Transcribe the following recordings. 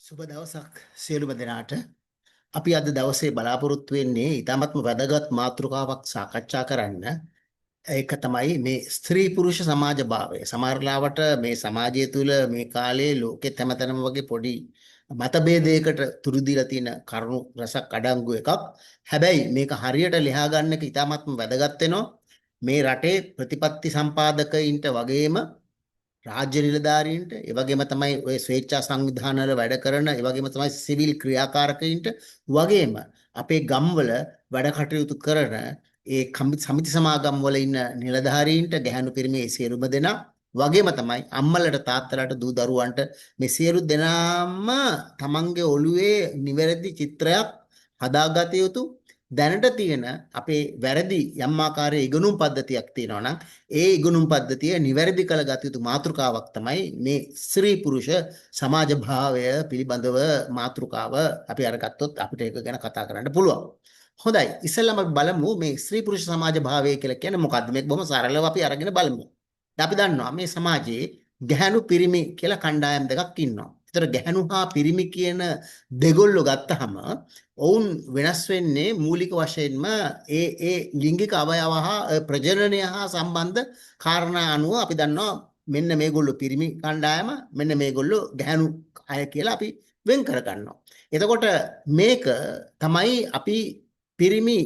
සුබ දවසක් සියලුම දෙනාට. අපි අද දවසේ බලාපොරොත්තු වෙන්නේ ඉතාමත්ම වැදගත් මාතෘකාවක් සාකච්ඡා කරන්න. ඒක තමයි මේ ස්ත්‍රී පුරුෂ සමාජ භාවය. සමහර ලාවට මේ සමාජය තුළ මේ කාලේ ලෝකෙත් හැමතැනම වගේ පොඩි මතභේදයකට තුරු දීලා තියෙන කරුණු රසක් අඩංගු එකක්. හැබැයි මේක හරියට ලියා ගන්න එක ඉතාමත්ම වැදගත් වෙනවා. මේ රටේ ප්‍රතිපත්ති සම්පාදකයින්ට වගේම රාජ්‍ය නිලධාරීන්ට, ඒ වගේම තමයි ඔය ස්වේච්ඡා සංවිධානවල වැඩ කරන, ඒ වගේම තමයි සිවිල් ක්‍රියාකාරකයින්ට වගේම අපේ ගම්වල වැඩ කටයුතු කරන ඒ සමිති සමාගම් වල ඉන්න නිලධාරීන්ට, ගැහැණු පිරිමි ඒ සියලුම දෙනා වගේම තමයි අම්මලට, තාත්තලාට, දූ දරුවන්ට මේ සියලු දෙනාම තමන්ගේ ඔළුවේ නිවැරදි චිත්‍රයක් හදාගත යුතු, දැනට තියෙන අපේ වැරදි යම් ආකාරයේ ඉගෙනුම් පද්ධතියක් තියෙනවා නම් ඒ ඉගෙනුම් පද්ධතිය නිවැරදි කළ ගත යුතු මාතෘකාවක් තමයි මේ ස්ත්‍රී පුරුෂ සමාජ භාවය පිළිබඳව මාතෘකාව අපි අරගත්තොත් අපිට ඒක ගැන කතා කරන්න පුළුවන්. හොඳයි, ඉස්සෙල්ලාම අපි බලමු මේ ස්ත්‍රී පුරුෂ සමාජ භාවය කියලා කියන්නේ මොකද්ද? මේක බොහොම සරලව අපි අරගෙන බලමු. දැන් අපි දන්නවා මේ සමාජයේ ගැහැණු පිරිමි කියලා කණ්ඩායම් දෙකක් ඉන්නවා. ඒතර ගැහැණු හා පිරිමි කියන දෙගොල්ලෝ ගත්තහම ඔවුන් වෙනස් වෙන්නේ මූලික වශයෙන්ම ඒ ඒ ලිංගික අවයව හා ප්‍රජනනය හා සම්බන්ධ කාරණා අනුව අපි දන්නවා මෙන්න මේගොල්ලෝ පිරිමි කණ්ඩායම, මෙන්න මේගොල්ලෝ ගැහැණු අය කියලා අපි වෙන් කරගන්නවා. එතකොට මේක තමයි අපි පිරිමි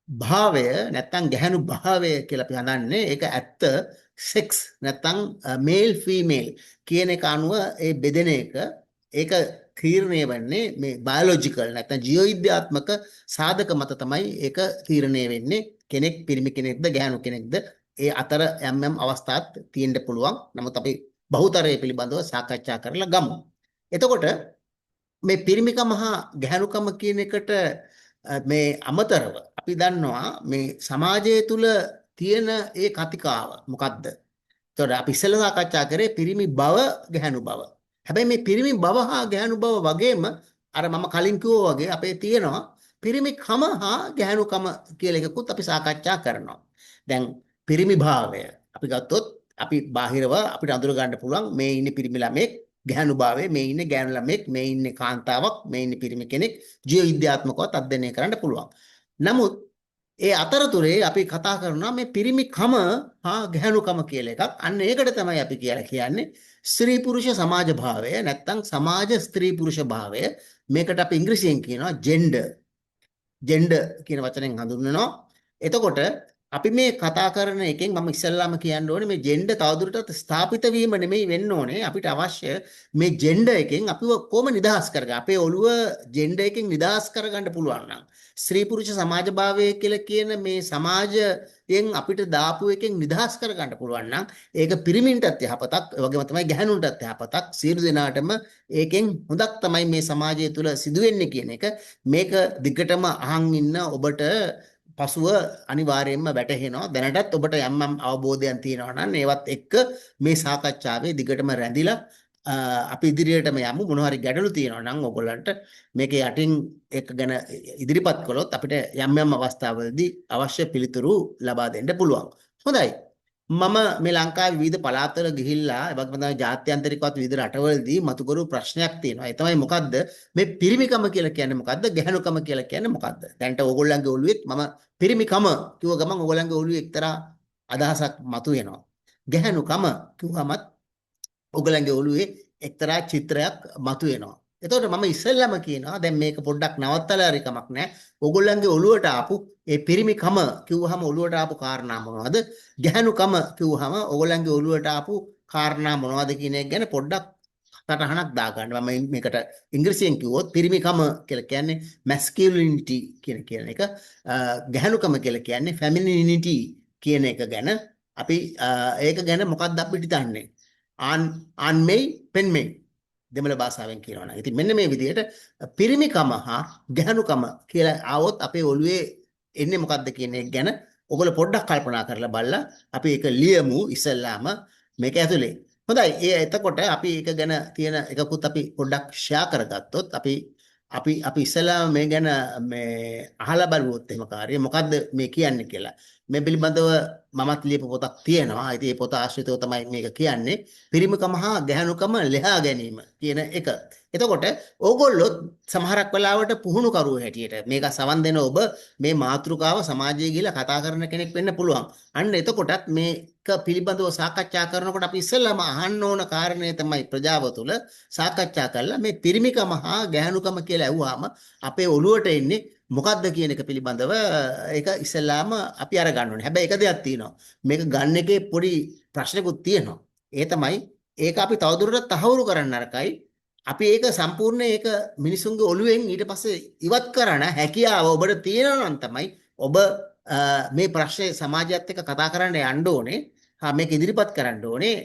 භාවය නැත්තම් ගැහැණු භාවය කියලා අපි හඳන්නේ. ඒක ඇත්ත සෙක්ස් නැත්තම් මේල් ෆීමේල් කියන එක අනුව ඒ බෙදෙන එක, ඒක තීරණය වෙන්නේ මේ බයොලොජිකල් නැත්තම් ජීව විද්‍යාත්මක සාධක මත තමයි ඒක තීරණය වෙන්නේ. කෙනෙක් පිරිමි කෙනෙක්ද ගැහැණු කෙනෙක්ද ඒ අතර යම් යම් අවස්ථාත් තියෙන්න පුළුවන්. නමුත් අපි බහුතරය පිළිබඳව සාකච්ඡා කරලා ගමු. එතකොට මේ පිරිමිකම හා ගැහැණුකම කියන එකට මේ අමතරව අපි දන්නවා මේ සමාජය තුල තියෙන ඒ කතිකාව මොකද්ද? එතකොට අපි ඉස්සෙල්ලා සාකච්ඡා කරේ පිරිමි බව ගැහැණු බව. හැබැයි මේ පිරිමි බව හා ගැහැණු බව වගේම අර මම කලින් කිව්වා වගේ අපේ තියෙනවා පිරිමිකම හා ගැහැණුකම කියලා එකකුත් අපි සාකච්ඡා කරනවා. දැන් පිරිමි භාවය අපි ගත්තොත් අපි බාහිරව අපිට අඳුර ගන්න පුළුවන් මේ ඉන්නේ පිරිමි ළමෙක්, ගැහැණු භාවය මේ ඉන්නේ ගැහැණු ළමෙක්, මේ ඉන්නේ කාන්තාවක්, මේ ඉන්නේ පිරිමි කෙනෙක්, ජීව විද්‍යාත්මකවත් අධ්‍යයනය කරන්න පුළුවන්. නමුත් ඒ අතරතුරේ අපි කතා කරනවා මේ පිරිමිකම හා ගැහැණුකම කියලා එකක්. අන්න ඒකට තමයි අපි කියලා කියන්නේ ස්ත්‍රී පුරුෂ සමාජ භාවය නැත්තම් සමාජ ස්ත්‍රී පුරුෂ භාවය. මේකට අපි ඉංග්‍රීසියෙන් කියනවා ජෙන්ඩර්. ජෙන්ඩර් කියන වචනෙන් හඳුන්වනවා. එතකොට අපි මේ කතා කරන එකෙන් මම ඉස්සෙල්ලාම කියන්න ඕනේ මේ ජෙන්ඩර් තවදුරටත් ස්ථාපිත වීම නෙමෙයි වෙන්න ඕනේ. අපිට අවශ්‍ය මේ ජෙන්ඩර් එකෙන් අපිව කොහොම නිදහස් කරගන්න, අපේ ඔළුව ජෙන්ඩර් එකෙන් නිදහස් කරගන්න පුළුවන් නම්, ස්ත්‍රී පුරුෂ සමාජ භාවය කියලා කියන මේ සමාජයෙන් අපිට දාපු එකෙන් නිදහස් කරගන්න පුළුවන් නම් ඒක පිරිමින්ටත් යහපතක්, ඒ වගේම තමයි ගැහැණුන්ටත් යහපතක්, සියලු දෙනාටම ඒකෙන් හොඳක් තමයි මේ සමාජය තුල සිදු වෙන්නේ කියන එක මේක දිගටම අහන් ඉන්න ඔබට පසුව අනිවාර්යයෙන්ම වැටහෙනවා. දැනටත් ඔබට යම් යම් අවබෝධයන් තියෙනවා නම් ඒවත් එක්ක මේ සාකච්ඡාවේ දිගටම රැඳිලා අපි ඉදිරියටම යමු. මොන හරි ගැටලු තියෙනවා නම් ඔයගොල්ලන්ට මේක යටින් ඒක ගැන ඉදිරිපත් කළොත් අපිට යම් යම් අවස්ථාවලදී අවශ්‍ය පිළිතුරු ලබා දෙන්න පුළුවන්. හොඳයි. මම මේ ලංකාවේ විවිධ පළාත්වල ගිහිල්ලා ඒ වගේම තමයි ජාත්‍යන්තරිකවත් විවිධ රටවලදී මතු කරපු ප්‍රශ්නයක් තියෙනවා. ඒ තමයි මොකද්ද මේ පිරිමිකම කියලා කියන්නේ මොකද්ද? ගැහැණුකම කියලා කියන්නේ මොකද්ද? දැන්ට ඕගොල්ලන්ගේ ඔළුවෙත් මම පිරිමිකම කිව්ව ගමන් ඕගොල්ලන්ගේ ඔළුවේ එක්තරා අදහසක් මතුවෙනවා. ගැහැණුකම කිව්වමත් ඕගොල්ලන්ගේ ඔළුවේ එක්තරා චිත්‍රයක් මතුවෙනවා. එතකොට මම ඉස්සෙල්ලම කියනවා දැන් මේක පොඩ්ඩක් නවත්තලා හරි කමක් නැහැ. ඕගොල්ලන්ගේ ඔළුවට ආපු ඒ පිරිමිකම කිව්වහම ඔළුවට ආපු කාරණා මොනවද? ගැහැණුකම කිව්වහම ඕගොල්ලන්ගේ ඔළුවට ආපු කාරණා මොනවද කියන එක ගැන පොඩ්ඩක් සටහනක් දාගන්න. මම මේකට ඉංග්‍රීසියෙන් කිව්වොත් පිරිමිකම කියලා කියන්නේ මැස්කියුලිනිටි කියන කියන එක. ගැහැණුකම කියලා කියන්නේ ෆෙමිනිනිටි කියන එක ගැන අපි ඒක ගැන මොකක්ද අපිට හිතන්නේ? ආන් ආන්මෙයි පෙන්මෙයි දෙමළ භාෂාවෙන් කියනවා නම්. ඉතින් මෙන්න මේ විදිහට පිරිමිකම හා ගැහැණුකම කියලා ආවොත් අපේ ඔළුවේ එන්නේ මොකද්ද කියන එක ගැන ඔයගොල්ලෝ පොඩ්ඩක් කල්පනා කරලා බලලා අපි ඒක ලියමු ඉස්සෙල්ලාම මේක ඇතුලේ. හොඳයි. ඒ එතකොට අපි ඒක ගැන තියෙන එකකුත් අපි පොඩ්ඩක් ෂෙයා කරගත්තොත් අපි අපි අපි ඉස්සෙල්ලාම මේ ගැන මේ අහලා බලුවොත් එහෙම කාර්යය මොකද්ද මේ කියන්නේ කියලා. මේ පිළිබඳව මමත් ලියපු පොතක් තියෙනවා. ඉතින් ඒ පොත ආශ්‍රිතව තමයි මේක කියන්නේ. පිරිමිකම හා ගැහැණුකම ලෙහා ගැනීම කියන එක. එතකොට ඕගොල්ලොත් සමහරක් වෙලාවට පුහුණුකරුවෝ හැටියට මේක සවන් දෙන ඔබ මේ මාතෘකාව සමාජයේ ගිහිලා කතා කරන කෙනෙක් වෙන්න පුළුවන්. අන්න එතකොටත් මේක පිළිබඳව සාකච්ඡා කරනකොට අපි ඉස්සෙල්ලාම අහන්න ඕන කාරණය තමයි ප්‍රජාව තුළ සාකච්ඡා කරලා මේ පිරිමිකම හා ගැහැණුකම කියලා ඇහුවාම අපේ ඔළුවට එන්නේ මොකද්ද කියන එක පිළිබඳව ඒක ඉස්සෙල්ලාම අපි අරගන්න ඕනේ. හැබැයි එක දෙයක් තියෙනවා. මේක ගන්න එකේ පොඩි ප්‍රශ්නකුත් තියෙනවා. ඒ තමයි ඒක අපි තවදුරටත් තහවුරු කරන්න නරකයි. අපි ඒක සම්පූර්ණ ඒක මිනිසුන්ගේ ඔළුවෙන් ඊට පස්සේ ඉවත් කරන හැකියාව ඔබට තියෙනවා නම් තමයි ඔබ මේ ප්‍රශ්නේ සමාජයත් එක්ක කතා කරන්න යන්න ඕනේ. හා මේක ඉදිරිපත් කරන්න ඕනේ.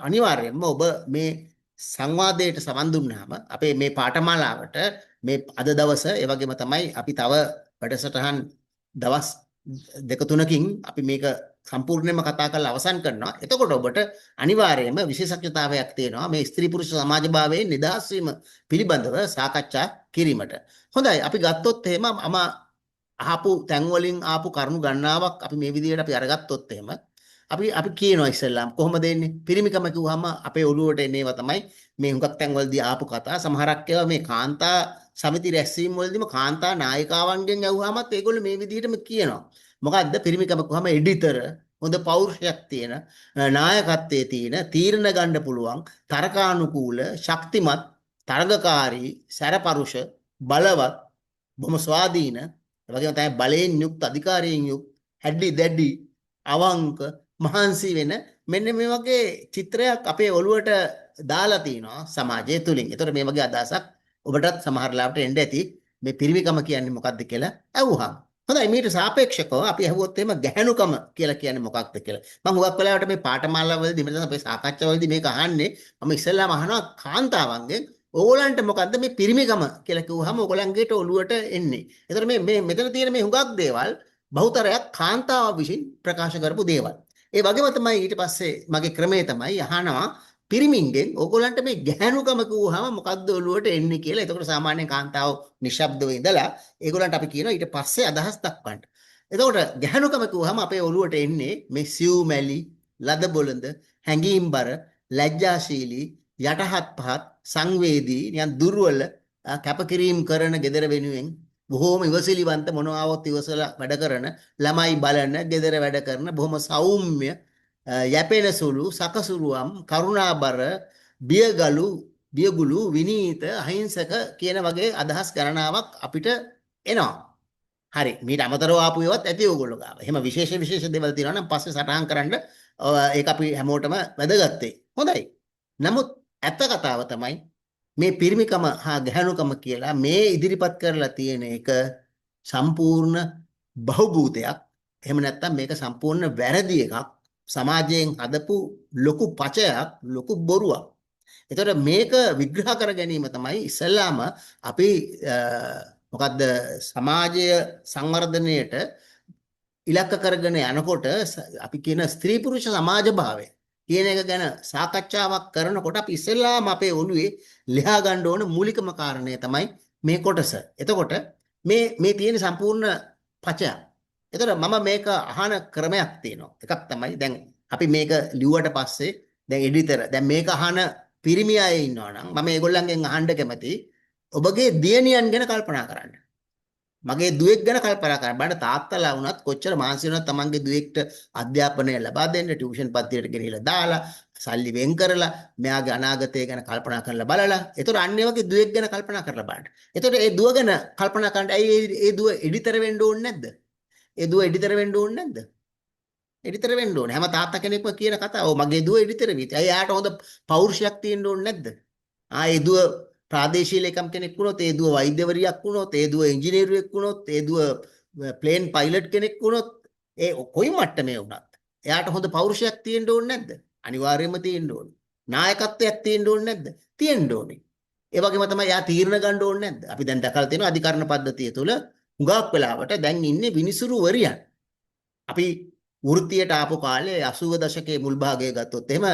අනිවාර්යයෙන්ම ඔබ මේ සංවාදයට සවන් දුන්නාම අපේ මේ පාඨමාලාවට මේ අද දවස ඒ වගේම තමයි අපි තව වැඩසටහන් දවස් දෙක තුනකින් අපි මේක සම්පූර්ණයෙන්ම කතා කරලා අවසන් කරනවා. එතකොට ඔබට අනිවාර්යයෙන්ම විශේෂඥතාවයක් තියෙනවා මේ ස්ත්‍රී පුරුෂ සමාජභාවයෙන් නිදහස් වීම පිළිබඳව සාකච්ඡා කිරීමට. හොඳයි, අපි ගත්තොත් එහෙම මම අහපු තැන් වලින් ආපු කරුණු ගණනාවක් අපි මේ විදිහට අපි අරගත්තොත් එහෙම අපි අපි කියනවා ඉස්සෙල්ලාම කොහොමද එන්නේ පිරිමිකම කිව්වහම අපේ ඔළුවට එන ඒවා තමයි මේ හුඟක් තැන් වලදී ආපු කතා. සමහරක් ඒවා මේ කාන්තා සමිති රැස්වීම් වලදීම කාන්තා නායිකාවන්ගෙන් ඇහුවාමත් ඒගොල්ලෝ මේ විදිහටම කියනවා. මොකද්ද පිරිමිකම කිව්වහම එඩිතර, හොඳ පෞරුෂයක් තියෙන, නායකත්වයේ තියෙන, තීරණ ගන්න පුළුවන්, තර්කානුකූල, ශක්තිමත්, තරගකාරී, සැරපරුෂ, බලවත්, බොහොම ස්වාධීන, ඒ වගේම තමයි බලයෙන් යුක්ත, අධිකාරියෙන් යුක්ත, හැඩි දැඩි, අවංක, මහන්සි වෙන මෙන්න මේ වගේ චිත්‍රයක් අපේ ඔළුවට දාලා තිනවා සමාජය තුලින්. ඒතකොට මේ වගේ අදහසක් ඔබටත් සමහර ලාවට එන්න ඇති මේ පිරිමිකම කියන්නේ මොකක්ද කියලා ඇහුවහම. හොඳයි, මීට සාපේක්ෂකව අපි ඇහුවොත් එහෙම ගැහැණුකම කියලා කියන්නේ මොකක්ද කියලා. මම හුඟක් වෙලාවට මේ පාඨමාලාවලදී මෙතන අපේ සාකච්ඡාවලදී මේක අහන්නේ මම ඉස්සෙල්ලාම අහනවා කාන්තාවන්ගෙන් ඕගොල්ලන්ට මොකද්ද මේ පිරිමිකම කියලා කිව්වහම ඕගොල්ලන්ගේට ඔළුවට එන්නේ. ඒතර මේ මේ මෙතන තියෙන මේ හුඟක් දේවල් බහුතරයක් කාන්තාව විසින් ප්‍රකාශ කරපු දේවල්. ඒ වගේම තමයි ඊට පස්සේ මගේ ක්‍රමය තමයි අහනවා පිරිමින්ගෙන් ඕගොල්ලන්ට මේ ගැහැණුකම කිව්වහම මොකද්ද ඔළුවට එන්නේ කියලා. එතකොට සාමාන්‍යයෙන් කාන්තාව නිශ්ශබ්දව ඉඳලා ඒගොල්ලන්ට අපි කියනවා ඊට පස්සේ අදහස් දක්වන්න. එතකොට ගැහැණුකම කිව්වහම අපේ ඔළුවට එන්නේ මේ සිව්මැලි, ලද බොළඳ, හැඟීම්බර, ලැජ්ජාශීලී, යටහත් පහත්, සංවේදී, නිකන් දුර්වල, කැපකිරීම කරන ගෙදර වෙනුවෙන් බොහෝම ඉවසිලිවන්ත, මොනවාවත් ඉවසලා වැඩ කරන, ළමයි බලන, ගෙදර වැඩ කරන, බොහොම සෞම්‍ය, යැපෙන සුළු, සකසුරුවම්, කරුණාබර, බියගලු, බියගුළු, විනීත, අහිංසක කියන වගේ අදහස් ගණනාවක් අපිට එනවා. හරි, මීට අමතරව ආපු ඒවාත් ඇති ඕගොල්ලෝ ගාව. එහෙම විශේෂ විශේෂ දේවල් තියෙනවා නම් පස්සේ සටහන් කරන්න ඒක අපි හැමෝටම වැදගත් වෙයි. හොඳයි. නමුත් ඇත්ත කතාව තමයි මේ පිරිමිකම හා ගැහැණුකම කියලා මේ ඉදිරිපත් කරලා තියෙන එක සම්පූර්ණ බහුබූතයක්. එහෙම නැත්නම් මේක සම්පූර්ණ වැරදි එකක්. සමාජයෙන් හදපු ලොකු පචයක්, ලොකු බොරුවක්. එතකොට මේක විග්‍රහ කර ගැනීම තමයි ඉස්සෙල්ලාම අපි මොකද්ද සමාජය සංවර්ධනයට ඉලක්ක කරගෙන යනකොට අපි කියන ස්ත්‍රී පුරුෂ සමාජභාවය කියන එක ගැන සාකච්ඡාවක් කරනකොට අපි ඉස්සෙල්ලාම අපේ ඔළුවේ ලියා ගන්න ඕන මූලිකම කාරණය තමයි මේ කොටස. එතකොට මේ මේ තියෙන සම්පූර්ණ පචයක්. එතකොට මම මේක අහන ක්‍රමයක් තියෙනවා. එකක් තමයි දැන් අපි මේක ලිව්වට පස්සේ දැන් එඩිටර් දැන් මේක අහන පිරිමි අය ඉන්නවා නම් මම ඒගොල්ලන්ගෙන් අහන්න කැමති ඔබගේ දියණියන් ගැන කල්පනා කරන්න. මගේ දුවෙක් ගැන කල්පනා කරන්න. බලන්න තාත්තලා වුණත් කොච්චර මහන්සි වුණත් තමන්ගේ දුවෙක්ට අධ්‍යාපනය ලබා දෙන්න ටියුෂන් පද්ධතියට ගෙනහිලා දාලා සල්ලි වෙන් කරලා මෙයාගේ අනාගතය ගැන කල්පනා කරලා බලලා එතකොට අන්න ඒ වගේ දුවෙක් ගැන කල්පනා කරලා බලන්න. එතකොට ඒ දුව ගැන කල්පනා කරන්න ඇයි ඒ දුව එඩිතර වෙන්න ඕනේ නැද්ද? ඒ දුව එඩිතර වෙන්න ඕනේ නැද්ද? එඩිතර වෙන්න ඕනේ. හැම තාත්තා කෙනෙක්ම කියන කතාව. ඔව් මගේ දුව එඩිතර වී. ඇයි එයාට හොඳ පෞරුෂයක් තියෙන්න ඕනේ නැද්ද? ආ ඒ දුව ප්‍රාදේශීය ලේකම් කෙනෙක් වුණොත්, ඒ දුව වෛද්‍යවරියක් වුණොත්, ඒ දුව ඉංජිනේරුවෙක් වුණොත්, ඒ දුව ප්ලේන් පයිලට් කෙනෙක් වුණොත්, ඒ කොයි මට්ටමේ වුණත් එයාට හොඳ පෞරුෂයක් තියෙන්න ඕනේ නැද්ද? අනිවාර්යයෙන්ම තියෙන්න ඕනේ. නායකත්වයක් තියෙන්න ඕනේ නැද්ද? තියෙන්න ඕනේ. ඒ වගේම තමයි එයා තීරණ ගන්න ඕනේ නැද්ද? අපි දැන් දැකලා තියෙනවා අධිකරණ පද්ධතිය තුළ හුඟක් වෙලාවට දැන් ඉන්නේ විනිසුරුවරියන්. අපි වෘත්තියට ආපු කාලේ 80 දශකයේ මුල් භාගය ගත්තොත් එහෙම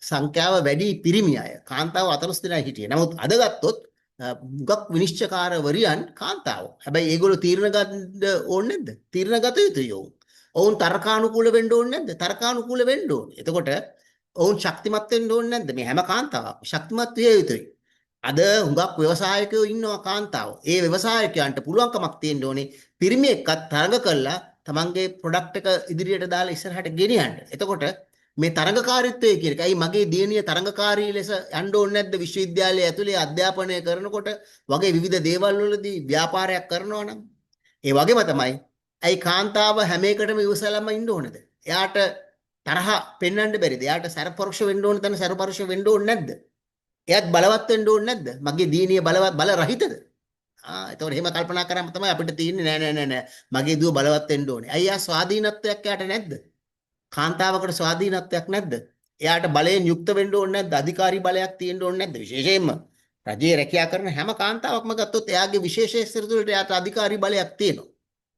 සංඛ්‍යාව වැඩි පිරිමි අය. කාන්තාව 14 දෙනා හිටියේ. නමුත් අද ගත්තොත් හුඟක් විනිශ්චයකාරවරියන් කාන්තාවෝ. හැබැයි ඒගොල්ලෝ තීරණ ගන්න ඕනේ නැද්ද? තීරණ ගත යුතුයි ඔවුන්. ඔවුන් තර්කානුකූල වෙන්න ඕනේ නැද්ද? තර්කානුකූල වෙන්න ඕනේ. එතකොට ඔවුන් ශක්තිමත් වෙන්න ඕනේ නැද්ද? මේ හැම කාන්තාවක්ම ශක්තිමත් විය යුතුයි. අද හුඟක් ව්‍යවසායකයෝ ඉන්නවා කාන්තාවෝ. ඒ ව්‍යවසායකයන්ට පුළුවන්කමක් තියෙන්න ඕනේ පිරිමි එක්කත් තරඟ කරලා තමන්ගේ ප්‍රොඩක්ට් එක ඉදිරියට දාලා ඉස්සරහට ගෙනියන්න. එතකොට මේ තරඟකාරීත්වය කියන එක, ඇයි මගේ දියණිය තරඟකාරී ලෙස යන්න ඕනේ නැද්ද විශ්වවිද්‍යාලය ඇතුලේ අධ්‍යාපනය කරනකොට වගේ විවිධ දේවල් වලදී ව්‍යාපාරයක් කරනවා නම්? ඒ වගේම තමයි ඇයි කාන්තාව හැම එකටම ඉවසලම ඉන්න ඕනේද? එයාට තරහ පෙන්වන්න බැරිද? එයාට සැරපරුෂ වෙන්න ඕන තැන සැරපරුෂ වෙන්න ඕනේ නැද්ද? එයාත් බලවත් වෙන්න ඕනේ නැද්ද? මගේ දියණිය බලවත් බල රහිතද? එතකොට එහෙම කල්පනා කරාම තමයි අපිට තියෙන්නේ නෑ නෑ නෑ නෑ මගේ දුව බලවත් වෙන්න ඕනේ. ඇයි එයා ස්වාධීනත්වයක් එයාට නැද්ද? කාන්තාවකට ස්වාධීනත්වයක් නැද්ද? එයාට බලයෙන් යුක්ත වෙන්න ඕනේ නැද්ද? අධිකාරී බලයක් තියෙන්න ඕනේ නැද්ද? විශේෂයෙන්ම රජයේ රැකියා කරන හැම කාන්තාවක්ම ගත්තොත් එයාගේ විශේෂ ක්ෂේත්‍ර තුළට එයාට අධිකාරී බලයක් තියෙනවා.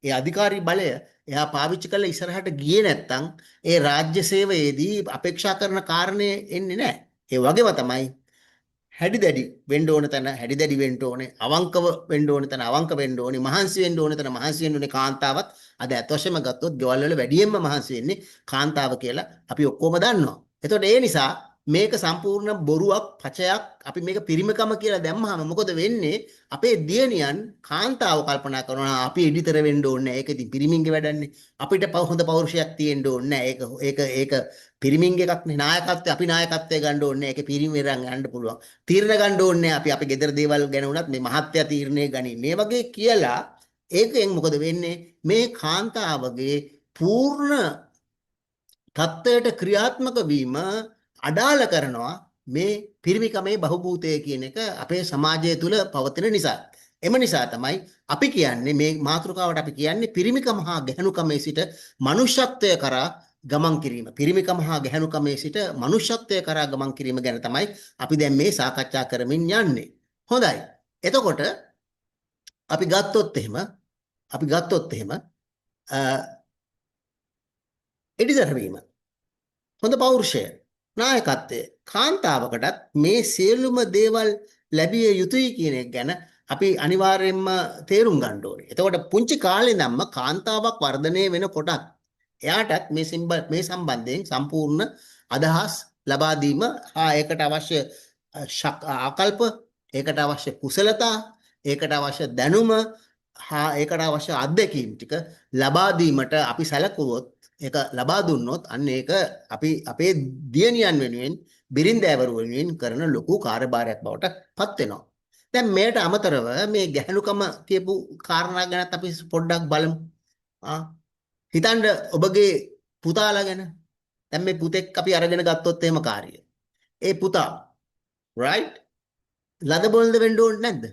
ඒ අධිකාරී බලය එයා පාවිච්චි කරලා ඉස්සරහට ගියේ නැත්තම් ඒ රාජ්‍ය සේවයේදී අපේක්ෂා කරන කාරණේ එන්නේ නැහැ. ඒ වගේම තමයි හැඩි දැඩි වෙන්න ඕන තැන හැඩි දැඩි වෙන්න ඕනේ, අවංකව වෙන්න ඕන තැන අවංක වෙන්න ඕනේ, මහන්සි වෙන්න ඕන තැන මහන්සි වෙන්න ඕනේ. කාන්තාවත් අද ඇත්ත වශයෙන්ම ගත්තොත් ගෙවල් වල වැඩියෙන්ම මහන්සි වෙන්නේ කාන්තාව කියලා අපි ඔක්කොම දන්නවා. එතකොට ඒ නිසා මේක සම්පූර්ණ බොරුවක්, පචයක්. අපි මේක පිරිමිකම කියලා දැම්මහම මොකද වෙන්නේ? අපේ දියණියන් කාන්තාව කල්පනා කරනවා අපි එඩිතර වෙන්න ඕනේ නෑ. ඒක ඉතින් පිරිමින්ගේ වැඩන්නේ. අපිට හොඳ පෞරුෂයක් තියෙන්න ඕනේ නෑ. ඒක ඒක ඒක පිරිමින්ගේ එකක් නේ. නායකත්වය අපි නායකත්වය ගන්න ඕනේ නෑ. ඒක පිරිමින් යන්න පුළුවන්. තීරණ ගන්න ඕනේ නෑ. අපි අපේ ගෙදර දේවල් ගැන වුණත් මේ මහත්ය තීරණය ගනි. මේ වගේ කියලා ඒකෙන් මොකද වෙන්නේ? මේ කාන්තාවගේ පූර්ණ තත්ත්වයට ක්‍රියාත්මක වීම අඩාල කරනවා මේ පිරිමිකමේ බහුබූතය කියන එක අපේ සමාජය තුළ පවතින නිසා. එම නිසා තමයි අපි කියන්නේ මේ මාතෘකාවට අපි කියන්නේ පිරිමිකම හා ගැහැණුකමේ සිට මනුෂ්‍යත්වය කරා ගමන් කිරීම. පිරිමිකම හා ගැහැණුකමේ සිට මනුෂ්‍යත්වය කරා ගමන් කිරීම ගැන තමයි අපි දැන් මේ සාකච්ඡා කරමින් යන්නේ. හොඳයි. එතකොට අපි ගත්තොත් එහෙම එඩිතර වීම, හොඳ පෞරුෂය, නායකත්වය, කාන්තාවකටත් මේ සියලුම දේවල් ලැබිය යුතුයි කියන එක ගැන අපි අනිවාර්යයෙන්ම තේරුම් ගන්න ඕනේ. එතකොට පුංචි කාලේ ඉඳන්ම කාන්තාවක් වර්ධනය වෙනකොටත් එයාටත් මේ සම්බන්ධයෙන් සම්පූර්ණ අදහස් ලබා දීම හා ඒකට අවශ්‍ය ආකල්ප, ඒකට අවශ්‍ය කුසලතා, ඒකට අවශ්‍ය දැනුම හා ඒකට අවශ්‍ය අත්දැකීම් ටික ලබා දීමට අපි සැලකුවොත්, ඒක ලබා දුන්නොත් අන්න ඒක අපි අපේ දියණියන් වෙනුවෙන් බිරින්දෑවරු වෙනුවෙන් කරන ලොකු කාර්යභාරයක් බවට පත් වෙනවා. දැන් මෙයට අමතරව මේ ගැහැණුකම කියපු කාරණා ගැනත් අපි පොඩ්ඩක් බලමු. හිතන්න ඔබගේ පුතාලා ගැන. දැන් මේ පුතෙක් අපි අරගෙන ගත්තොත් එහෙම කාර්යය. ඒ පුතා right ලද බොළඳ වෙන්න ඕනේ නැද්ද?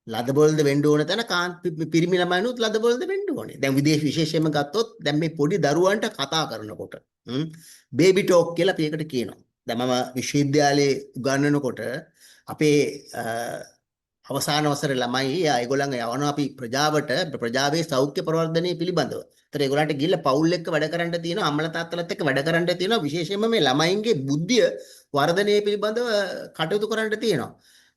ලද බොළඳ වෙන්න ඕන තැන පිරිමි ළමයිනුත් ලද බොළඳ වෙන්න ඕනේ. දැන් විදේශ විශේෂයෙන්ම ගත්තොත් දැන් මේ පොඩි දරුවන්ට කතා කරනකොට බේබි ටෝක් කියලා අපි ඒකට කියනවා. දැන් මම විශ්වවිද්‍යාලයේ උගන්වනකොට අපේ අවසාන වසරේ ළමයි ඒගොල්ලන් යවනවා අපි ප්‍රජාවට ප්‍රජාවේ සෞඛ්‍ය ප්‍රවර්ධනය පිළිබඳව. ඒතර ඒගොල්ලන්ට ගිහිල්ලා පවුල් එක්ක වැඩ කරන්න තියෙනවා, අම්මලා තාත්තලාත් එක්ක වැඩ කරන්න තියෙනවා, විශේෂයෙන්ම මේ ළමයින්ගේ බුද්ධිය වර්ධනය පිළිබඳව කටයුතු කරන්න තියෙනවා.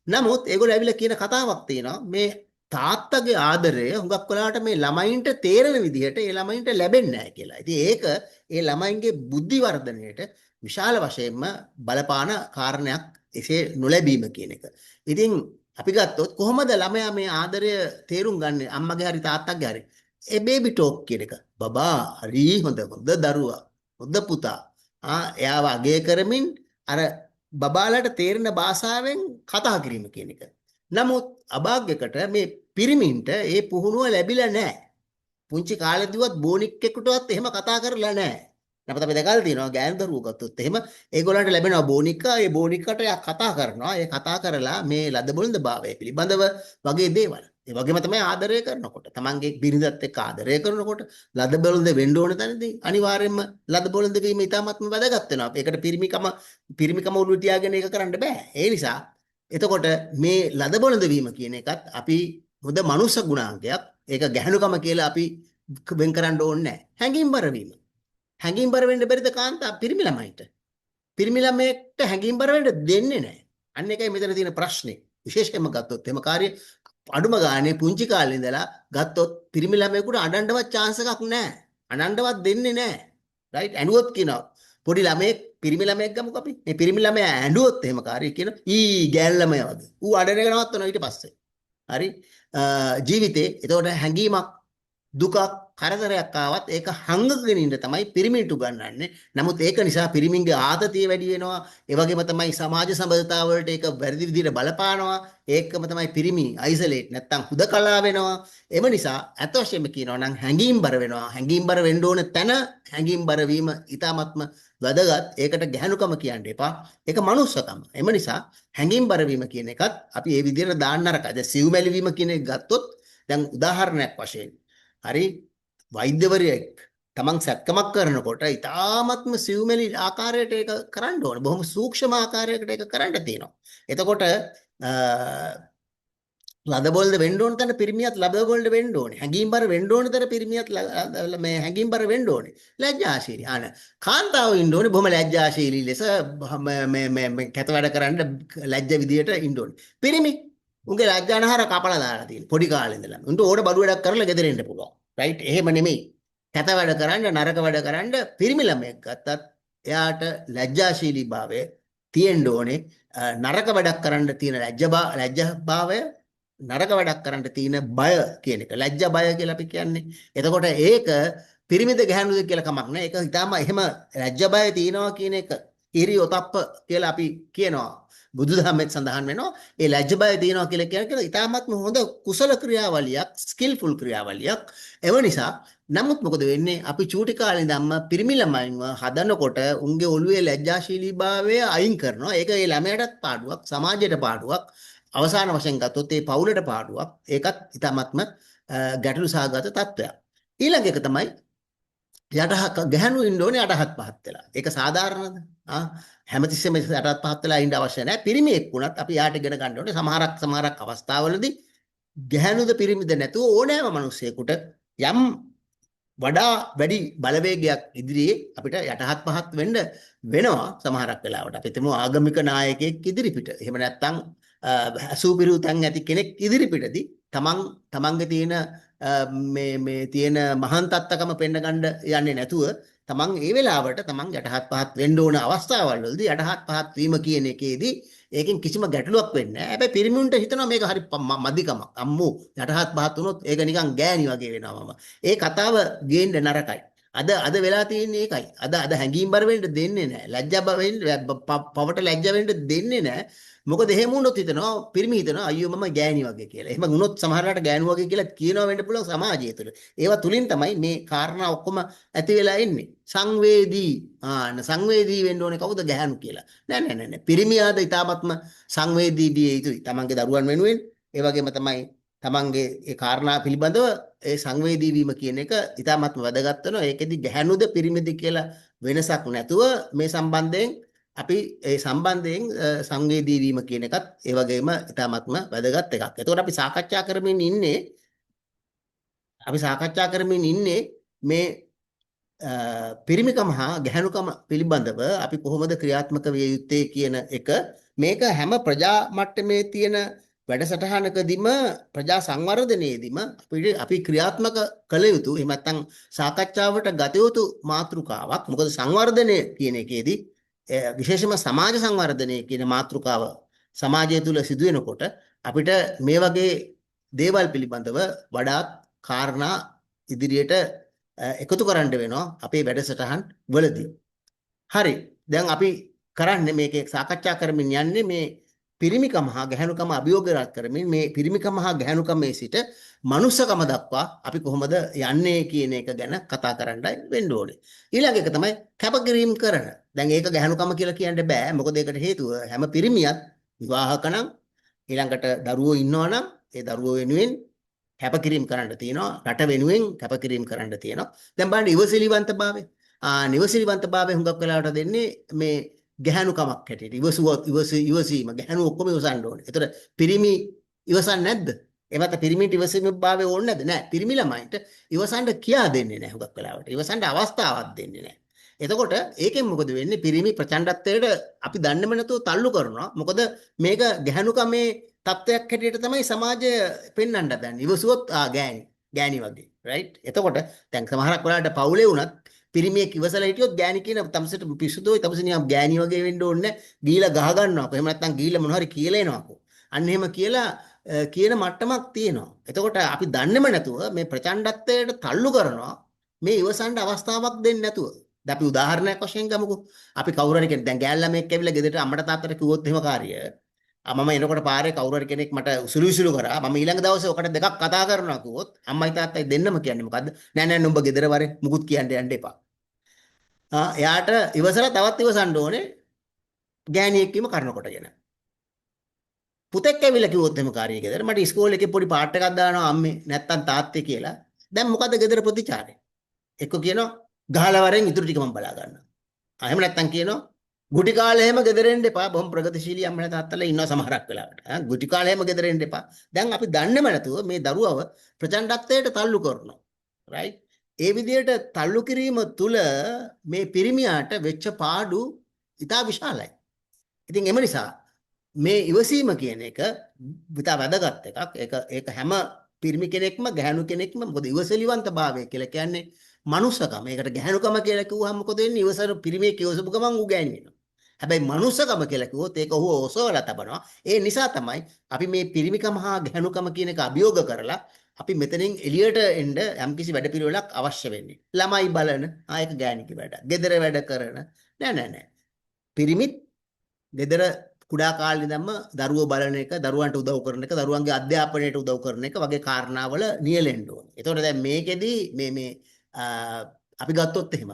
නමුත් ඒගොල්ලෝ ඇවිල්ලා කියන කතාවක් තියෙනවා, මේ තාත්තගේ ආදරය හුඟක් වෙලාවට මේ ළමයින්ට තේරෙන විදිහට ඒ ළමයින්ට ලැබෙන්නේ නැහැ කියලා. ඉතින් ඒක ඒ ළමයින්ගේ බුද්ධි වර්ධනයට විශාල වශයෙන්ම බලපාන කාරණයක් එසේ නොලැබීම කියන එක. ඉතින් අපි ගත්තොත් කොහොමද ළමයා මේ ආදරය තේරුම් ගන්නෙ අම්මගේ හරි තාත්තගේ හරි? ඒ බේබි ටෝක් කියන එක. බබා හරි හොඳ හොඳ දරුවා, හොඳ පුතා. එයාව අගය කරමින් අර බබාලට තේරෙන භාෂාවෙන් කතා කිරීම කියන එක. නමුත් අභාග්‍යකට මේ පිරිමින්ට ඒ පුහුණුව ලැබිලා නැහැ. පුංචි කාලෙදිවත් බෝනික්කෙකුටවත් එහෙම කතා කරලා නැහැ. නැවත අපි දැකලා තියෙනවා ගෑනු දරුවෝ ගත්තොත් එහෙම ඒගොල්ලන්ට ලැබෙනවා බෝනික්කා. ඒ බෝනික්කට එයා කතා කරනවා. ඒ කතා කරලා මේ ලද බොළඳ භාවය පිළිබඳව වගේ දේවල්. ඒ වගේම තමයි ආදරය කරනකොට තමන්ගේ බිරිඳත් එක්ක ආදරය කරනකොට ලද බොළඳ වෙන්න ඕන තැනදී අනිවාර්යයෙන්ම ලද බොළඳ වීම ඉතාමත්ම වැදගත් වෙනවා. ඒකට පිරිමිකම ඔළුවේ තියාගෙන ඒක කරන්න බෑ. ඒ නිසා එතකොට මේ ලද බොළඳ වීම කියන එකත් අපි හොඳ මනුස්ස ගුණාංගයක්. ඒක ගැහැණුකම කියලා අපි වෙන් කරන්න ඕනේ නෑ. හැඟීම්බර වීම. හැඟීම්බර වෙන්න බැරිද කාන්තා පිරිමි ළමයින්ට? පිරිමි ළමයෙක්ට හැඟීම්බර වෙන්න දෙන්නේ නෑ. අන්න ඒකයි මෙතන තියෙන ප්‍රශ්නේ. විශේෂයෙන්ම ගත්තොත් එම කාර්ය අඩුම ගානේ පුංචි කාලේ ඉඳලා ගත්තොත් පිරිමි ළමයෙකුට අඬන්නවත් chance එකක් නෑ. අනණ්ඩවත් දෙන්නේ නැහැ. රයිට්? ඇඬුවොත් කියනවා පොඩි ළමයෙක්, පිරිමි ළමයෙක් ගමුකෝ අපි. මේ පිරිමි ළමයා ඇඬුවොත් එහෙම කාර්යය කියන ඊ ගෑනු ළමයා වගේ. ඌ අඬන එක නවත්තනවා ඊට පස්සේ. හරි? ජීවිතේ එතකොට හැඟීමක්, දුකක්, කරදරයක් ආවත් ඒක හංගගෙන ඉන්න තමයි පිරිමින්ට උගන්වන්නේ. නමුත් ඒක නිසා පිරිමින්ගේ ආතතිය වැඩි වෙනවා. ඒ වගේම තමයි සමාජ සබඳතා වලට ඒක වැරදි විදිහට බලපානවා. ඒකම තමයි පිරිමි අයිසොලේට් නැත්තම් හුදකලා වෙනවා. එම නිසා ඇත්ත වශයෙන්ම කියනවා නම් හැඟීම්බර වෙනවා. හැඟීම්බර වෙන්න ඕන තැන හැඟීම්බර වීම ඉතාමත්ම වැදගත්. ඒකට ගැහැණුකම කියන්න එපා. ඒක මනුස්සකම. එම නිසා හැඟීම්බර වීම කියන එකත් අපි ඒ විදිහට දාන්න නරකයි. දැන් සිව්මැලි වීම කියන එක ගත්තොත් දැන් උදාහරණයක් වශයෙන් හරි, වෛද්‍යවරයෙක් තමන් සැත්කමක් කරනකොට ඉතාමත්ම සිව්මැලි ආකාරයට ඒක කරන්න ඕන. බොහොම සූක්ෂම ආකාරයකට ඒක කරන්න තියෙනවා. එතකොට ලදබොල්ද වෙන්න ඕන තැන පිරිමියත් ලදබොල්ද වෙන්න ඕනේ. හැඟීම්බර වෙන්න ඕන තැන පිරිමියත් මේ හැඟීම්බර වෙන්න ඕනේ. ලැජ්ජාශීලී. ආන කාන්තාව ඉන්න ඕනේ බොහොම ලැජ්ජාශීලී ලෙස, මේ මේ මේ කැත වැඩ කරන්න ලැජ්ජ විදියට ඉන්න ඕනේ. පිරිමි උන්ගේ ලැජ්ජානහර කපලා දාලා තියෙන පොඩි කාලේ ඉඳලා. උන්ට ඕන බඩු වැඩක් කරලා ගෙදර එන්න පුළුවන්. රයිට්? එහෙම නෙමෙයි. කැත වැඩ කරන්න, නරක වැඩ කරන්න පිරිමි ළමයෙක් ගත්තත් එයාට ලැජ්ජාශීලී භාවය තියෙන්න ඕනේ. නරක වැඩක් කරන්න තියෙන ලැජ්ජා භාවය, නරක වැඩක් කරන්න තියෙන බය කියන එක. ලැජ්ජා බය කියලා අපි කියන්නේ. එතකොට ඒක පිරිමිද ගැහැණුද කියලා කමක් නෑ. ඒක ඉතාම එහෙම ලැජ්ජා බය තියෙනවා කියන එක හිරි ඔතප්ප කියලා අපි කියනවා. බුදුදහමෙත් සඳහන් වෙනවා. ඒ ලැජ්ජ බය තියෙනවා කියලා කියන්නේ ඉතාමත්ම හොඳ කුසල ක්‍රියාවලියක්, ස්කිල්ෆුල් ක්‍රියාවලියක්. එම නිසා නමුත් මොකද වෙන්නේ? අපි චූටි කාලේ ඉඳන්ම පිරිමි ළමයින්ව හදනකොට උන්ගේ ඔළුවේ ලැජ්ජාශීලී භාවය අයින් කරනවා. ඒක ඒ ළමයාටත් පාඩුවක්, සමාජයට පාඩුවක්. අවසාන වශයෙන් ගත්තොත් ඒ පවුලට පාඩුවක්. ඒකත් ඉතාමත්ම ගැටලු සහගත තත්ත්වයක්. ඊළඟ එක තමයි යටහත් ගැහැණු ඉන්න ඕනේ යටහත් පහත් වෙලා. ඒක සාධාරණද? ආ හැමතිස්සෙම යටහත් පහත් වෙලා ඉන්න අවශ්‍ය නැහැ. පිරිමියෙක් වුණත් අපි යාට ඉගෙන ගන්න ඕනේ සමහරක් සමහරක් අවස්ථාවලදී ගැහැණුද පිරිමිද නැතුව ඕනෑම මිනිසෙකුට යම් වඩා වැඩි බලවේගයක් ඉදිරියේ අපිට යටහත් පහත් වෙන්න වෙනවා සමහරක් වෙලාවට. අපි හිතමු ආගමික නායකයෙක් ඉදිරිපිට. එහෙම නැත්නම් ඇසූ පිරූ තැන් ඇති කෙනෙක් ඉදිරිපිටදී තමන් තමන්ගේ තියෙන මේ මේ තියෙන මහාන් තත්ත්වකම පෙන්න ගන්න යන්නේ නැතුව තමන් ඒ වෙලාවට තමන් යටහත් පහත් වෙන්න ඕන අවස්ථාවල් වලදී යටහත් පහත් වීම කියන එකේදී ඒකෙන් කිසිම ගැටලුවක් වෙන්නේ නැහැ. හැබැයි පිරිමින්ට හිතනවා මේක හරි මදිකමක්. අම්මෝ, යටහත් පහත් වුණොත් ඒක නිකන් ගෑණි වගේ වෙනවා මම. ඒ කතාව ගේන්න නරකයි. අද අද වෙලා තියෙන්නේ ඒකයි. අද අද හැඟීම්බර වෙන්න දෙන්නේ නැහැ. ලැජ්ජා බ වෙන්න, පවට ලැජ්ජා වෙන්න දෙන්නේ නැහැ. මොකද එහෙම වුණොත් හිතනවා පිරිමි හිතනවා අයියෝ මම ගෑණි වගේ කියලා. එහෙම වුණොත් සමහරවිට ගෑනු වගේ කියලා කියනවා වෙන්න පුළුවන් සමාජය තුළ. ඒවා තුලින් තමයි මේ කාරණා ඔක්කොම ඇති වෙලා එන්නේ. සංවේදී. ආ සංවේදී වෙන්න ඕනේ කවුද, ගැහැණු කියලා. නෑ නෑ නෑ නෑ. පිරිමියාද ඉතාමත්ම සංවේදී විය යුතුයි. තමන්ගේ දරුවන් වෙනුවෙන්, ඒ වගේම තමයි තමන්ගේ ඒ කාරණා පිළිබඳව ඒ සංවේදී වීම කියන එක ඉතාමත්ම වැදගත් වෙනවා. ඒකෙදි ගැහැණුද පිරිමිද කියලා වෙනසක් නැතුව මේ සම්බන්ධයෙන් අපි ඒ සම්බන්ධයෙන් සංවේදී වීම කියන එකත් ඒ වගේම ඉතාමත්ම වැදගත් එකක්. එතකොට අපි සාකච්ඡා කරමින් ඉන්නේ මේ පිරිමිකම හා ගැහැණුකම පිළිබඳව අපි කොහොමද ක්‍රියාත්මක විය යුත්තේ කියන එක. මේක හැම ප්‍රජා මට්ටමේ තියෙන වැඩසටහනකදීම, ප්‍රජා සංවර්ධනයේදීම අපි ක්‍රියාත්මක කළ යුතු, එහෙම නැත්නම් සාකච්ඡාවට ගත යුතු මාතෘකාවක්. මොකද සංවර්ධනය කියන එකේදී, විශේෂයෙන්ම සමාජ සංවර්ධනය කියන මාතෘකාව සමාජය තුළ සිදු වෙනකොට අපිට මේ වගේ දේවල් පිළිබඳව වඩාත් කාරණා ඉදිරියට එකතු කරන්න වෙනවා අපේ වැඩසටහන් වලදී. හරි. දැන් අපි කරන්නේ මේකේ සාකච්ඡා කරමින් යන්නේ මේ පිරිමිකම හා ගැහැණුකම අභියෝග කරමින් මේ පිරිමිකම හා ගැහැණුකමේ සිට මනුස්සකම දක්වා අපි කොහොමද යන්නේ කියන එක ගැන කතා කරන්නයි වෙන්න ඕනේ. ඊළඟ එක තමයි කැපකිරීම කරන. දැන් ඒක ගැහැණුකම කියලා කියන්න බෑ. මොකද ඒකට හේතුව හැම පිරිමියත් විවාහක නම්, ඊළඟට දරුවෝ ඉන්නවා නම් ඒ දරුවෝ වෙනුවෙන් කැපකිරීම කරන්න තියෙනවා. රට වෙනුවෙන් කැපකිරීම කරන්න තියෙනවා. දැන් බලන්න ඉවසිලිවන්තභාවය. ආ ඉවසිලිවන්තභාවය හුඟක් වෙලාවට දෙන්නේ මේ ගැහැණුකමක් හැටියට. ඉවසුවොත් ඉවසීම ගැහැණු ඔක්කොම ඉවසන්න ඕනේ. ඒතර පිරිමි ඉවසන්නේ නැද්ද? ඒවත් පිරිමින්ට ඉවසීම භාවය ඕනේ නැද්ද? නෑ. පිරිමි ළමයින්ට ඉවසන්න කියා දෙන්නේ නෑ හුඟක් වෙලාවට. ඉවසන්න අවස්ථාවක් දෙන්නේ නෑ. එතකොට ඒකෙන් මොකද වෙන්නේ? පිරිමි ප්‍රචණ්ඩත්වයට අපි දන්නේම නැතුව තල්ලු කරනවා. මොකද මේක ගැහැණුකමේ තත්ත්වයක් හැටියට තමයි සමාජය පෙන්වන්න හදන්නේ. ඉවසුවොත් ආ ගෑණි. ගෑණි වගේ. රයිට්? එතකොට දැන් සමහරක් වෙලාවට පවුලේ වුණත් පිරිමියෙක් ඉවසලා හිටියොත් ගෑණි කියන තමුසෙට පිස්සුදෝ තමුසෙ නිකන් ගෑණි වගේ වෙන්න ඕනේ නැහැ. ගිහිලා ගහ ගන්නවාකෝ. එහෙම නැත්නම් ගිහිලා මොන හරි කියලා එනවාකෝ. අන්න එහෙම කියලා කියන මට්ටමක් තියෙනවා. එතකොට අපි දන්නේම නැතුව මේ ප්‍රචණ්ඩත්වයට තල්ලු කරනවා මේ ඉවසන්න අවස්ථාවක් දෙන්නේ නැතුව. දැන් අපි උදාහරණයක් වශයෙන් ගමුකෝ. අපි කවුරු හරි කෙනෙක් දැන් ගෑන් ළමයෙක් ඇවිල්ලා ගෙදරට අම්මට තාත්තට කිව්වොත් එහෙම කාර්ය මම එනකොට පාරේ කවුරු හරි කෙනෙක් මට උසුළු විසුළු කරා. මම ඊළඟ දවසේ ඔකට දෙකක් කතා කරනවා කිව්වොත් අම්මයි තාත්තයි දෙන්නම කියන්නේ මොකද්ද? නෑ නෑ නුඹ ගෙදර වරේ මුකුත් කියන්න යන්න එපා. එයාට ඉවසලා තවත් ඉවසන්න ඕනේ ගෑණියෙක් වීම කරන කොටගෙන. පුතෙක් ඇවිල්ලා කිව්වොත් එහෙම කාර්යය ගෙදර මට ඉස්කෝලේ එකේ පොඩි පාට් එකක් දානවා අම්මේ නැත්තම් තාත්තේ කියලා. දැන් මොකද ගෙදර ප්‍රතිචාරය? එක්ක කියනවා ගහලා වරෙන් ඉතුරු ටික මම බලා ගන්නවා. එහෙම නැත්තම් කියනවා ගුටි කාලේ එහෙම ගෙදර එන්න එපා. බොහොම ප්‍රගතිශීලී අම්මලා තාත්තලා ඉන්නවා සමහරක් වෙලාවට. ගුටි කාලේ එහෙම ගෙදර එන්න එපා. දැන් අපි දන්නේම නැතුව මේ දරුවව ප්‍රචණ්ඩත්වයට තල්ලු කරනවා. රයිට්? ඒ විදිහට තල්ලු කිරීම තුළ මේ පිරිමියාට වෙච්ච පාඩු ඉතා විශාලයි. ඉතින් එම නිසා මේ ඉවසීම කියන එක ඉතා වැදගත් එකක්. ඒක ඒක හැම පිරිමි කෙනෙක්ම ගැහැණු කෙනෙක්ම මොකද ඉවසිලිවන්ත භාවය කියලා කියන්නේ මනුස්සකම. ඒකට ගැහැණුකම කියලා කිව්වහම මොකද වෙන්නේ? ඉවසන පිරිමියෙක් ඉවසපු ගමන් ඌ ගෑණි වෙනවා. හැබැයි මනුස්සකම කියලා කිව්වොත් ඒක ඔහුව ඔසවලා තබනවා. ඒ නිසා තමයි අපි මේ පිරිමිකම හා ගැහැණුකම කියන එක අභියෝග කරලා අපි මෙතනින් එළියට එන්න යම්කිසි වැඩපිළිවෙලක් අවශ්‍ය වෙන්නේ. ළමයි බලන, ආ ඒක ගෑණිගේ වැඩ. ගෙදර වැඩ කරන. නෑ නෑ නෑ. පිරිමිත් ගෙදර කුඩා කාලේ ඉඳන්ම දරුවෝ බලන එක, දරුවන්ට උදව් කරන එක, දරුවන්ගේ අධ්‍යාපනයට උදව් කරන එක වගේ කාරණාවල නියැලෙන්න ඕනේ. එතකොට දැන් මේකෙදි මේ මේ අපි ගත්තොත් එහෙම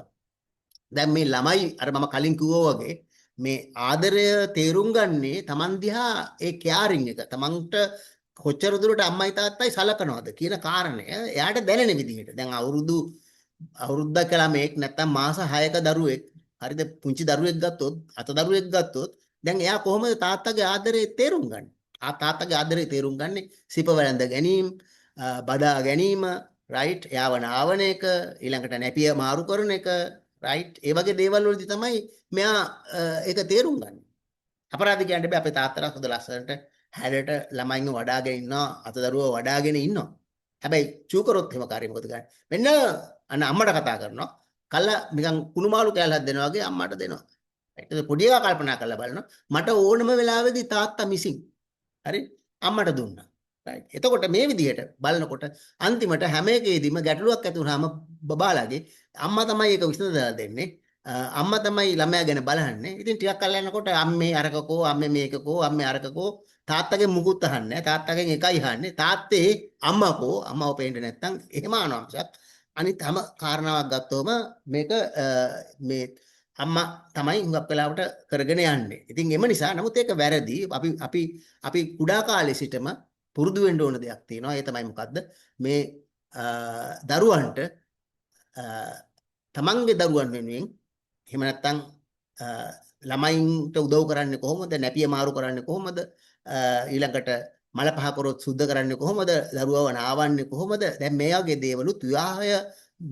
දැන් මේ ළමයි අර මම කලින් කිව්වා වගේ මේ ආදරය තේරුම් ගන්නේ තමන් දිහා ඒ කෙයාරින් එක තමන්ට කොච්චර දුරට අම්මයි තාත්තයි සලකනවද කියන කාරණය එයාට දැනෙන විදිහට. දැන් අවුරුද්දක ළමයෙක් නැත්තම් මාස 6ක දරුවෙක් හරිද පුංචි දරුවෙක් ගත්තොත් අත දරුවෙක් ගත්තොත් දැන් එයා කොහොමද තාත්තගේ ආදරේ තේරුම් ගන්නේ? ආ තාත්තගේ ආදරේ තේරුම් ගන්නේ සිප වැළඳ ගැනීම, බදා ගැනීම, රයිට්, එයාව නාවන එක, ඊළඟට නැපිය මාරු කරන එක, රයිට්, ඒ වගේ දේවල් වලදී තමයි මෙයා ඒක තේරුම් ගන්නේ. අපරාධ කියන්න බෑ අපේ තාත්තලා හොඳ ලස්සනට හැඩට ළමයින්ව වඩාගෙන ඉන්නවා, අත දරුවව වඩාගෙන ඉන්නවා. හැබැයි චූ කරොත් එහෙම කාර්යය මොකද කරන්නේ? මෙන්න අන්න අම්මට කතා කරනවා. කල්ලා නිකන් කුණු මාළු කෑල්ලක් දෙනවා වගේ අම්මට දෙනවා. රයිට්. ඒක පොඩි එකා කල්පනා කරලා බලනවා. මට ඕනම වෙලාවෙදී තාත්තා මිසින්. හරි? අම්මට දුන්නා. රයිට්. එතකොට මේ විදිහට බලනකොට අන්තිමට හැම එකේදීම ගැටලුවක් ඇති වුනහම බබාලාගේ අම්මා තමයි ඒක විසඳලා දෙන්නේ. අම්මා තමයි ළමයා ගැන බලන්නේ. ඉතින් ටිකක් කල් යනකොට අම්මේ අරකකෝ, අම්මේ මේකකෝ, අම්මේ අරකකෝ තාත්තගෙන් මුකුත් අහන්නේ නැහැ. තාත්තගෙන් එකයි අහන්නේ. තාත්තේ අම්මකෝ, අම්මව පේන්නේ නැත්තම් එහෙම අහනවා මිසක් අනිත් හැම කාරණාවක් ගත්තොම මේක මේ අම්මා තමයි හුඟක් වෙලාවට කරගෙන යන්නේ. ඉතින් එම නිසා නමුත් ඒක වැරදි. අපි අපි අපි කුඩා කාලේ සිටම පුරුදු වෙන්න ඕන දෙයක් තියෙනවා. ඒ තමයි මොකද්ද? මේ දරුවන්ට තමන්ගේ දරුවන් වෙනුවෙන් එහෙම නැත්නම් ළමයින්ට උදව් කරන්නේ කොහොමද? නැපිය මාරු කරන්නේ කොහොමද? ඊළඟට මල පහ කරොත් සුද්ධ කරන්නේ කොහොමද? දරුවව නාවන්නේ කොහොමද? දැන් මේ වගේ දේවලුත් විවාහය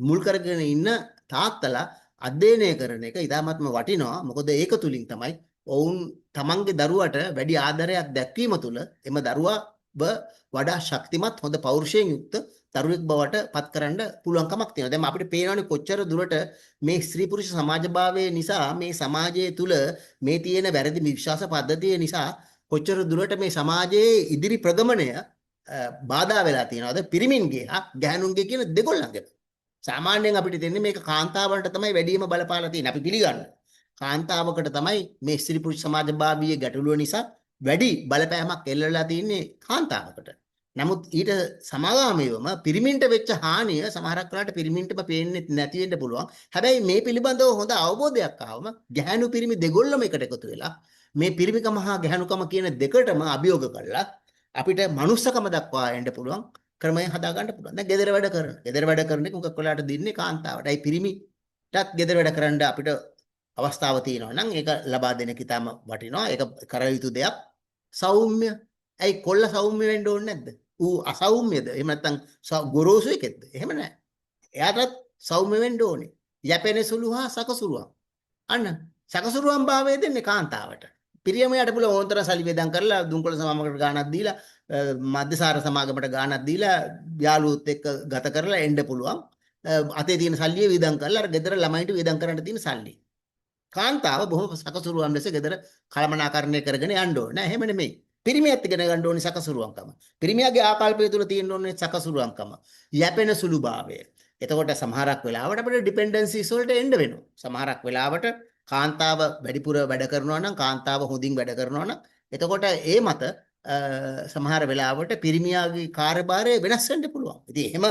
මුල් කරගෙන ඉන්න තාත්තලා අධ්‍යයනය කරන එක ඉතාමත්ම වටිනවා. මොකද ඒක තුලින් තමයි ඔවුන් තමන්ගේ දරුවට වැඩි ආදරයක් දැක්වීම තුළ එම දරුවාව වඩා ශක්තිමත් හොඳ පෞරුෂයෙන් යුක්ත දරුවෙක් බවට පත් කරන්න පුළුවන්කමක් තියෙනවා. දැන් අපිට පේනවනේ කොච්චර දුරට මේ ස්ත්‍රී පුරුෂ සමාජභාවය නිසා මේ සමාජය තුළ මේ තියෙන වැරදි විශ්වාස පද්ධතිය නිසා කොච්චර දුරට මේ සමාජයේ ඉදිරි ප්‍රගමනය බාධා වෙලා තියෙනවද පිරිමින්ගේ හා ගැහැණුන්ගේ කියන දෙගොල්ලන්ගේම. සාමාන්‍යයෙන් අපිට දෙන්නේ මේක කාන්තාවන්ට තමයි වැඩිම බලපාලා තියෙන්නේ. අපි පිළිගන්නවා. කාන්තාවකට තමයි මේ ස්ත්‍රී පුරුෂ සමාජභාවීය ගැටලුව නිසා වැඩි බලපෑමක් එල්ල වෙලා තියෙන්නේ කාන්තාවකට. නමුත් ඊට සමාගාමීවම පිරිමින්ට වෙච්ච හානිය සමහරක් වෙලාවට පිරිමින්ටම පේන්නේ නැති වෙන්න පුළුවන්. හැබැයි මේ පිළිබඳව හොඳ අවබෝධයක් ආවම ගැහැණු පිරිමි දෙගොල්ලම එකට එකතු වෙලා මේ පිරිමිකම හා ගැහැණුකම කියන දෙකටම අභියෝග කරලා අපිට මනුස්සකම දක්වා එන්න පුළුවන් ක්‍රමය හදා ගන්න පුළුවන්. දැන් ගෙදර වැඩ කරන. ගෙදර වැඩ කරන එක මොකක් වෙලාවට දින්නේ කාන්තාවට. ඇයි පිරිමිටත් ගෙදර වැඩ කරන්න අපිට අවස්ථාව තියෙනවා නම් ඒක ලබා දෙන එක ඉතාම වටිනවා. ඒක කර යුතු දෙයක්. සෞම්‍ය. ඇයි කොල්ල සෞම්‍ය වෙන්න ඕනේ නැද්ද? ඌ අසෞම්‍යද? එහෙම නැත්නම් ගොරෝසු එකෙක්ද? එහෙම නෑ. එයාටත් සෞම්‍ය වෙන්න ඕනේ. යැපෙන සුළු හා සකසුරුවම්. අන්න සකසුරුවම් භාවය දෙන්නේ කාන්තාවට. පිරිමියාට පුළුවන් ඕන තරම් සල්ලි වියදම් කරලා දුම්කොළ සමාගමකට ගාණක් දීලා, මද්‍යසාර සමාගමට ගාණක් දීලා, යාළුවොත් එක්ක ගත කරලා එන්න පුළුවන්. අතේ තියෙන සල්ලිය වියදම් කරලා අර ගෙදර ළමයින්ට වියදම් කරන්න තියෙන සල්ලි. කාන්තාව බොහොම සකසුරුවම් ලෙස ගෙදර කළමනාකරණය කරගෙන යන්න ඕනේ. නෑ, එහෙම නෙමෙයි. පිරිමියත් ඉගෙන ගන්න ඕනේ සකසුරුවම්කම. පිරිමියාගේ ආකල්පය තුල තියෙන්න ඕනේ සකසුරුවම්කම. යැපෙන සුළුභාවය. එතකොට සමහරක් වෙලාවට අපිට ඩිපෙන්ඩන්සිස් වලට එන්න වෙනවා. සමහරක් වෙලාවට කාන්තාව වැඩිපුර වැඩ කරනවා නම්, කාන්තාව හොඳින් වැඩ කරනවා නම්, එතකොට ඒ මත සමහර වෙලාවට පිරිමියාගේ කාර්යභාරය වෙනස් වෙන්න පුළුවන්. ඉතින් එහෙම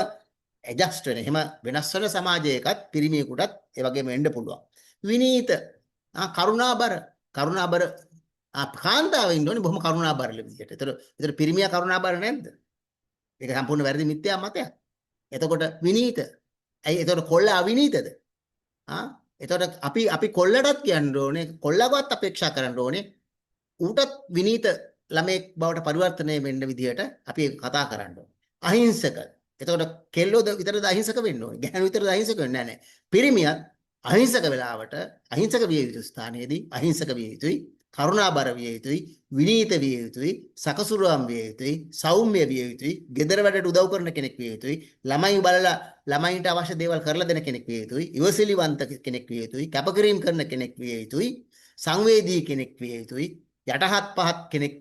ඇඩ්ජස්ට් වෙන, එහෙම වෙනස් වෙන සමාජයකත් පිරිමියෙකුටත් ඒ වගේම වෙන්න පුළුවන්. විනීත, කරුණාබර, කරුණාබර කාන්තාව ඉන්න ඕනේ බොහොම කරුණාබර විදියට. ඒතර පිරිමියා කරුණාබර නැද්ද? ඒක සම්පූර්ණ වැරදි මිත්‍යා මතයක්. එතකොට විනීත. ඇයි එතකොට කොල්ල අවිනීතද? එතකොට අපි අපි කොල්ලටත් කියන්න ඕනේ, කොල්ලගවත් අපේක්ෂා කරන්න ඕනේ ඌටත් විනීත ළමයෙක් බවට පරිවර්තනය වෙන්න විදියට අපි ඒක කතා කරන්න ඕනේ. අහිංසක. එතකොට කෙල්ලෝ විතරද අහිංසක වෙන්න ඕනේ? ගැහැණු විතරද අහිංසක වෙන්නේ? නෑ නෑ. පිරිමියත් අහිංසක වෙලාවට අහිංසක විය යුතු ස්ථානයේදී අහිංසක විය යුතුයි, කරුණාබර විය යුතුයි, විනීත විය යුතුයි, සකසුරුවම් විය යුතුයි, සෞම්‍ය විය යුතුයි, ගෙදර වැඩට උදව් කරන කෙනෙක් විය යුතුයි, ළමයි බලලා ළමයින්ට අවශ්‍ය දේවල් කරලා දෙන කෙනෙක් විය යුතුයි, ඉවසිලිවන්ත කෙනෙක් විය යුතුයි, කැපකිරීම කරන කෙනෙක් විය යුතුයි, සංවේදී කෙනෙක් විය යුතුයි, යටහත් පහත් කෙනෙක්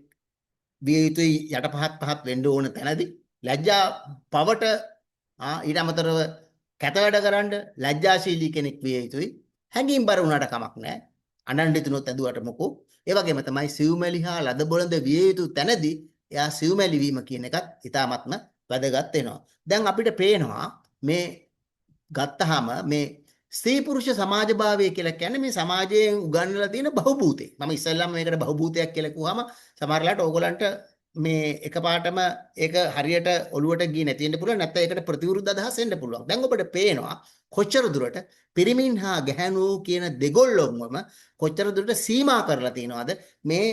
විය යුතුයි. යටපහත් පහත් වෙන්න ඕන තැනදී ලැජ්ජා පවට, ඊට අමතරව කැත වැඩ කරන්න ලැජ්ජාශීලී කෙනෙක් විය යුතුයි. හැඟීම් බර වුණාට කමක් නැහැ. අඬන්න හිතුනොත් ඇදුවට මොකෝ. ඒ වගේම තමයි සිව්මැලි හා ලද බොළඳ විය යුතු තැනදී එයා සිව්මැලි වීම කියන එකත් ඉතාමත්ම වැදගත් වෙනවා. දැන් අපිට පේනවා මේ ගත්තාම මේ ස්ත්‍රී පුරුෂ සමාජභාවය කියලා කියන්නේ මේ සමාජයෙන් උගන්වලා තියෙන බහුබූතේ. මම ඉස්සෙල්ලාම මේකට බහුබූතයක් කියලා කිව්වහම සමහර වෙලාවට ඕගොල්ලන්ට මේ එකපාරටම ඒක හරියට ඔළුවට ගියේ නැති වෙන්න පුළුවන්, නැත්නම් ඒකට ප්‍රතිවිරුද්ධ අදහස් එන්න පුළුවන්. දැන් ඔබට පේනවා කොච්චර දුරට පිරිමින් හා ගැහැණු කියන දෙගොල්ලොන්වම කොච්චර දුරට සීමා කරලා තියෙනවද මේ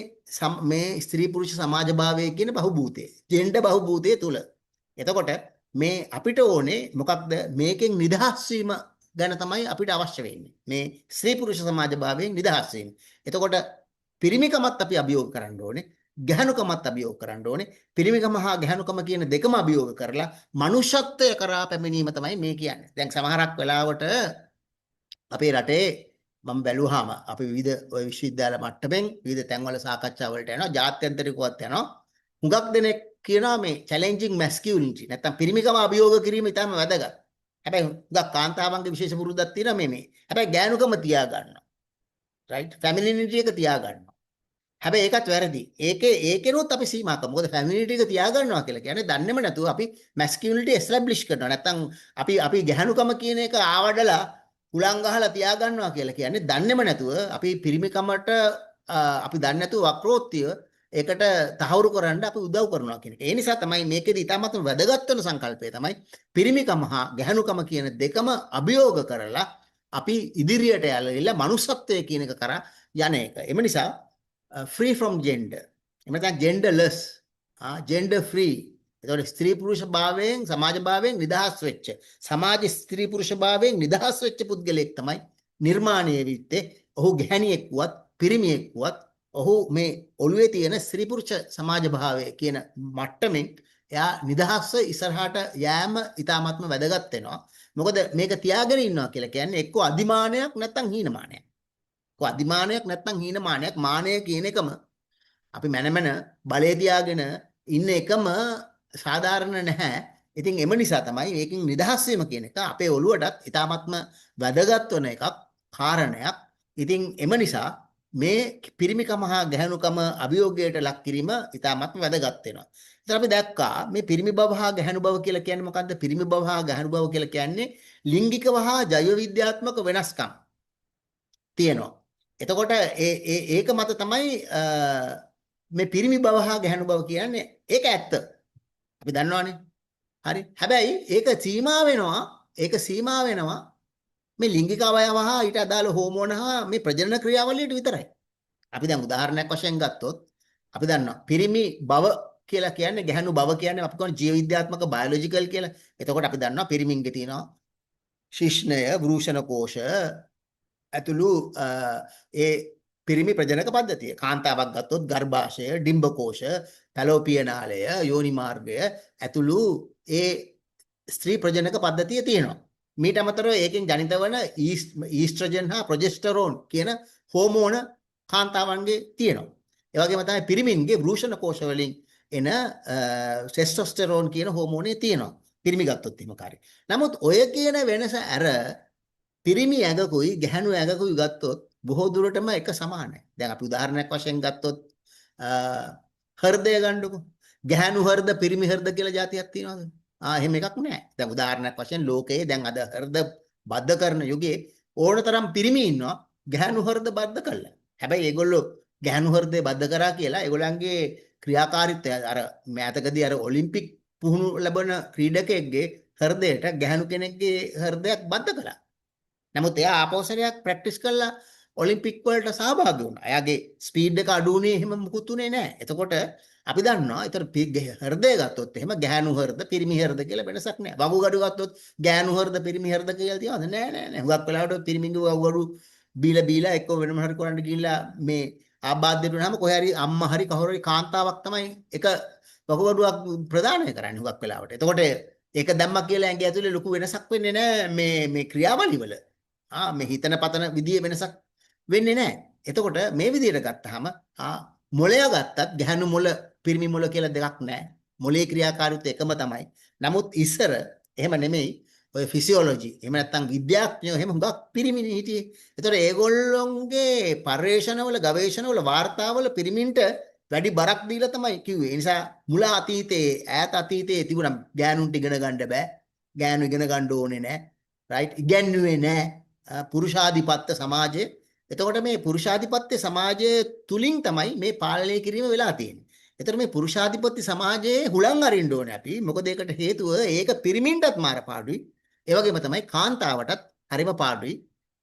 මේ ස්ත්‍රී පුරුෂ සමාජභාවය කියන බහුබූතය, ජෙන්ඩර් බහුබූතය තුල. එතකොට මේ අපිට ඕනේ මොකක්ද? මේකෙන් නිදහස් වීම ගැන තමයි අපිට අවශ්‍ය වෙන්නේ. මේ ස්ත්‍රී පුරුෂ සමාජභාවයෙන් නිදහස් වීම. එතකොට පිරිමිකමත් අපි අභියෝග කරන්න ඕනේ, ගැහැණුකමත් අභියෝග කරන්න ඕනේ. පිරිමිකම හා ගැහැණුකම කියන දෙකම අභියෝග කරලා මනුෂ්‍යත්වය කරා පැමිණීම තමයි මේ කියන්නේ. දැන් සමහරක් වෙලාවට අපේ රටේ මම බැලුවාම අපි විවිධ ඔය විශ්වවිද්‍යාල මට්ටමින් විවිධ තැන්වල සාකච්ඡා වලට යනවා, ජාත්‍යන්තරිකවත් යනවා. හුඟක් දෙනෙක් කියනවා මේ චැලෙන්ජිං මැස්කියුලිනිටි නැත්තම් පිරිමිකම අභියෝග කිරීම ඉතාම වැදගත්. හැබැයි හුඟක් කාන්තාවන්ගේ විශේෂ පුරුද්දක් තියෙනවා මේ මේ. හැබැයි ගෑනුකම තියාගන්නවා. රයිට්, ෆැමිලිනිටි එක තියාගන්නවා. හැබැයි ඒකත් වැරදි. ඒකේනොත් අපි සීමා කරමු. මොකද ෆැමිලිනිටි එක තියාගන්නවා කියලා කියන්නේ දන්නේම නැතුව අපි මැස්කියුලිනිටි එස්ටැබ්ලිෂ් කරනවා. නැත්තම් අපි අපි ගැහැණුකම කියන එක ආවඩලා හුලං ගහලා තියාගන්නවා කියලා කියන්නේ දන්නේම නැතුව අපි පිරිමිකමට අපි දන්නේ නැතුව වක්‍රෝත්තිය ඒකට තහවුරු කරන්න අපි උදව් කරනවා කියන එක. ඒ නිසා තමයි මේකෙදි ඉතාමත්ම වැදගත් වෙන සංකල්පය තමයි පිරිමිකම හා ගැහැණුකම කියන දෙකම අභියෝග කරලා අපි ඉදිරියට යලා මනුස්සත්වය කියන එක කරා යන එක. එම නිසා free from gender. එහෙම නැත්නම් genderless, gender free. එතකොට ස්ත්‍රී පුරුෂ භාවයෙන්, සමාජ භාවයෙන් නිදහස් වෙච්ච, සමාජ ස්ත්‍රී පුරුෂ භාවයෙන් නිදහස් වෙච්ච පුද්ගලයෙක් තමයි නිර්මාණය වෙත්තේ. ඔහු ගැහණියෙක් වුවත් පිරිමියෙක් වුවත් ඔහු මේ ඔළුවේ තියෙන ස්ත්‍රී පුරුෂ සමාජ භාවය කියන මට්ටමින් එයා නිදහස්ව ඉස්සරහට යෑම ඉතාමත්ම වැදගත් වෙනවා. මොකද මේක තියාගෙන ඉන්නවා කියලා කියන්නේ එක්කෝ අධිමානයක් නැත්නම් හීනමානයක්. එක්කෝ අධිමානයක් නැත්නම් හීනමානයක්. මානය කියන එකම අපි මැන මැන බලය තියාගෙන ඉන්න එකම සාධාරණ නැහැ. ඉතින් එම නිසා තමයි මේකෙන් නිදහස් වීම කියන එක අපේ ඔළුවටත් ඉතාමත්ම වැදගත් වන එකක්, කාරණයක්. ඉතින් එම නිසා මේ පිරිමිකම හා ගැහැණුකම අභියෝගයට ලක් කිරීම ඉතාමත්ම වැදගත් වෙනවා. ඉතින් අපි දැක්කා මේ පිරිමි බව හා ගැහැණු බව කියලා කියන්නේ මොකද්ද? පිරිමි බව හා ගැහැණු බව කියලා කියන්නේ ලිංගිකව හා ජෛව විද්‍යාත්මක වෙනස්කම් තියෙනවා. එතකොට ඒ ඒ ඒක මත තමයි මේ පිරිමි බව හා ගැහැණු බව කියන්නේ. ඒක ඇත්ත. අපි දන්නවනේ. හරි. හැබැයි ඒක සීමා වෙනවා. ඒක සීමා වෙනවා මේ ලිංගික අවයව හා ඊට අදාළ හෝමෝන හා මේ ප්‍රජනන ක්‍රියාවලියට විතරයි. අපි දැන් උදාහරණයක් වශයෙන් ගත්තොත් අපි දන්නවා පිරිමි බව කියලා කියන්නේ, ගැහැණු බව කියන්නේ අපි කියන්නේ ජීව විද්‍යාත්මක බයොලොජිකල් කියලා. එතකොට අපි දන්නවා පිරිමින්ගේ තියෙනවා ශිෂ්ණය, වෘෂණ කෝෂ ඇතුළු ඒ පිරිමි ප්‍රජනක පද්ධතිය. කාන්තාවක් ගත්තොත් ගර්භාෂය, ඩිම්බකෝෂ, ෆැලෝපිය නාලය, යෝනි මාර්ගය ඇතුළු ඒ ස්ත්‍රී ප්‍රජනක පද්ධතිය තියෙනවා. මීට අමතරව ඒකෙන් ජනිත වන ඊස්ට්‍රජන් හා ප්‍රොජෙස්ටරෝන් කියන හෝමෝන කාන්තාවන්ගේ තියෙනවා. ඒ වගේම තමයි පිරිමින්ගේ වෘෂණ කෝෂ වලින් එන ටෙස්ටොස්ටෙරෝන් කියන හෝමෝනය තියෙනවා. පිරිමි ගත්තොත් එහෙම කාර්යය. නමුත් ඔය කියන වෙනස අර පිරිමි ඇඟකුයි ගැහැණු ඇඟකුයි ගත්තොත් බොහෝ දුරටම එක සමානයි. දැන් අපි උදාහරණයක් වශයෙන් ගත්තොත් හෘදය ගන්නකො. ගැහැණු හෘද පිරිමි හෘද කියලා ජාතියක් තියෙනවද? එහෙම එකක් නෑ. දැන් උදාහරණයක් වශයෙන් ලෝකයේ දැන් අද හෘද බද්ධ කරන යුගයේ ඕනතරම් පිරිමි ඉන්නවා ගැහැණු හෘද බද්ධ කළා. හැබැයි ඒගොල්ලෝ ගැහැණු හෘදේ බද්ධ කරා කියලා ඒගොල්ලන්ගේ ක්‍රියාකාරීත්වය අර මෑතකදී අර ඔලිම්පික් පුහුණු ලැබෙන ක්‍රීඩකයෙක්ගේ හෘදයට ගැහැණු කෙනෙක්ගේ හෘදයක් බද්ධ කළා. නමුත් එයා ආපහු සැරයක් ප්‍රැක්ටිස් කරලා ඔලිම්පික් වලට සහභාගී වුණා. එයාගේ ස්පීඩ් එක අඩු වුණේ එහෙම මුකුත් උනේ නෑ. එතකොට අපි දන්නවා ඒතර හෘදය ගත්තොත් එහෙම ගැහැණු හෘද පිරිමි හෘද කියලා වෙනසක් නෑ. වකුගඩු ගත්තොත් ගැහැණු හෘද පිරිමි හෘද කියලා තියනවද? නෑ නෑ නෑ. හුඟක් වෙලාවට පිරිමින්ගේ වකුගඩු බීලා බීලා එක්ක වෙනම හරි කරන්න ගිහිල්ලා මේ ආබාධයට වුණාම කොහේ හරි අම්මා හරි කවුරු හරි කාන්තාවක් තමයි එක වකුගඩුවක් ප්‍රදානය කරන්නේ හුඟක් වෙලාවට. එතකොට ඒක දැම්මා කියලා ඇඟ ඇතුලේ ලොකු වෙනසක් වෙන්නේ නෑ මේ මේ ක්‍රියාවලිය වල. මේ හිතන පතන විදියේ වෙනසක් වෙන්නේ නෑ. එතකොට මේ විදියට ගත්තාම මොළය ගත්තත් ගැහැණු මොළ පිරිමි මොළ කියලා දෙකක් නෑ. මොළයේ ක්‍රියාකාරීත්වය එකම තමයි. නමුත් ඉස්සර එහෙම නෙමෙයි. ඔය ෆිසියොලොජි එහෙම නැත්නම් විද්‍යාඥයෝ එහෙම හුඟක් පිරිමිනේ හිටියේ. ඒතකොට ඒගොල්ලොන්ගේ පර්යේෂණවල ගවේෂණවල වාර්තාවල පිරිමින්ට වැඩි බරක් දීලා තමයි කිව්වේ. ඒ නිසා මුල අතීතයේ ඈත අතීතයේ තිබුණා ගෑනුන්ට ඉගෙන ගන්න බෑ. ගෑනු ඉගෙන ගන්න ඕනේ නෑ. රයිට්? ඉගැන්වුවේ නෑ. පුරුෂාධිපත්‍ය සමාජය. එතකොට මේ පුරුෂාධිපත්‍ය සමාජය තුලින් තමයි මේ පාලනය කිරීම වෙලා තියෙන්නේ. එතකොට මේ පුරුෂාධිපත්‍ය සමාජයේ හුලං අරින්න ඕනේ අපි. මොකද ඒකට හේතුව ඒක පිරිමින්ටත් මාර පාඩුයි. ඒ වගේම තමයි කාන්තාවටත් හරිම පාඩුයි.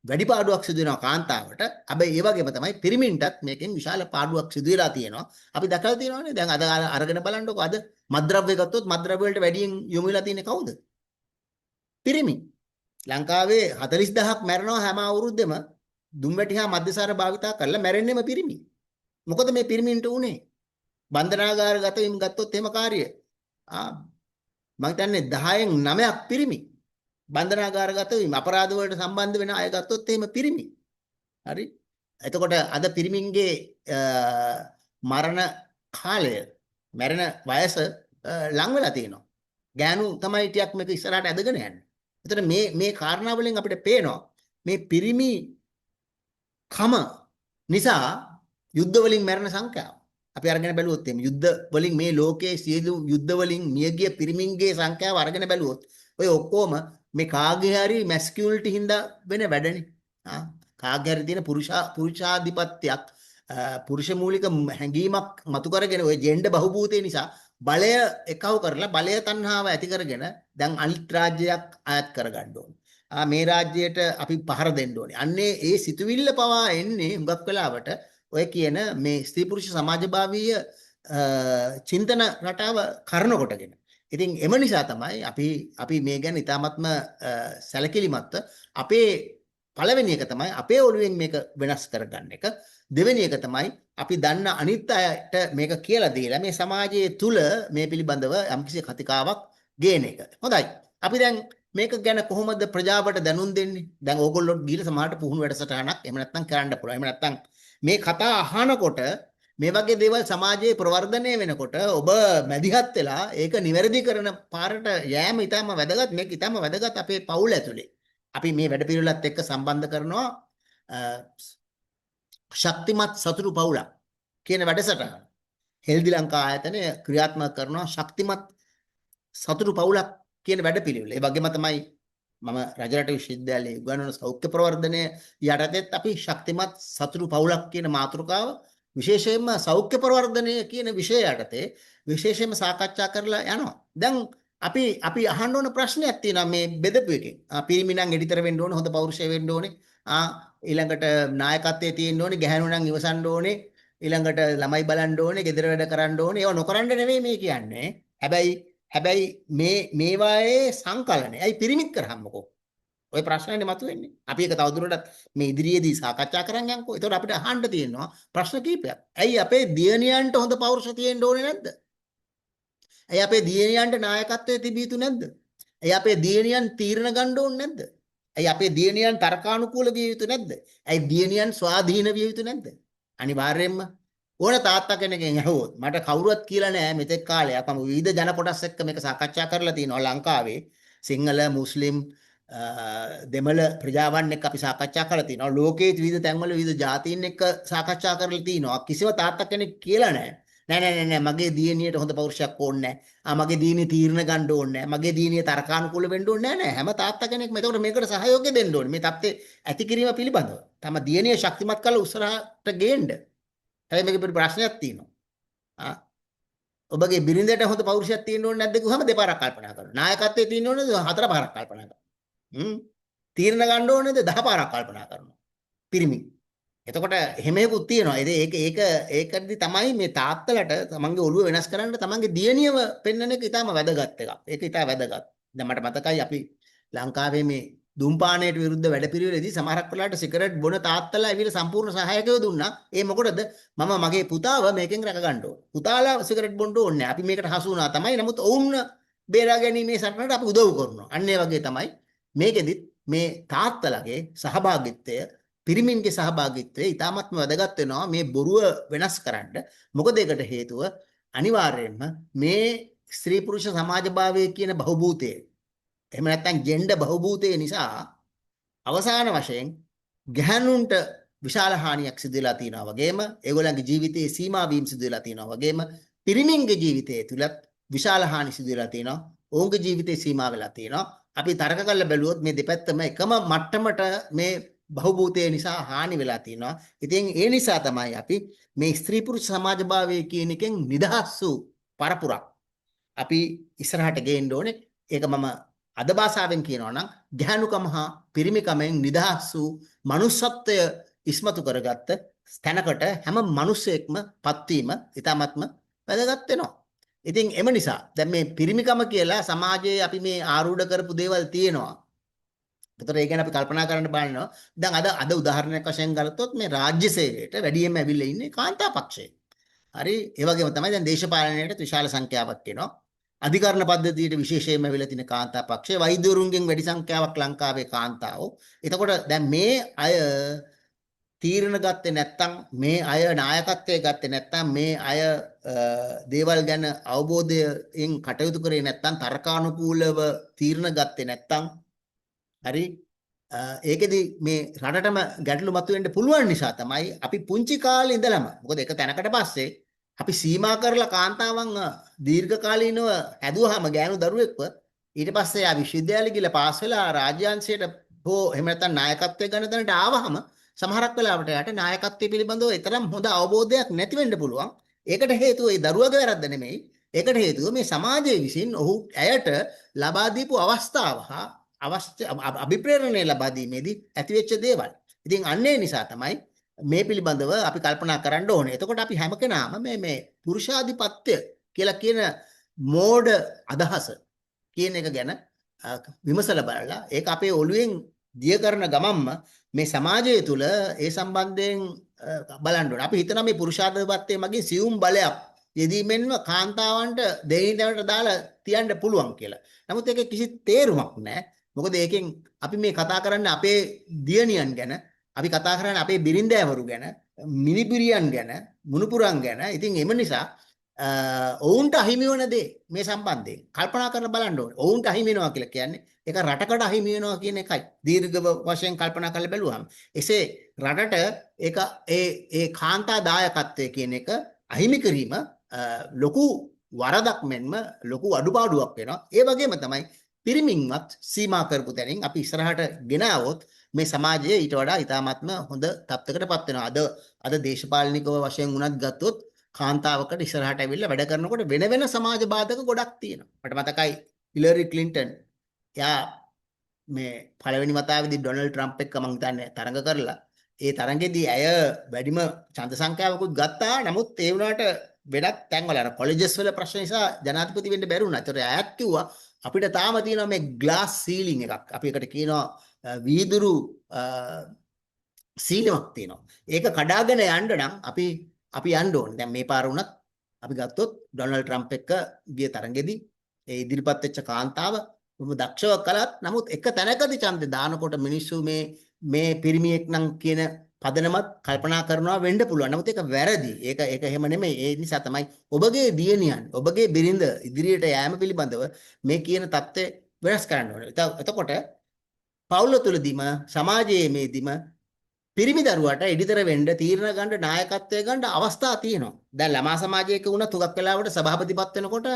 වැඩි පාඩුවක් සිදු වෙනවා කාන්තාවට. හැබැයි ඒ වගේම තමයි පිරිමින්ටත් මේකෙන් විශාල පාඩුවක් සිදු වෙලා තියෙනවා. අපි දැකලා තියෙනවානේ. දැන් අද අරගෙන බලන්නකෝ අද මත්ද්‍රව්‍ය ගත්තොත් මත්ද්‍රව්‍ය වලට වැඩියෙන් යොමු වෙලා තියෙන්නේ කවුද? පිරිමි. ලංකාවේ 40,000ක් මැරෙනවා හැම අවුරුද්දෙම දුම්වැටි හා මද්‍යසාර භාවිතා කරලා මැරෙන්නෙම පිරිමි. මොකද මේ පිරිමින්ට උනේ? බන්ධනාගාරගත වීම ගත්තොත් එහෙම කාර්ය. මං හිතන්නේ 10න් 9ක් පිරිමි. බන්ධනාගාරගත වීම අපරාධ වලට සම්බන්ධ වෙන අය ගත්තොත් එහෙම පිරිමි. හරි? එතකොට අද පිරිමින්ගේ මරණ කාලය මැරෙන වයස ලං වෙලා තියෙනවා. ගෑනු තමයි ටිකක් මේක ඉස්සරහට ඇදගෙන යන්නේ. එතකොට මේ මේ කාරණා වලින් අපිට පේනවා මේ පිරිමි කම නිසා යුද්ධ වලින් මැරෙන සංඛ්‍යාව. අපි අරගෙන බැලුවොත් එහෙම යුද්ධ වලින් මේ ලෝකයේ සියලු යුද්ධ වලින් මියගිය පිරිමින්ගේ සංඛ්‍යාව අරගෙන බැලුවොත් ඔය ඔක්කොම මේ කාගේ හරි මැස්කියුලිටි හින්දා වෙන වැඩනේ. කාගේ හරි තියෙන පුරුෂාධිපත්‍යයක් පුරුෂ මූලික හැඟීමක් මතු කරගෙන ඔය ජෙන්ඩර් බහුභූතය නිසා බලය එකහු කරලා බලය තණ්හාව ඇති කරගෙන දැන් අනිත් රාජ්‍යයක් අයත් කරගන්න ඕනේ. මේ රාජ්‍යයට අපි පහර දෙන්න ඕනේ. අන්නේ ඒ සිතුවිල්ල පවා එන්නේ හුඟක් වෙලාවට ඔය කියන මේ ස්ත්‍රී පුරුෂ සමාජභාවීය චින්තන රටාව කරන කොටගෙන. ඉතින් එම නිසා තමයි අපි අපි මේ ගැන ඉතාමත්ම සැලකිලිමත්ව අපේ පළවෙනි එක තමයි අපේ ඔළුවෙන් මේක වෙනස් කරගන්න එක. දෙවෙනි එක තමයි අපි දන්න අනිත් අයට මේක කියලා දීලා මේ සමාජයේ තුල මේ පිළිබඳව යම්කිසි කතිකාවක් ගේන එක. හොඳයි. අපි දැන් මේක ගැන කොහොමද ප්‍රජාවට දැනුම් දෙන්නේ? දැන් ඕගොල්ලෝ ගිහලා සමහරට පුහුණු වැඩසටහනක් එහෙම නැත්නම් කරන්න පුළුවන්. එහෙම නැත්නම් මේ කතා අහනකොට මේ වගේ දේවල් සමාජයේ ප්‍රවර්ධනය වෙනකොට ඔබ මැදිහත් වෙලා ඒක නිවැරදි කරන පාරට යෑම ඉතාම වැදගත්. මේක ඉතාම වැදගත් අපේ පවුල ඇතුලේ. අපි මේ වැඩපිළිවෙලත් එක්ක සම්බන්ධ කරනවා ශක්තිමත් සතුටු පවුලක් කියන වැඩසටහන. හෙල්දි ලංකා ආයතනය ක්‍රියාත්මක කරනවා ශක්තිමත් සතුටු පවුලක් කියන වැඩපිළිවෙල. ඒ වගේම තමයි මම රජරට විශ්වවිද්‍යාලයේ උගන්වන සෞඛ්‍ය ප්‍රවර්ධනය යටතේත් අපි ශක්තිමත් සතුටු පවුලක් කියන මාතෘකාව විශේෂයෙන්ම සෞඛ්‍ය ප්‍රවර්ධනය කියන විෂය යටතේ විශේෂයෙන්ම සාකච්ඡා කරලා යනවා. දැන් අපි අපි අහන්න ඕන ප්‍රශ්නයක් තියෙනවා මේ බෙදපු එකෙන්. පිරිමි නම් එඩිතර වෙන්න ඕනේ, හොඳ පෞරුෂය වෙන්න ඕනේ. ඊළඟට නායකත්වයේ තියෙන්න ඕනේ, ගැහැණු නම් ඉවසන්න ඕනේ, ඊළඟට ළමයි බලන්න ඕනේ, ගෙදර වැඩ කරන්න ඕනේ. ඒවා නොකරන්න නෙමෙයි මේ කියන්නේ. හැබැයි හැබැයි මේ මේවායේ සංකලනය. ඇයි පිරිමිත් කරාමකෝ? ඔය ප්‍රශ්නනේ මතුවෙන්නේ. අපි ඒක තවදුරටත් මේ ඉදිරියේදී සාකච්ඡා කරන් යන්කෝ. ඒතකොට අපිට අහන්න තියෙනවා ප්‍රශ්න කීපයක්. ඇයි අපේ දියණියන්ට හොඳ පෞරුෂ තියෙන්න ඕනේ නැද්ද? ඇයි අපේ දියණියන්ට නායකත්වය තිබිය යුතු නැද්ද? ඇයි අපේ දියණියන් තීරණ ගන්න ඕනේ නැද්ද? ඇයි අපේ දියණියන් තර්කානුකූල විය යුතු නැද්ද? ඇයි දියණියන් ස්වාධීන විය යුතු නැද්ද? අනිවාර්යයෙන්ම ඕන තාත්තා කෙනකින් ඇහුවොත් මට කවුරුවත් කියලා නෑ මෙතෙක් කාලයක් මම විවිධ ජන කොටස් එක්ක මේක සාකච්ඡා කරලා තියෙනවා ලංකාවේ සිංහල මුස්ලිම් දෙමළ ප්‍රජාවන් එක්ක අපි සාකච්ඡා කරලා තියෙනවා ලෝකයේ විවිධ තැන්වල විවිධ ජාතීන් එක්ක සාකච්ඡා කරලා තියෙනවා කිසිම තාත්තා කෙනෙක් කියලා නෑ නෑ නෑ නෑ නෑ මගේ දියණියට හොඳ පෞරුෂයක් ඕනේ නෑ ආ මගේ දියණිය තීරණ ගන්න ඕනේ නෑ මගේ දියණිය තර්කානුකූල වෙන්න ඕනේ නෑ නෑ හැම තාත්තා කෙනෙක්ම එතකොට මේකට සහයෝගය දෙන්න ඕනේ මේ තත්ත්වය ඇති කිරීම පිළිබඳව තම දියණිය ශක්තිමත් කරලා උස්සරහට ගේන්න. හැබැයි මේකේ පොඩි ප්‍රශ්නයක් තියෙනවා. ආ ඔබගේ බිරිඳට හොඳ පෞරුෂයක් තියෙන්න ඕනේ නැද්ද කිව්වම දෙපාරක් කල්පනා කරනවා. නායකත්වයේ තියෙන්න ඕනේද හතර පාරක් කල්පනා කරනවා. තීරණ ගන්න ඕනේද 10 පාරක් කල්පනා කරනවා. පිරිමි. එතකොට එහෙම එකකුත් තියෙනවා. ඉතින් ඒක ඒක ඒකදි තමයි මේ තාත්තලට තමන්ගේ ඔළුව වෙනස් කරන්න තමන්ගේ දියණියව පෙන්වන එක ඉතාම වැදගත් එකක්. ඒක ඉතා වැදගත්. දැන් මට මතකයි අපි ලංකාවේ මේ දුම්පානයට විරුද්ධ වැඩපිළිවෙලේදී සමහරක් වෙලාවට සිගරට් බොන තාත්තලා ඇවිල්ලා සම්පූර්ණ සහායකයෝ දුන්නා. ඒ මොකටද? මම මගේ පුතාව මේකෙන් රැක ගන්න ඕන. පුතාලා සිගරට් බොන්න ඕනේ නෑ. අපි මේකට හසු වුණා තමයි. නමුත් ඔවුන් බේරා ගැනීමේ සටනට අපි උදව් කරනවා. අන්න ඒ වගේ තමයි මේකෙදිත් මේ තාත්තලාගේ සහභාගීත්වය පිරිමින්ගේ සහභාගීත්වය ඉතාමත්ම වැදගත් වෙනවා මේ බොරුව වෙනස් කරන්න. මොකද ඒකට හේතුව අනිවාර්යයෙන්ම මේ ස්ත්‍රී පුරුෂ සමාජභාවය කියන බහුභූතය එහෙම නැත්නම් ජෙන්ඩර් බහුභූතය නිසා අවසාන වශයෙන් ගැහැණුන්ට විශාල හානියක් සිදු වෙලා තියෙනවා වගේම ඒගොල්ලන්ගේ ජීවිතයේ සීමා වීම සිදු වෙලා තියෙනවා වගේම පිරිමින්ගේ ජීවිතය තුලත් විශාල හානි සිදු වෙලා තියෙනවා. ඔවුන්ගේ ජීවිතේ සීමා වෙලා තියෙනවා. අපි තර්ක කරලා බැලුවොත් මේ දෙපැත්තම එකම මට්ටමට මේ බහුභූතය නිසා හානි වෙලා තියෙනවා. ඉතින් ඒ නිසා තමයි අපි මේ ස්ත්‍රී පුරුෂ සමාජභාවය කියන එකෙන් නිදහස් වූ පරපුරක් අපි ඉස්සරහට ගේන්න ඕනේ. ඒක මම අද භාෂාවෙන් කියනවා නම් ගැහැණුකම හා පිරිමිකමෙන් නිදහස් වූ මනුස්සත්වය ඉස්මතු කරගත්ත තැනකට හැම මිනිසෙක්ම පත්වීම ඉතාමත්ම වැදගත් වෙනවා. ඉතින් එම නිසා දැන් මේ පිරිමිකම කියලා සමාජයේ අපි මේ ආරූඪ කරපු දේවල් තියෙනවා. ඒතර ඒ ගැන අපි කල්පනා කරන්න බලනවා. දැන් අද අද උදාහරණයක් වශයෙන් ගත්තොත් මේ රාජ්‍ය සේවයට වැඩියෙන්ම ඇවිල්ලා ඉන්නේ කාන්තා පක්ෂය. හරි ඒ වගේම තමයි දැන් දේශපාලනයට විශාල සංඛ්‍යාවක් එනවා. අධිකරණ පද්ධතියට විශේෂයෙන්ම ඇවිල්ලා තියෙන කාන්තා පක්ෂය, වෛද්‍යවරුන්ගෙන් වැඩි සංඛ්‍යාවක් ලංකාවේ කාන්තාවෝ. එතකොට දැන් මේ අය තීරණ ගත්තේ නැත්නම්, මේ අය නායකත්වය ගත්තේ නැත්නම්, මේ අය දේවල් ගැන අවබෝධයෙන් කටයුතු කරේ නැත්නම්, තර්කානුකූලව තීරණ ගත්තේ නැත්නම්, හරි ඒකෙදි මේ රටටම ගැටලු මතුවෙන්න පුළුවන් නිසා තමයි අපි පුංචි කාලේ ඉඳලම, මොකද එක තැනකට පස්සේ අපි සීමා කරලා කාන්තාවන් දීර්ඝ කාලීනව හැදුවාම ගෑනු දරුවෙක්ව ඊට පස්සේ ආ විශ්වවිද්‍යාලෙ ගිහලා පාස් වෙලා රාජ්‍යාංශයට හෝ එහෙම නැත්නම් නායකත්වය ගන්න තැනට ආවහම සමහරක් වෙලාවට එයාට නායකත්වය පිළිබඳව තරම් හොඳ අවබෝධයක් නැති වෙන්න පුළුවන්. ඒකට හේතුව ඒ දරුවගේ වැරද්ද නෙමෙයි. ඒකට හේතුව මේ සමාජය විසින් ඔහු ඇයට ලබා දීපු අවස්ථාව හා අවශ්‍ය අභිප්‍රේරණය ලබා දීමේදී ඇතිවෙච්ච දේවල්. ඉතින් අන්න ඒ නිසා තමයි මේ පිළිබඳව අපි කල්පනා කරන්න ඕනේ. එතකොට අපි හැම කෙනාම මේ මේ පුරුෂාධිපත්‍ය කියලා කියන මෝඩ අදහස කියන එක ගැන විමසලා බලලා ඒක අපේ ඔළුවෙන් දිය කරන ගමන්ම මේ සමාජය තුළ ඒ සම්බන්ධයෙන් බලන්න ඕනේ. අපි හිතනවා මේ පුරුෂාධිපත්‍යය මගින් සියුම් බලයක් යෙදීමෙන්ම කාන්තාවන්ට දෙයින් දැනට දාලා තියන්න පුළුවන් කියලා. නමුත් ඒකේ කිසි තේරුමක් නැහැ. මොකද ඒකෙන් අපි මේ කතා කරන්නේ අපේ දියණියන් ගැන, අපි කතා කරන්නේ අපේ බිරින්දෑවරු ගැන, මිනිබිරියන් ගැන, මුණුපුරන් ගැන. ඉතින් එම නිසා ඔවුන්ට අහිමි වන දේ මේ සම්බන්ධයෙන් කල්පනා කරලා බලන්න ඕනේ. ඔවුන්ට අහිමි වෙනවා කියලා කියන්නේ ඒක රටකට අහිමි වෙනවා කියන එකයි. දීර්ඝ වශයෙන් කල්පනා කරලා බැලුවහම. එසේ රටට ඒක ඒ ඒ කාන්තා දායකත්වය කියන එක අහිමි කිරීම ලොකු වරදක් මෙන්ම ලොකු අඩුපාඩුවක් වෙනවා. ඒ වගේම තමයි පිරිමින්වත් සීමා කරපු තැනින් අපි ඉස්සරහට ගෙනාවොත් මේ සමාජය ඊට වඩා ඉතාමත්ම හොඳ තත්ත්වයකට පත් වෙනවා. අද අද දේශපාලනිකව වශයෙන් වුණත් ගත්තොත් කාන්තාවකට ඉස්සරහට ඇවිල්ලා වැඩ කරනකොට වෙන වෙන සමාජ බාධක ගොඩක් තියෙනවා. මට මතකයි හිලරි ක්ලින්ටන් එයා මේ පළවෙනි වතාවේදී ඩොනල්ඩ් ට්‍රම්ප් එක්ක මං හිතන්නේ තරඟ කරලා ඒ තරඟෙදී ඇය වැඩිම ඡන්ද සංඛ්‍යාවකුත් ගත්තා. නමුත් ඒ වුණාට වෙනත් තැන්වල අර කොලෙජස් වල ප්‍රශ්න නිසා ජනාධිපති වෙන්න බැරි වුණා. ඒතර ඇයත් කිව්වා අපිට තාම තියෙනවා මේ ග්ලාස් සීලින් එකක්. අපි ඒකට කියනවා වීදුරු සීලමක් තියෙනවා. ඒක කඩාගෙන යන්න නම් අපි අපි යන්න ඕනේ. දැන් මේ පාර වුණත් අපි ගත්තොත් ඩොනල්ඩ් ට්‍රම්ප් එක්ක ගිය තරඟෙදි ඒ ඉදිරිපත් වෙච්ච කාන්තාව බොහොම දක්ෂව කළත්, නමුත් එක තැනකදී ඡන්දේ දානකොට මිනිස්සු මේ මේ පිරිමියෙක් නම් කියන පදනමත් කල්පනා කරනවා වෙන්න පුළුවන්. නමුත් ඒක වැරදි. ඒක ඒක එහෙම නෙමෙයි. ඒ නිසා තමයි ඔබගේ දියණියන්, ඔබගේ බිරිඳ ඉදිරියට යෑම පිළිබඳව මේ කියන தත්ත්වය වෙනස් කරන්න ඕනේ. එතකොට පවුල තුළදීම, සමාජයේ මේදීම පිරිමි දරුවාට එඩිතර වෙන්න, තීරණ ගන්න, නායකත්වය ගන්න අවස්ථා තියෙනවා. දැන් ළමා සමාජයක වුණත් හුඟක් වෙලාවට සභාපතිපත් වෙනකොට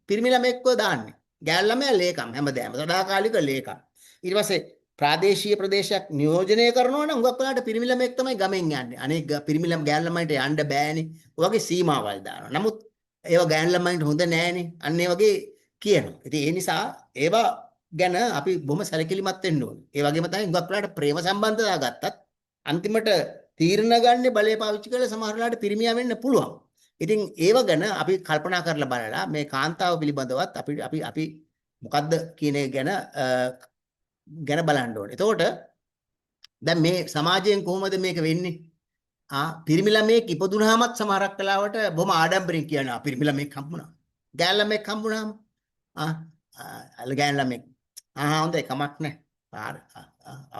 පිරිමි ළමයෙක්ව දාන්නේ. ගෑනු ළමයා ලේකම් හැමදාම, සදාකාලික ලේකම්. ඊට පස්සේ ප්‍රාදේශීය ප්‍රදේශයක් නියෝජනය කරනවා නම් හුඟක් වෙලාවට පිරිමි ළමයෙක් තමයි ගමෙන් යන්නේ. අනේ පිරිමි ළම ගෑනු ළමයින්ට යන්න බෑනේ. ඔය වගේ සීමාවල් දානවා. නමුත් ඒවා ගෑනු ළමයින්ට හොඳ නෑනේ. අන්න ඒ වගේ කියනවා. ඉතින් ඒ නිසා ඒවා ගැන අපි බොහොම සැලකිලිමත් වෙන්න ඕනේ. ඒ වගේම තමයි හුඟක් වෙලාවට ප්‍රේම සම්බන්ධතා ගත්තත් අන්තිමට තීරණ ගන්න බලය පාවිච්චි කරලා සමහර වෙලාවට පිරිමියා වෙන්න පුළුවන්. ඉතින් ඒව ගැන අපි කල්පනා කරලා බලලා මේ කාන්තාව පිළිබඳවත් අපි අපි අපි මොකද්ද කියන එක ගැන ගැන බලන්න ඕනේ. එතකොට දැන් මේ සමාජයෙන් කොහොමද මේක වෙන්නේ? පිරිමි ළමයෙක් ඉපදුනහමත් සමහරක් වෙලාවට බොහොම ආඩම්බරෙන් කියනවා පිරිමි ළමයෙක් හම්බුණා. ගෑනු ළමයෙක් හම්බුනහම ආ අල ගෑනු ළමයෙක් හොඳයි, කමක් නැහැ.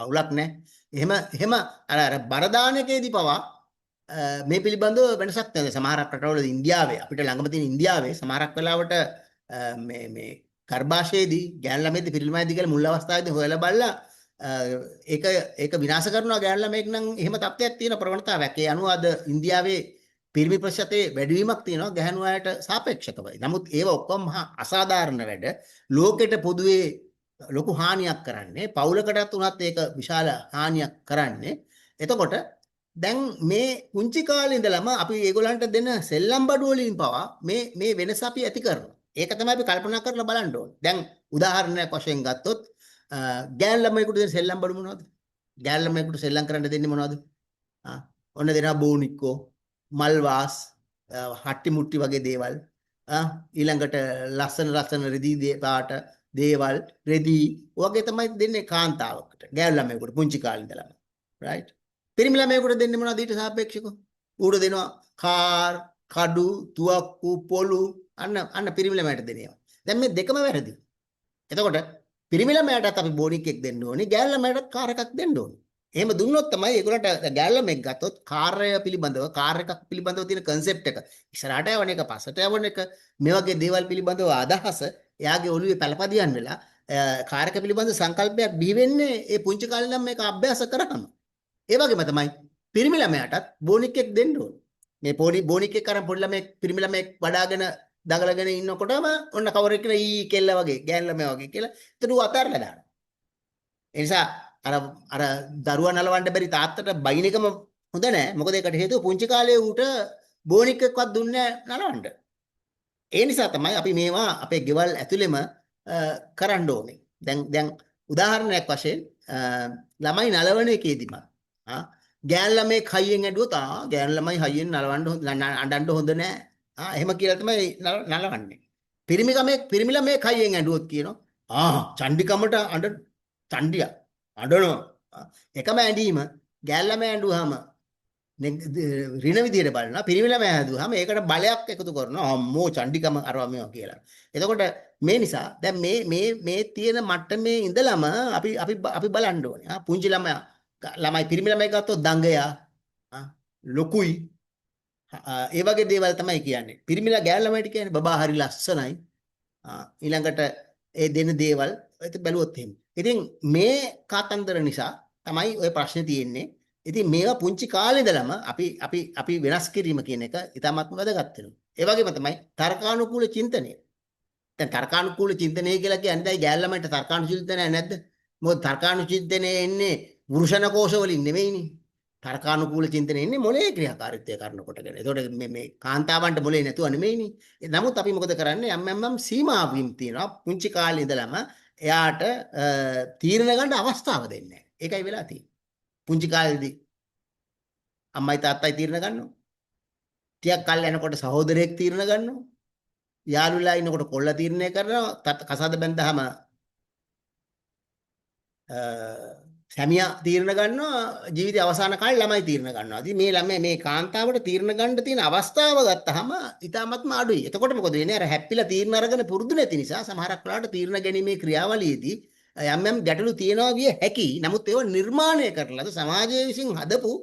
අවුලක් නැහැ. එහෙම එහෙම අර අර බර දාන එකේදී පවා මේ පිළිබඳව වෙනසක් තියෙනවා. සමහරක් රටවල, ඉන්දියාවේ, අපිට ළඟම තියෙන ඉන්දියාවේ සමහරක් වෙලාවට මේ මේ ගර්භාෂයේදී ගෑනු ළමයිද පිරිමි ළමයිද කියලා මුල් අවස්ථාවේදී හොයලා බලලා ඒක ඒක විනාශ කරනවා ගෑනු ළමයෙක් නම්. එහෙම තත්ත්වයක් තියෙන ප්‍රවණතාවක්. ඒ අනුව අද ඉන්දියාවේ පිරිමි ප්‍රතිශතයේ වැඩිවීමක් තියෙනවා ගැහැණු අයට සාපේක්ෂකව. නමුත් ඒව ඔක්කොම මහා අසාධාරණ වැඩ. ලෝකෙට පොදුවේ ලොකු හානියක් කරන්නේ. පවුලකටත් උනත් ඒක විශාල හානියක් කරන්නේ. එතකොට දැන් මේ පුංචි කාලේ ඉඳලම අපි ඒගොල්ලන්ට දෙන සෙල්ලම් බඩු වලින් පවා මේ මේ වෙනස අපි ඇති කරනවා. ඒක තමයි අපි කල්පනා කරලා බලන්න ඕනේ. දැන් උදාහරණයක් වශයෙන් ගත්තොත් ගෑනු ළමයෙකුට දෙන සෙල්ලම් බඩු මොනවද? ගෑනු ළමයෙකුට සෙල්ලම් කරන්න දෙන්නේ මොනවද? ඔන්න දෙනවා බෝනික්කෝ, මල් වාස්, හට්ටි මුට්ටි වගේ දේවල්. ඊළඟට ලස්සන ලස්සන රෙදි පාට දේවල්, රෙදි වගේ තමයි දෙන්නේ කාන්තාවකට, ගෑනු ළමයෙකුට පුංචි කාලේ ඉඳලම. රයිට්? පිරිමි ළමයෙකුට දෙන්නේ මොනවද ඊට සාපේක්ෂව? ඌට දෙනවා කාර්, කඩු, තුවක්කු, පොළු, අන්න අන්න පිරිමි ළමයාට දෙන ඒවා. දැන් මේ දෙකම වැරදි. එතකොට පිරිමි ළමයාටත් අපි බෝනික් එකක් දෙන්න ඕනේ, ගෑනු ළමයාටත් කාර් එකක් දෙන්න ඕනේ. එහෙම දුන්නොත් තමයි ඒගොල්ලන්ට, ගෑනු ළමෙක් ගත්තොත් කාර්යය පිළිබඳව, කාර් එකක් පිළිබඳව තියෙන කන්සෙප්ට් එක, ඉස්සරහට යවන එක, පස්සට යවන එක, මේ වගේ දේවල් පිළිබඳව අදහස එයාගේ ඔළුවේ පළපදියම් වෙලා කාර් එක පිළිබඳ සංකල්පයක් බිහි වෙන්නේ ඒ පුංචි කාලේ නම් මේක අභ්‍යාස කරාම. ඒ වගේම තමයි පිරිමි ළමයාටත් බෝනික් එකක් දෙන්න ඕනේ. මේ පොඩි බෝනික් එක අරන් පොඩි ළමයෙක්, පිරිමි ළමයෙක් වඩාගෙන දඟලගෙන ඉන්නකොටම ඔන්න කවර එක්කන ඊ කෙල්ල වගේ, ගෑනු ළමයා වගේ කියලා එතන ඌ අතහැරලා දානවා. ඒ නිසා අර අර දරුවා නලවන්න බැරි තාත්තට බයින් එකම හොඳ නෑ. මොකද ඒකට හේතුව පුංචි කාලේ ඌට බෝනික් එකක්වත් දුන්නේ නෑ නලවන්න. ඒ නිසා තමයි අපි මේවා අපේ ගෙවල් ඇතුළෙම කරන්න ඕනේ. දැන් දැන් උදාහරණයක් වශයෙන් ළමයි නලවන එකේදීම ගෑනු ළමයෙක් හයියෙන් ඇඬුවොත්, ගෑනු ළමයි හයියෙන් නලවන්න හොඳ, අඬන්න හොඳ නෑ. එහෙම කියලා තමයි නලවන්නේ. පිරිමි ළමයෙක්, පිරිමි ළමයෙක් හයියෙන් ඇඬුවොත් කියනවා චණ්ඩිකමට අඬ, චණ්ඩියා අඬනවා. එකම ඇඬීම ගෑනු ළමයා ඇඬුවාම ඍණ විදියට බලනවා. පිරිමි ළමයා හැදුවාම ඒකට බලයක් එකතු කරනවා, අම්මෝ චණ්ඩිකම අරවා මේවා කියලා. එතකොට මේ නිසා දැන් මේ මේ මේ තියෙන මට්ටමේ ඉඳලම අපි අපි අපි බලන්න ඕනේ. පුංචි ළමයා, ළමයි, පිරිමි ළමයි ගත්තොත් දඟයා, ලොකුයි, ඒ වගේ දේවල් තමයි කියන්නේ. පිරිමිලා ගෑනු ළමයිට කියන්නේ බබා හරි ලස්සනයි. ඊළඟට ඒ දෙන දේවල් ඒක බැලුවොත් එහෙම. ඉතින් මේ කතන්දර නිසා තමයි ඔය ප්‍රශ්නේ තියෙන්නේ. ඉතින් මේවා පුංචි කාලේ ඉඳලම අපි අපි අපි වෙනස් කිරීම කියන එක ඉතාමත්ම වැදගත් වෙනවා. ඒ වගේම තමයි තර්කානුකූල චින්තනය. දැන් තර්කානුකූල චින්තනය කියලා කියන්නේ දැන් ගෑනු ළමයින්ට තර්කානුකූල චින්තනය නැද්ද? මොකද තර්කානුකූල චින්තනය එන්නේ වෘෂණ කෝෂ වලින් නෙමෙයිනේ. තර්කානුකූල චින්තනය එන්නේ මොලේ ක්‍රියාකාරීත්වය කරන කොටගෙන. ඒතකොට මේ මේ කාන්තාවන්ට මොලේ නැතුව නෙමෙයිනේ. නමුත් අපි මොකද කරන්නේ? යම් යම් යම් සීමාවීම් තියෙනවා. පුංචි කාලේ ඉඳලම එයාට තීරණ ගන්න අවස්ථාව දෙන්නේ නැහැ. ඒකයි වෙලා තියෙන්නේ. පුංචි කාලේදී අම්මයි තාත්තයි තීරණ ගන්නවා. ටිකක් කල් යනකොට සහෝදරයෙක් තීරණ ගන්නවා. යාළුලා ඉන්නකොට කොල්ලා තීරණය කරනවා. කසාද බැන්දහම සැමියා තීරණ ගන්නවා, ජීවිතයේ අවසාන කාලේ ළමයි තීරණ ගන්නවා. ඉතින් මේ ළමයි මේ කාන්තාවට තීරණ ගන්න තියෙන අවස්ථාව ගත්තාම ඉතාමත්ම අඩුයි. එතකොට මොකද වෙන්නේ? අර හැප්පිලා තීරණ අරගෙන පුරුදු නැති නිසා සමහරක් වෙලාවට තීරණ ගැනීමේ ක්‍රියාවලියේදී යම් යම් ගැටලු තියෙනවා විය හැකි. නමුත් ඒවා නිර්මාණය කරලාද සමාජය විසින් හදපු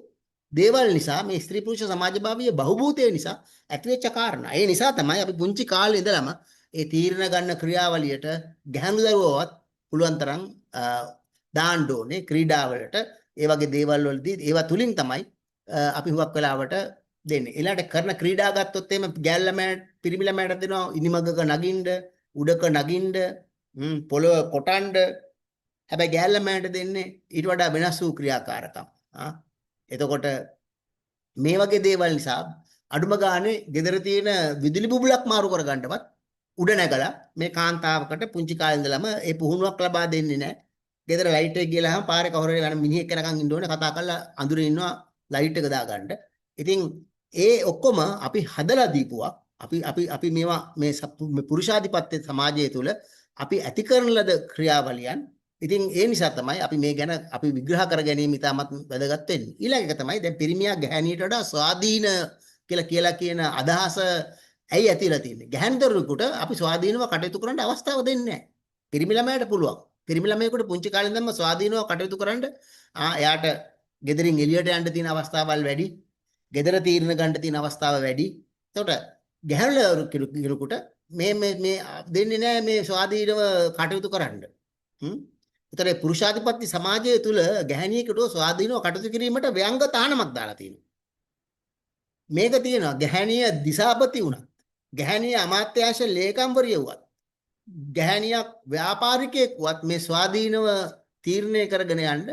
දේවල් නිසා, මේ ස්ත්‍රී පුරුෂ සමාජභාවීය බහුභූතය නිසා ඇතිවෙච්ච කාරණා. ඒ නිසා තමයි අපි පුංචි කාලේ ඉඳලම ඒ තීරණ ගන්න ක්‍රියාවලියට ගැහණු දරුවවත් පුළුවන් තරම් දාන්න ඕනේ ක්‍රීඩාවලට. ඒ වගේ දේවල් වලදී ඒවා තුලින් තමයි අපි හුඟක් වෙලාවට දෙන්නේ. ඊළඟට කරන ක්‍රීඩා ගත්තොත් එහෙම ගෑල් ළමයාට, පිරිමි ළමයාට දෙනවා ඉනිමගක නගින්න, උඩක නගින්න, පොළොව කොටන්න. හැබැයි ගෑල් ළමයාට දෙන්නේ ඊට වඩා වෙනස් වූ ක්‍රියාකාරකම්. එතකොට මේ වගේ දේවල් නිසා අඩුම ගානේ ගෙදර තියෙන විදුලි බුබුලක් මාරු කරගන්නවත් උඩ නැගලා මේ කාන්තාවකට පුංචි කාලේ ඉඳලම ඒ පුහුණුවක් ලබා දෙන්නේ නැහැ. ගෙදර ලයිට් එක ගියලාම පාරේ කවුරු හරි යන මිනිහෙක් යනකම් ඉන්න ඕනේ, කතා කරලා අඳුරේ ඉන්නවා ලයිට් එක දාගන්න. ඉතින් ඒ ඔක්කොම අපි හදලා දීපුවා. අපි අපි අපි මේවා මේ පුරුෂාධිපත්‍ය සමාජය තුළ අපි ඇති කරන ලද ක්‍රියාවලියන්. ඉතින් ඒ නිසා තමයි අපි මේ ගැන අපි විග්‍රහ කර ගැනීම ඉතාමත් වැදගත් වෙන්නේ. ඊළඟ එක තමයි දැන් පිරිමියා ගැහැණියට වඩා ස්වාධීන කියලා කියලා කියන අදහස ඇයි ඇතිලා තියෙන්නේ? ගැහැණු දරුවෙකුට අපි ස්වාධීනව කටයුතු කරන්න අවස්ථාව දෙන්නේ නැහැ. පිරිමි ළමයාට පුළුවන්. පිරිමි ළමයෙකුට පුංචි කාලේ ඉඳන්ම ස්වාධීනව කටයුතු කරන්න, එයාට ගෙදරින් එළියට යන්න තියෙන අවස්ථාවල් වැඩි. ගෙදර තීරණ ගන්න තියෙන අවස්ථාව වැඩි. එතකොට ගැහැණු කෙනෙකුට මේ මේ මේ දෙන්නේ නැහැ මේ ස්වාධීනව කටයුතු කරන්න. ඒතර පුරුෂාධිපත්‍ය සමාජය තුළ ගැහැණියෙකුට ස්වාධීනව කටයුතු කිරීමට ව්‍යංග තහනමක් දාලා තියෙනවා. මේක තියෙනවා ගැහැණිය දිසාපති වුණත්, ගැහැණිය අමාත්‍යාංශ ලේකම්වරිය වුවත්, ගැහැණියක් ව්‍යාපාරිකයෙක් වුවත් මේ ස්වාධීනව තීරණය කරගෙන යන්න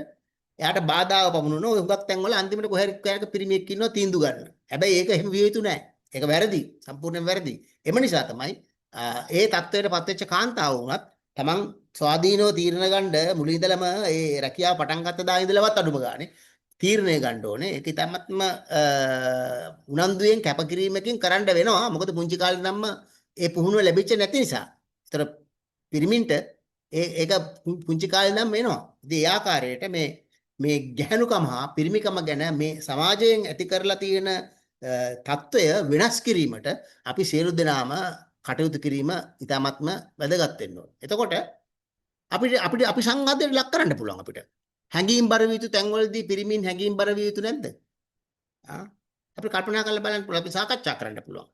එයාට බාධාව පමුණුන. ඔය හුඟක් තැන්වල අන්තිමට කොහේ හරි කෑක පිරිමියෙක් ඉන්නවා තීන්දුව ගන්න. හැබැයි ඒක එහෙම විය යුතු නෑ. ඒක වැරදි. සම්පූර්ණයෙන් වැරදි. එම නිසා තමයි ඒ තත්ත්වයට පත්වෙච්ච කාන්තාව වුණත් තමන් ස්වාධීනව තීරණ ගන්න මුලින් ඉඳලම ඒ රැකියාව පටන් ගත්ත දා ඉඳලවත් අඩුම ගානේ තීරණය ගන්න ඕනේ. ඒක ඉතාමත්ම උනන්දුවෙන් කැපකිරීමකින් කරන්න වෙනවා. මොකද පුංචි කාලේ ඉඳන්ම ඒ පුහුණුව ලැබිච්ච නැති නිසා. ඒතර පිරිමින්ට ඒක පුංචි කාලේ ඉඳන්ම එනවා. ඉතින් ඒ ආකාරයට මේ මේ ගැහැණුකම හා පිරිමිකම ගැන මේ සමාජයෙන් ඇති කරලා තියෙන තත්ත්වය වෙනස් කිරීමට අපි සියලු දෙනාම කටයුතු කිරීම ඉතාමත්ම වැදගත් වෙන්න ඕනේ. එතකොට අපිට අපිට අපි සංඝාතයට ලක් කරන්න පුළුවන් අපිට. හැඟීම් බර විය යුතු තැන්වලදී පිරිමින් හැඟීම් බර විය යුතු නැද්ද? අපි කල්පනා කරලා බලන්න පුළුවන්, අපි සාකච්ඡා කරන්න පුළුවන්.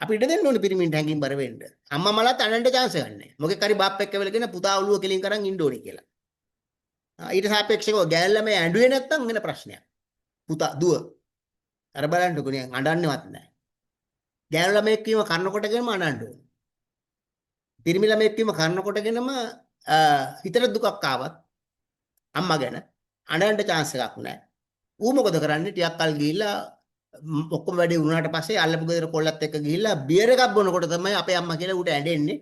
අපි ඉඩ දෙන්න ඕනේ පිරිමින්ට හැඟීම් බර වෙන්න. අම්මා මලත් අඬන්න චාන්ස් එකක් නැහැ. මොකෙක් හරි බාප් එක්ක වෙලගෙන පුතා ඔළුව කෙලින් කරන් ඉන්න ඕනේ කියලා. ඊට සාපේක්ෂව ගෑල් ළමයා ඇඬුවේ නැත්තම් වෙන ප්‍රශ්නයක්. පුතා දුව අර බලන්නකෝ නිකන් අඬන්නේවත් නැහැ. ගෑනු ළමයෙක් වීම කරන කොටගෙනම අඬන්න ඕනේ. පිරිමි ළමයෙක් වීම කරන කොටගෙනම හිතට දුකක් ආවත් අම්මා ගැන අඬන්න චාන්ස් එකක් නැහැ. ඌ මොකද කරන්නේ? ටිකක් කල් ගිහිල්ලා ඔක්කොම වැඩේ වුණාට පස්සේ අල්ලපු ගෙදර කොල්ලත් එක්ක ගිහිල්ලා බියර් එකක් බොනකොට තමයි අපේ අම්මා කියලා ඌට ඇඬෙන්නේ.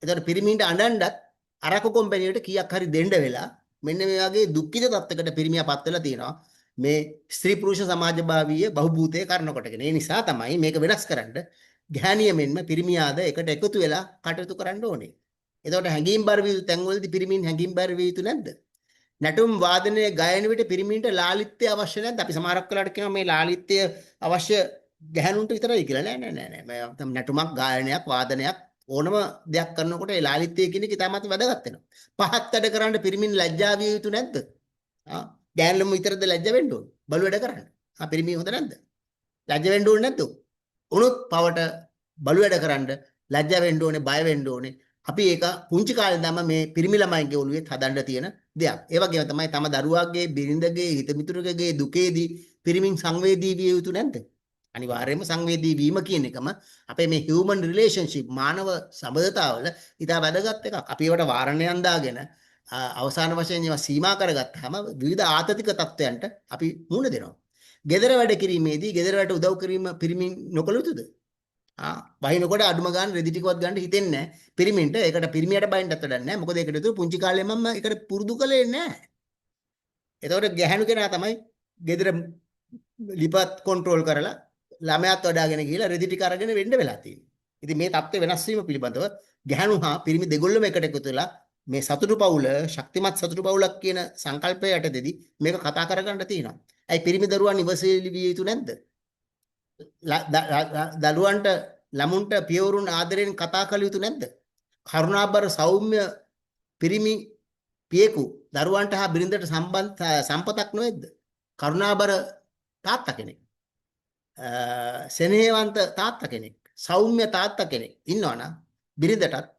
එතකොට පිරිමින්ට අඬන්නත් අරකු කම්පැනියට කීයක් හරි දෙන්න වෙලා මෙන්න මේ වගේ දුක්ඛිත තත්ත්වයකට පිරිමියා පත් වෙලා තියෙනවා. මේ ස්ත්‍රී පුරුෂ සමාජභාවීය බහුභූතය කරන කොටගෙන. ඒ නිසා තමයි මේක වෙනස් කරන්න ගැහණිය මෙන්ම පිරිමියාද එකට එකතු වෙලා කටයුතු කරන්න ඕනේ. එතකොට හැඟීම් බර විය යුතු තැන්වලදී පිරිමින් හැඟීම් බර විය යුතු නැද්ද? නැටුම් වාදනය ගායන විට පිරිමින්ට ලාලිත්‍ය අවශ්‍ය නැද්ද? අපි සමහරක් වෙලාවට කියනවා මේ ලාලිත්‍ය අවශ්‍ය ගැහණුන්ට විතරයි කියලා. නෑ නෑ නෑ නෑ. මේ නැටුමක්, ගායනයක්, වාදනයක් ඕනම දෙයක් කරනකොට ඒ ලාලිත්‍ය කියන එක ඉතාමත් වැදගත් වෙනවා. පහත් වැඩ කරන්න පිරිමින් ලැජ්ජා විය යුතු නැද්ද? ගෑනු ළමයි විතරද ලැජ්ජ වෙන්න ඕනේ? බලු වැඩ කරන්න. පිරිමි හොඳ නැද්ද? ලැජ්ජ වෙන්න ඕනේ නැද්ද? උනුත් පවට බලු වැඩ කරන්න ලැජ්ජ වෙන්න ඕනේ, බය වෙන්න ඕනේ. අපි ඒක පුංචි කාලේ ඉඳන්ම මේ පිරිමි ළමයින්ගේ ඔළුවේ හදන්න තියෙන දෙයක්. ඒ වගේම තමයි තම දරුවාගේ, බිරිඳගේ, හිතමිතුරෙකුගේ දුකේදී පිරිමින් සංවේදී විය යුතු නැද්ද? අනිවාර්යයෙන්ම සංවේදී වීම කියන එකම අපේ මේ හියුමන් රිලේෂන්ෂිප් මානව සබඳතාවල ඉතා වැදගත් එකක්. අපි ඒවට වාරණයන් දාගෙන අවසාන වශයෙන් ඒවා සීමා කරගත්තාම විවිධ ආතතික තත්ත්වයන්ට අපි මුහුණ දෙනවා. ගෙදර වැඩ කිරීමේදී ගෙදර වැඩ උදව් කිරීම පිරිමින් නොකළ යුතුද? වහිනකොට අඩුම ගාන රෙදි ටිකවත් ගන්න හිතෙන්නේ නැහැ. පිරිමින්ට ඒකට පිරිමියට බයින්නත් වැඩක් නැහැ. මොකද ඒකට විතර පුංචි කාලේ මම ඒකට පුරුදු කළේ නැහැ. එතකොට ගැහැණු කෙනා තමයි ගෙදර ලිපත් කන්ට්‍රෝල් කරලා ළමයාත් වඩාගෙන ගිහලා රෙදි ටික අරගෙන වෙන්න වෙලා තියෙන්නේ. ඉතින් මේ තත්ත්වය වෙනස් වීම පිළිබඳව ගැහැණු හා පිරිමි දෙගොල්ලම එකට එකතු වෙලා මේ සතුටු පවුල ශක්තිමත් සතුටු පවුලක් කියන සංකල්පය යටතේදී මේක කතා කරගන්න තියෙනවා. ඇයි පිරිමි දරුවන් ඉවසිලි විය යුතු නැද්ද? දරුවන්ට ළමුන්ට පියවරුන් ආදරයෙන් කතා කළ යුතු නැද්ද? කරුණාබර සෞම්‍ය පිරිමි පියෙකු දරුවන්ට හා බිරිඳට සම්බන්ධ සම්පතක් නොවේද? කරුණාබර තාත්තා කෙනෙක්, සෙනෙහවන්ත තාත්තා කෙනෙක්, සෞම්‍ය තාත්තා කෙනෙක් ඉන්නවනම් බිරිඳටත්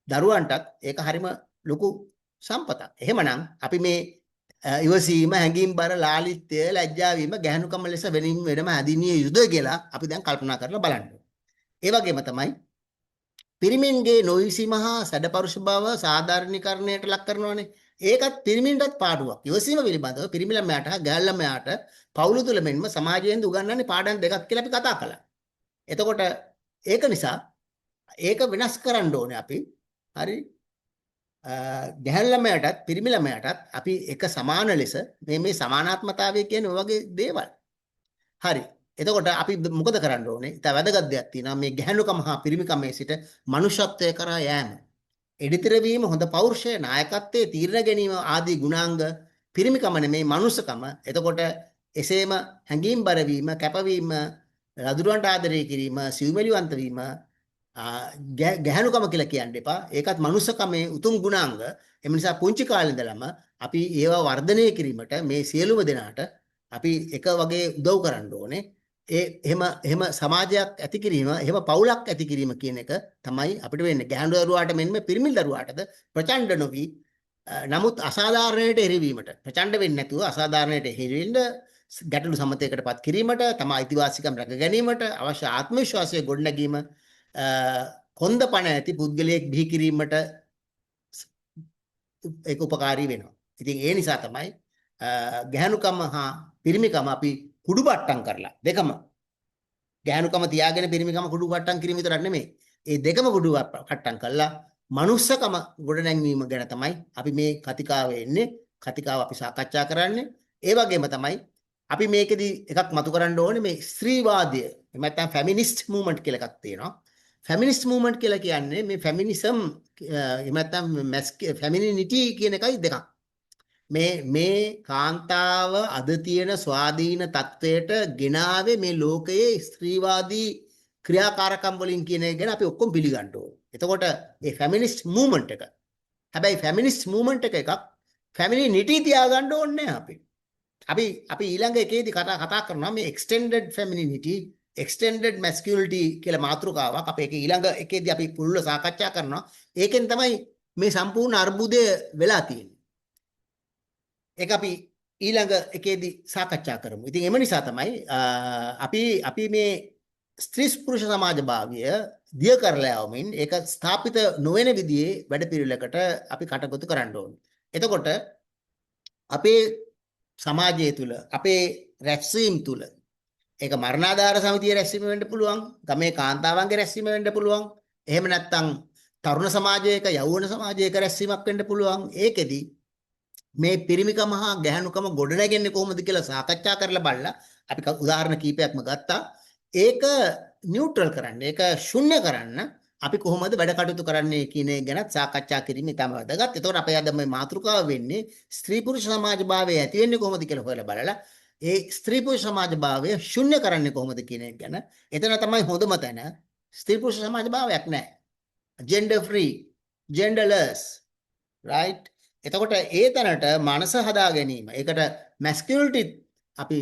දරුවන්ටත් ඒක හරිම ලොකු සම්පතක්. එහෙමනම් අපි මේ ඉවසීම, හැඟීම්බර ලාලිත්‍ය, ලැජ්ජා වීම ගැහැණුකම ලෙස වෙනින් වෙනම හැඳින්විය යුතුද කියලා අපි දැන් කල්පනා කරලා බලන්න. ඒ වගේම තමයි පිරිමින්ගේ නොඉවසීම හා සැඩපරුෂ බව සාධාරණීකරණයට ලක් කරනවානේ. ඒකත් පිරිමින්ටත් පාඩුවක්. ඉවසීම පිළිබඳව පිරිමි ළමයාට හා ගැහැණු ළමයාට පවුල තුළ මෙන්ම සමාජයෙන් උගන්වන්නේ පාඩම් දෙකක් කියලා අපි කතා කළා. එතකොට ඒක නිසා ඒක වෙනස් කරන්න ඕනේ අපි. හරි. ගැහැණු ළමයාටත් පිරිමි ළමයාටත් අපි එක සමාන ලෙස මේ මේ සමානාත්මතාවය කියන්නේ ඔය වගේ දේවල්. හරි. එතකොට අපි මොකද කරන්න ඕනේ? ඉතා වැදගත් දෙයක් තියෙනවා මේ ගැහැණුකම හා පිරිමිකමේ සිට මනුෂ්‍යත්වය කරා යෑම. එඩිතර වීම, හොඳ පෞරුෂය, නායකත්වයේ, තීරණ ගැනීම ආදී ගුණාංග පිරිමිකම නෙමෙයි මනුෂ්‍යකම. එතකොට එසේම හැඟීම්බර වීම, කැපවීම, රදුරුවන්ට ආදරය කිරීම, සිව්මැලිවන්ත වීම ගැහැණුකම කියලා කියන්න එපා. ඒකත් මනුෂ්‍යකමේ උතුම් ගුණාංග. එම නිසා පුංචි කාලේ ඉඳලම අපි ඒවා වර්ධනය කිරීමට මේ සියලුම දෙනාට අපි එක වගේ උදව් කරන්න ඕනේ. ඒ එහෙම එහෙම සමාජයක් ඇති කිරීම, එහෙම පවුලක් ඇති කිරීම කියන එක තමයි අපිට වෙන්නේ. ගැහැණු දරුවාට මෙන්ම පිරිමි දරුවාටද ප්‍රචණ්ඩ නොවි, නමුත් අසාධාරණයට එරෙවීමට, ප්‍රචණ්ඩ වෙන්නේ නැතුව අසාධාරණයට එරෙවෙන්න, ගැටලු සමතයකටපත් කිරීමට, තම අයිතිවාසිකම් රැක ගැනීමට අවශ්‍ය ආත්ම විශ්වාසය ගොඩනැගීම, කොන්ද පණ ඇති පුද්ගලයෙක් බිහි කිරීමට ඒක උපකාරී වෙනවා. ඉතින් ඒ නිසා තමයි ගැහැණුකම හා පිරිමිකම අපි කුඩුපට්ටම් කරලා දෙකම, ගැහැණුකම තියාගෙන පිරිමිකම කුඩුපට්ටම් කිරීම විතරක් නෙමෙයි. ඒ දෙකම කුඩුපට්ටම් කරලා මනුස්සකම ගොඩනැංවීම ගැන තමයි අපි මේ කතිකාව එන්නේ. කතිකාව අපි සාකච්ඡා කරන්නේ. ඒ වගේම තමයි අපි මේකෙදි එකක් මතු කරන්න ඕනේ, මේ ස්ත්‍රීවාදය. එහෙම නැත්නම් ෆෙමිනිස්ට් මූව්මන්ට් කියලා එකක් තියෙනවා. ෆෙමිනිස්ට් මූව්මන්ට් කියලා කියන්නේ මේ ෆෙමිනිසම් එහෙම නැත්නම් ෆෙමිනිනිටි කියන එකයි දෙකක්. මේ මේ කාන්තාව අද තියෙන ස්වාධීන තත්වයට ගෙනාවේ මේ ලෝකයේ ස්ත්‍රීවාදී ක්‍රියාකාරකම් වලින් කියන එක ගැන අපි ඔක්කොම පිළිගන්න ඕනේ. එතකොට මේ ෆෙමිනිස්ට් මූව්මන්ට් එක. හැබැයි ෆෙමිනිස්ට් මූව්මන්ට් එක එකක්, ෆෙමිනිනිටි තියාගන්න ඕනේ නෑ අපි. අපි අපි ඊළඟ එකේදී කතා කතා කරනවා මේ එක්ස්ටෙන්ඩඩ් ෆෙමිනිනිටි, එක්ස්ටෙන්ඩඩ් මැස්කියුලිටි කියලා මාතෘකාවක්. අපි ඒක ඊළඟ එකේදී අපි පුළුල්ව සාකච්ඡා කරනවා. ඒකෙන් තමයි මේ සම්පූර්ණ අර්බුදය වෙලා තියෙන්නේ. ඒක අපි ඊළඟ එකේදී සාකච්ඡා කරමු. ඉතින් එම නිසා තමයි අපි අපි මේ ස්ත්‍රී පුරුෂ සමාජභාවය දිය කරලා යවමින් ඒක ස්ථාපිත නොවන විදිහේ වැඩපිළිවෙලකට අපි කටයුතු කරන්න ඕනේ. එතකොට අපේ සමාජය තුළ, අපේ රැස්වීම් තුළ, ඒක මරණාධාර සමිතිය රැස්වීම වෙන්න පුළුවන්, ගමේ කාන්තාවන්ගේ රැස්වීම වෙන්න පුළුවන්, එහෙම නැත්නම් තරුණ සමාජයක, යෞවන සමාජයක රැස්වීමක් වෙන්න පුළුවන්. ඒකෙදි මේ පිරිමිකම හා ගැහැණුකම ගොඩනැගෙන්නේ කොහොමද කියලා සාකච්ඡා කරලා බලලා අපි උදාහරණ කීපයක්ම ගත්තා. ඒක නියුට්‍රල් කරන්න, ඒක ශුන්‍ය කරන්න අපි කොහොමද වැඩ කටයුතු කරන්නේ කියන එක ගැනත් සාකච්ඡා කිරීම ඉතාම වැදගත්. එතකොට අපේ අද මේ මාතෘකාව වෙන්නේ ස්ත්‍රී පුරුෂ සමාජභාවය ඇති වෙන්නේ කොහොමද කියලා හොයලා බලලා ඒ ස්ත්‍රී පුරුෂ සමාජභාවය ශුන්‍ය කරන්නේ කොහොමද කියන එක ගැන. එතන තමයි හොඳම තැන. ස්ත්‍රී පුරුෂ සමාජභාවයක් නැහැ. Gender free, genderless, right? එතකොට ඒ තැනට මනස හදා ගැනීම. ඒකට මැස්කියුලිටි අපි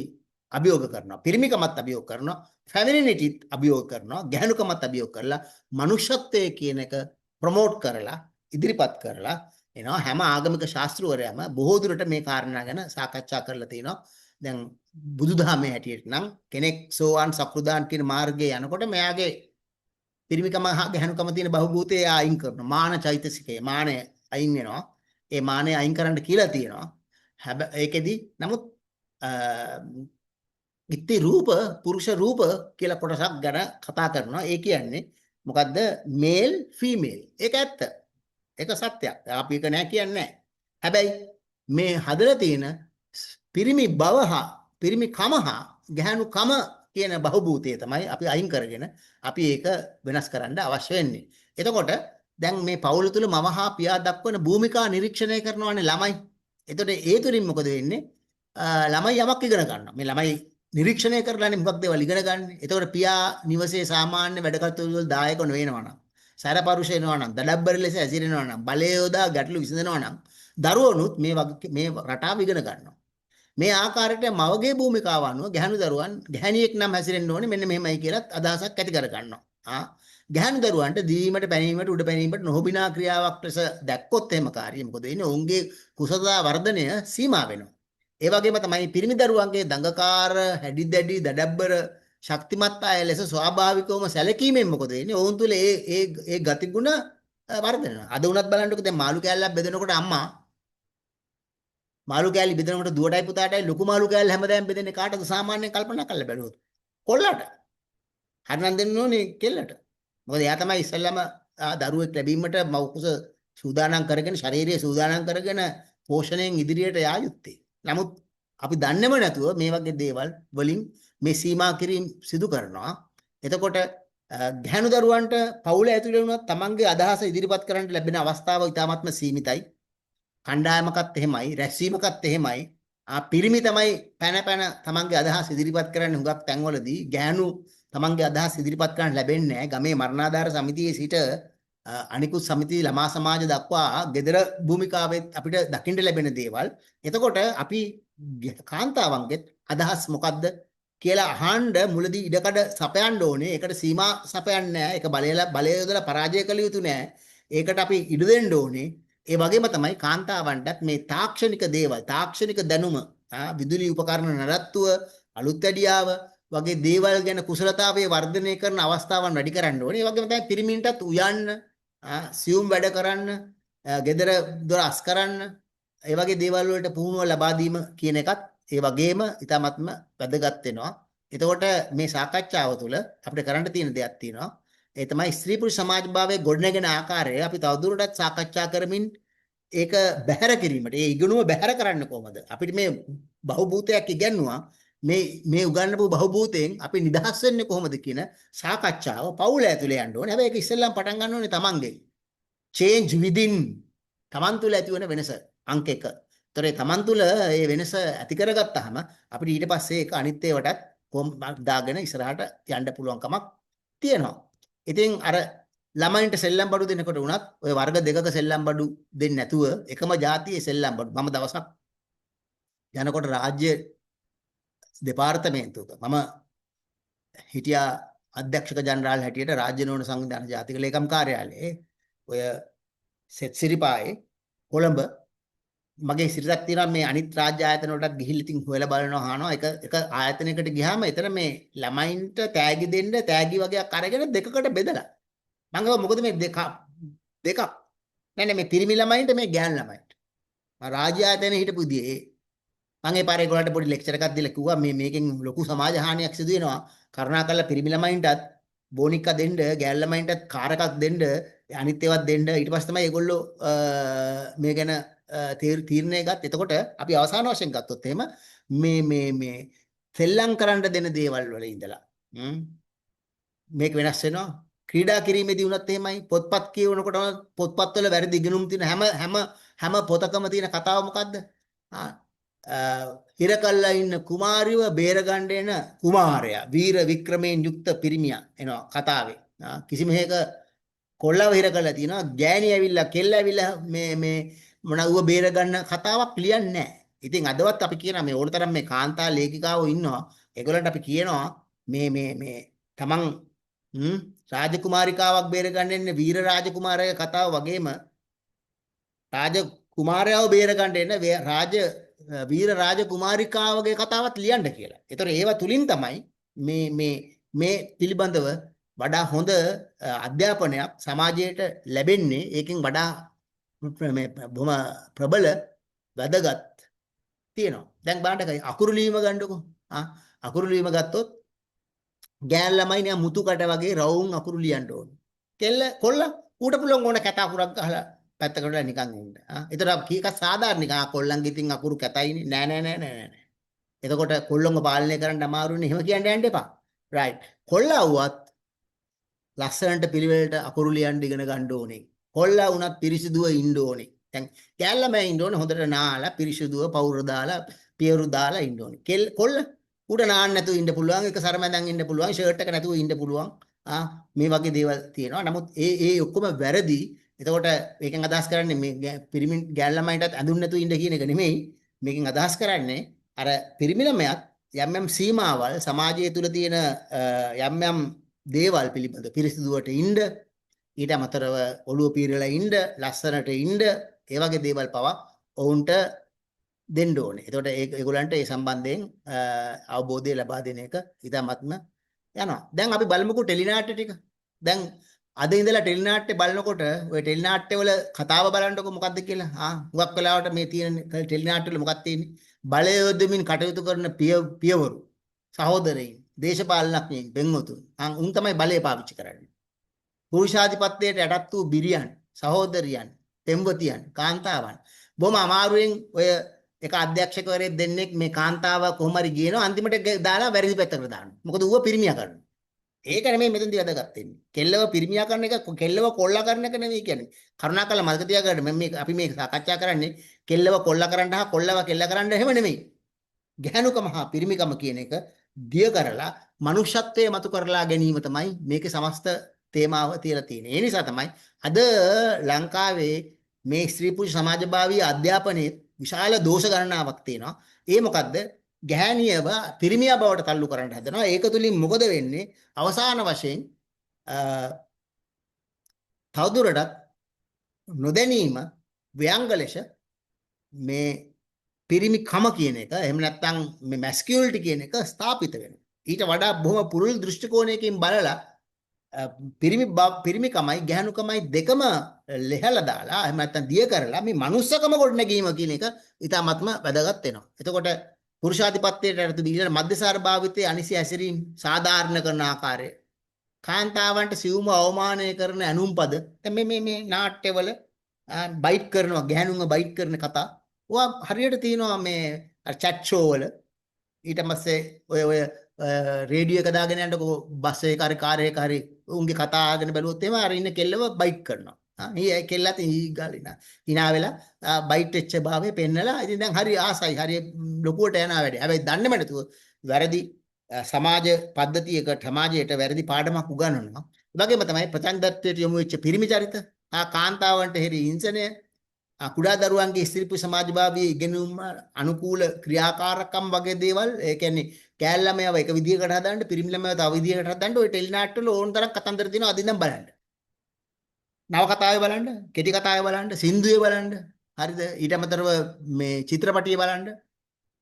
අභියෝග කරනවා. පිරිමිකමත් අභියෝග කරනවා. ෆෙමිනිනිටිත් අභියෝග කරනවා. ගැහැණුකමත් අභියෝග කරලා මනුෂ්‍යත්වය කියන එක ප්‍රොමෝට් කරලා ඉදිරිපත් කරලා එනවා. හැම ආගමික ශාස්ත්‍රවරයාම බොහෝ දුරට මේ කාරණා ගැන සාකච්ඡා කරලා තිනවා. දැන් බුදුදහමේ හැටියට නම් කෙනෙක් සෝවාන් සකෘදාන් කියන මාර්ගයේ යනකොට මෙයාගේ පිරිමිකම හා ගැහැණුකම තියෙන බහුභූතය එයා අයින් කරනවා. මාන චෛතසිකය, මානය අයින් වෙනවා. ඒ මානය අයින් කරන්න කියලා තියෙනවා. හැබැයි ඒකෙදි නමුත් ඉත්ති රූප පුරුෂ රූප කියලා කොටසක් ගැන කතා කරනවා. ඒ කියන්නේ මොකද්ද? Male female. ඒක ඇත්ත. ඒක සත්‍යයක්. අපි ඒක නෑ කියන්නේ නෑ. හැබැයි මේ හදලා තියෙන පිරිමි බව හා පිරිමි කම හා ගැහැණු කම කියන බහුභූතය තමයි අපි අයින් කරගෙන අපි ඒක වෙනස් කරන්න අවශ්‍ය වෙන්නේ. එතකොට දැන් මේ පවුල තුල මව හා පියා දක්වන භූමිකා නිරීක්ෂණය කරනවානේ ළමයි. එතකොට ඒ තුලින් මොකද වෙන්නේ? ළමයි යමක් ඉගෙන ගන්නවා. මේ ළමයි නිරීක්ෂණය කරලානේ මොකක් දේවල් ඉගෙන ගන්න. එතකොට පියා නිවසේ සාමාන්‍ය වැඩ කටයුතු වල දායක නොවෙනවා නම්, සැරපරුෂ වෙනවා නම්, දඩබ්බර ලෙස ඇසිරෙනවා නම්, බලය යොදා ගැටලු විසඳනවා නම්, දරුවනුත් මේ වගේ මේ රටාව ඉගෙන ගන්නවා. මේ ආකාරයට මවගේ භූමිකාව අනුව ගැහැණු දරුවන් ගැහණියෙක් නම් හැසිරෙන්න ඕනේ මෙන්න මෙහෙමයි කියලත් අදහසක් ඇති කර ගන්නවා. ගැහැණු දරුවන්ට දීමට පැනීමට උඩ පැනීමට නොහොබිනා ක්‍රියාවක් ලෙස දැක්කොත් එහෙම කාර්යය මොකද වෙන්නේ? ඔවුන්ගේ කුසලතා වර්ධනය සීමා වෙනවා. ඒ වගේම තමයි පිරිමි දරුවන්ගේ දඟකාර, හැඩි දැඩි, දඩබ්බර ශක්තිමත් අය ලෙස ස්වාභාවිකවම සැලකීමෙන් මොකද වෙන්නේ? ඔවුන් තුළ ඒ ඒ ඒ ගතිගුණ වර්ධනය වෙනවා. අද වුණත් බලන්නකෝ, දැන් මාළු කෑල්ලක් බෙදනකොට අම්මා මාළු කෑලි බෙදනකොට දුවටයි පුතාටයි ලොකු මාළු කෑල්ල හැමදාම බෙදෙන්නේ කාටද සාමාන්‍යයෙන් කල්පනා කරලා බැලුවොත්? කොල්ලට. හරිනම් දෙන්න ඕනේ කෙල්ලට. මොකද එයා තමයි ඉස්සෙල්ලාම දරුවෙක් ලැබීමට මව් කුස සූදානම් කරගෙන, ශරීරය සූදානම් කරගෙන පෝෂණයෙන් ඉදිරියට යා යුත්තේ. නමුත් අපි දන්නේම නැතුව මේ වගේ දේවල් වලින් මේ සීමා කිරීම සිදු කරනවා. එතකොට ගැහැණු දරුවන්ට පවුල ඇතුලේ වුණත් තමන්ගේ අදහස ඉදිරිපත් කරන්න ලැබෙන අවස්ථාව ඉතාමත්ම සීමිතයි. කණ්ඩායමකත් එහෙමයි, රැස්වීමකත් එහෙමයි. පිරිමි තමයි පැන පැන තමන්ගේ අදහස් ඉදිරිපත් කරන්න හුඟක් තැන්වලදී. ගැහැණු තමන්ගේ අදහස් ඉදිරිපත් කරන්න ලැබෙන්නේ නැහැ. ගමේ මරණාධාර සමිතියේ සිට අනිකුත් සමිති, ළමා සමාජ දක්වා ගෙදර භූමිකාවෙත් අපිට දකින්න ලැබෙන දේවල්. එතකොට අපි කාන්තාවන්ගෙත් අදහස් මොකද්ද කියලා අහන්න මුලදී ඉඩකඩ සපයන්න ඕනේ. ඒකට සීමා සපයන්නේ නැහැ. ඒක බලය යොදලා පරාජය කළ යුතු නෑ. ඒකට අපි ඉඩ දෙන්න ඕනේ. ඒ වගේම තමයි කාන්තාවන්ටත් මේ තාක්ෂණික දේවල්, තාක්ෂණික දැනුම, විදුලි උපකරණ නඩත්තුව, අලුත් වැඩියාව වගේ දේවල් ගැන කුසලතාවය වර්ධනය කරන අවස්ථාවන් වැඩි කරන්න ඕනේ. ඒ වගේම තමයි පිරිමින්ටත් උයන්න, සියුම් වැඩ කරන්න, ගෙදර දොර අස් කරන්න, ඒ වගේ දේවල් වලට පුහුණුව ලබා දීම කියන එකත් ඒ වගේම ඉතාමත්ම වැදගත් වෙනවා. එතකොට මේ සාකච්ඡාව තුළ අපිට කරන්න තියෙන දෙයක් තියෙනවා. ඒ තමයි ස්ත්‍රී පුරුෂ සමාජභාවයේ ගොඩනැගෙන ආකාරය අපි තවදුරටත් සාකච්ඡා කරමින් ඒක බැහැර කිරීමට, ඒ ඉගෙනුම බැහැර කරන්න කොහොමද? අපිට මේ බහුභූතයක් ඉගැන්නුවා. මේ මේ උගන්වපු බහුභූතයෙන් අපි නිදහස් වෙන්නේ කොහොමද කියන සාකච්ඡාව පවුල ඇතුලේ යන්න ඕනේ. හැබැයි ඒක ඉස්සෙල්ලාම පටන් ගන්න ඕනේ තමන්ගෙන්. Change within, තමන් තුළ ඇති වෙන වෙනස අංක 1. ඒතර ඒ තමන් තුළ ඒ වෙනස ඇති කරගත්තාම අපිට ඊට පස්සේ ඒක අනිත් ඒවටත් කොම් දාගෙන ඉස්සරහට යන්න පුළුවන්කමක් තියෙනවා. ඉතින් අර ළමයින්ට සෙල්ලම් බඩු දෙනකොට වුණත් ඔය වර්ග දෙකක සෙල්ලම් බඩු දෙන්නේ නැතුව එකම ජාතියේ සෙල්ලම් බඩු. මම දවසක් යනකොට රාජ්‍ය දෙපාර්තමේන්තුවක මම හිටියා අධ්‍යක්ෂක ජනරාල් හැටියට, රාජ්‍ය නොවන සංවිධාන ජාතික ලේකම් කාර්යාලයේ, ඔය සෙත්සිරිපායේ කොළඹ. මගේ සිරිතක් තියෙනවා මේ අනිත් රාජ්‍ය ආයතන වලටත් ගිහිල්ලා ඉතින් හොයලා බලනවා, අහනවා. එක එක ආයතනයකට ගියාම එතන මේ ළමයින්ට තෑගි දෙන්න තෑගි වගේක් අරගෙන දෙකකට බෙදලා. මං කිව්වා, මොකද මේ දෙක දෙකක්? නෑ නෑ, මේ පිරිමි ළමයින්ට, මේ ගෑනු ළමයින්ට. මං රාජ්‍ය ආයතනයේ හිටපු විදිහේ මං ඒ පාරේ ඒගොල්ලන්ට පොඩි ලෙක්චර් එකක් දීලා කිව්වා, මේ මේකෙන් ලොකු සමාජ හානියක් සිදු වෙනවා. කරුණාකරලා පිරිමි ළමයින්ටත් බෝනික්කා දෙන්න, ගෑනු ළමයින්ටත් කාර් එකක් දෙන්න, අනිත් ඒවාත් දෙන්න. ඊට පස්සේ තමයි ඒගොල්ලෝ මේ ගැන තීරණය ගත්ත. එතකොට අපි අවසාන වශයෙන් ගත්තොත් එහෙම මේ මේ මේ සෙල්ලම් කරන්න දෙන දේවල් වල ඉඳලා මේක වෙනස් වෙනවා. ක්‍රීඩා කිරීමේදී වුණත් එහෙමයි. පොත්පත් කියවනකොට පොත්පත්වල වැරදි ඉගෙනුම් තියෙන හැම හැම හැම පොතකම තියෙන කතාව මොකද්ද? හිර කළා ඉන්න කුමාරිව බේරගන්න එන කුමාරයා, වීර වික්‍රමයෙන් යුක්ත පිරිමියා එනවා කතාවේ. කිසිම හේක කොල්ලව හිර කරලා තියෙනවා. ගෑණි ඇවිල්ලා, කෙල්ල ඇවිල්ලා මේ මේ මොන ඌව බේරගන්න කතාවක් ලියන්නේ නැහැ. ඉතින් අදවත් අපි කියනවා, මේ ඕන තරම් මේ කාන්තා ලේඛිකාවෝ ඉන්නවා. ඒගොල්ලන්ට අපි කියනවා, මේ මේ මේ තමන් රාජකුමාරිකාවක් බේරගන්න එන්නේ වීර රාජකුමාරයාගේ කතාව වගේම රාජ කුමාරයාව බේරගන්න එන රාජ වීර රාජකුමාරිකාවගේ කතාවත් ලියන්න කියලා. ඒතර ඒවා තුලින් තමයි මේ මේ මේ පිළිබඳව වඩා හොඳ අධ්‍යාපනයක් සමාජයට ලැබෙන්නේ. ඒකෙන් වඩා මේ බොහොම ප්‍රබල වැදගත් තියෙනවා. දැන් බලන්න, අකුරු ලිවීම ගන්නකො. අකුරු ලිවීම ගත්තොත් ගෑන් ළමයි නිකන් මුතු කට වගේ රවුම් අකුරු ලියන්න ඕනේ. කෙල්ල කොල්ල ඌට පුළුවන් ඕන කැත අකුරක් ගහලා පැත්තකට වෙලා නිකන් ඉන්න. ඒතර කීකක් සාධාරණ නිකන් කොල්ලන්ගේ ඉතින් අකුරු කැතයිනේ. නෑ නෑ නෑ නෑ නෑ. එතකොට කොල්ලොන්ව පාලනය කරන්න අමාරුනේ, එහෙම කියන්න යන්න එපා. රයිට්. කොල්ලා වුවත් ලස්සනට පිළිවෙලට අකුරු ලියන්න ඉගෙන ගන්න ඕනේ. කොල්ලා වුණත් පිරිසිදුව ඉන්න ඕනේ. දැන් කෑල් ළමයා ඉන්න ඕනේ හොඳට නාලා පිරිසිදුව පවුර දාලා පියරු දාලා ඉන්න ඕනේ. කෙල් කොල්ල උඩ නාන්න නැතුව ඉන්න පුළුවන්, එක සරමැදන් ඉන්න පුළුවන්, ෂර්ට් එක නැතුව ඉන්න පුළුවන්. මේ වගේ දේවල් තියෙනවා. නමුත් ඒ ඒ ඔක්කොම වැරදි. එතකොට මේකෙන් අදහස් කරන්නේ මේ පිරිමි ගෑල් ළමයින්ටත් ඇඳුම් නැතුව ඉන්න කියන එක නෙමෙයි. මේකෙන් අදහස් කරන්නේ අර පිරිමි ළමයාත් යම් යම් සීමාවල් සමාජය තුල තියෙන යම් යම් දේවල් පිළිබඳ පිරිසිදුවට ඉන්න, ඊට අමතරව ඔළුව පීරලා ඉන්න, ලස්සනට ඉන්න, ඒ වගේ දේවල් පවා ඔවුන්ට දෙන්න ඕනේ. එතකොට ඒගොල්ලන්ට ඒ සම්බන්ධයෙන් අවබෝධය ලබා දෙන එක ඉතාමත්ම යනවා. දැන් අපි බලමුකෝ ටෙලිනාට්‍ය ටික. දැන් අද ඉඳලා ටෙලිනාට්‍ය බලනකොට ඔය ටෙලිනාට්‍ය වල කතාව බලන්නකෝ මොකද්ද කියලා. හුඟක් වෙලාවට මේ තියෙන ටෙලිනාට්‍ය වල මොකක්ද තියෙන්නේ? බලය යොදමින් කටයුතු කරන පියවරු, සහෝදරයින්, දේශපාලනඥයින්, පෙම්වතුන්. උන් තමයි බලය පාවිච්චි කරන්නේ. පුරුෂාධිපත්‍යයට යටත් වූ බිරියන්, සහෝදරියන්, පෙම්වතියන්, කාන්තාවන් බොහොම අමාරුවෙන් ඔය එක අධ්‍යක්ෂකවරයෙක් දෙන්නෙක් මේ කාන්තාව කොහොම හරි ගේනවා, අන්තිමට දාලා වැරදි පැත්තකට දානවා. මොකද ඌව පිරිමියා කරනවා. ඒක නෙමෙයි මෙතනදී වැදගත් වෙන්නේ. කෙල්ලව පිරිමියා කරන එක, කෙල්ලව කොල්ලා කරන එක නෙමෙයි කියන්නේ. කරුණාකරලා මතක තියාගන්න මම මේ අපි මේ සාකච්ඡා කරන්නේ කෙල්ලව කොල්ලා කරන්න හා කොල්ලව කෙල්ල කරන්න එහෙම නෙමෙයි. ගැහණුකම හා පිරිමිකම කියන එක දිය කරලා මනුෂ්‍යත්වය මතු කරලා ගැනීම තමයි මේකේ සමස්ත තේමාව තියලා තියෙන්නේ. ඒ නිසා තමයි අද ලංකාවේ මේ ස්ත්‍රී පුරුෂ සමාජභාවී අධ්‍යාපනයේ විශාල දෝෂ ගණනාවක් තියෙනවා. ඒ මොකද්ද? ගැහැණියව පිරිමියා බවට තල්ලු කරන්න හදනවා. ඒක තුලින් මොකද වෙන්නේ? අවසාන වශයෙන් තවදුරටත් නොදැනීම ව්‍යංග ලෙස මේ පිරිමිකම කියන එක, එහෙම නැත්නම් මේ මැස්කියුලිටි කියන එක ස්ථාපිත වෙනවා. ඊට වඩා බොහොම පුළුල් දෘෂ්ටි කෝණයකින් බලලා පිරිමිකමයි ගැහණුකමයි දෙකම ලෙහලා දාලා, එහෙම නැත්නම් දිය කරලා මේ මනුස්සකම ගොඩනැගීම කියන එක ඉතාමත්ම වැදගත් වෙනවා. එතකොට පුරුෂාධිපත්‍යයට යටත් ඊළඟ මධ්‍යසාර භාවිතයේ අනිසි හැසිරීම සාධාරණ කරන ආකාරය, කාන්තාවන්ට සියුම අවමානය කරන ඇනුම් පද, දැන් මේ මේ මේ නාට්‍යවල බයිට් කරනවා, ගැහණුන්ව බයිට් කරන කතා ඔවා හරියට තියෙනවා මේ අර චැට් ෂෝ වල. ඊට පස්සේ ඔය ඔය රේඩියෝ එක දාගෙන යනකො බස් එක හරි කාර් එක හරි උන්ගේ කතා අහගෙන බැලුවොත් එහෙම අර ඉන්න කෙල්ලව බයිට් කරනවා. ඊ කෙල්ලත් ඊ ගාලිනා හිනා වෙලා බයිට් වෙච්ච භාවය පෙන්නලා ඉතින් දැන් හරි ආසයි, හරි ලොකුවට යනවා වැඩේ. හැබැයි දන්නේම නැතුව වැරදි සමාජ පද්ධතියකට, සමාජයට වැරදි පාඩමක් උගන්වනවා. ඒ වගේම තමයි ප්‍රචණ්ඩත්වයට යොමු වෙච්ච පිරිමි චරිත, කාන්තාවන්ට හෙරි හිංසනය, කුඩා දරුවන්ගේ ස්ත්‍රී පුරුෂ සමාජභාවී ඉගෙනුම් අනුකූල ක්‍රියාකාරකම් වගේ දේවල්. ඒ කියන්නේ කෑල් ළමයාව එක විදියකට හදන්න, පිරිමි ළමයාව තව විදියකට හදන්න ඔය ටෙලි නාට්‍ය වල ඕන තරම් කතන්දර තියෙනවා. අද ඉඳන් බලන්න. නව කතාවේ බලන්න, කෙටි කතාවේ බලන්න, සින්දුවේ බලන්න, හරිද? ඊට අමතරව මේ චිත්‍රපටිය බලන්න.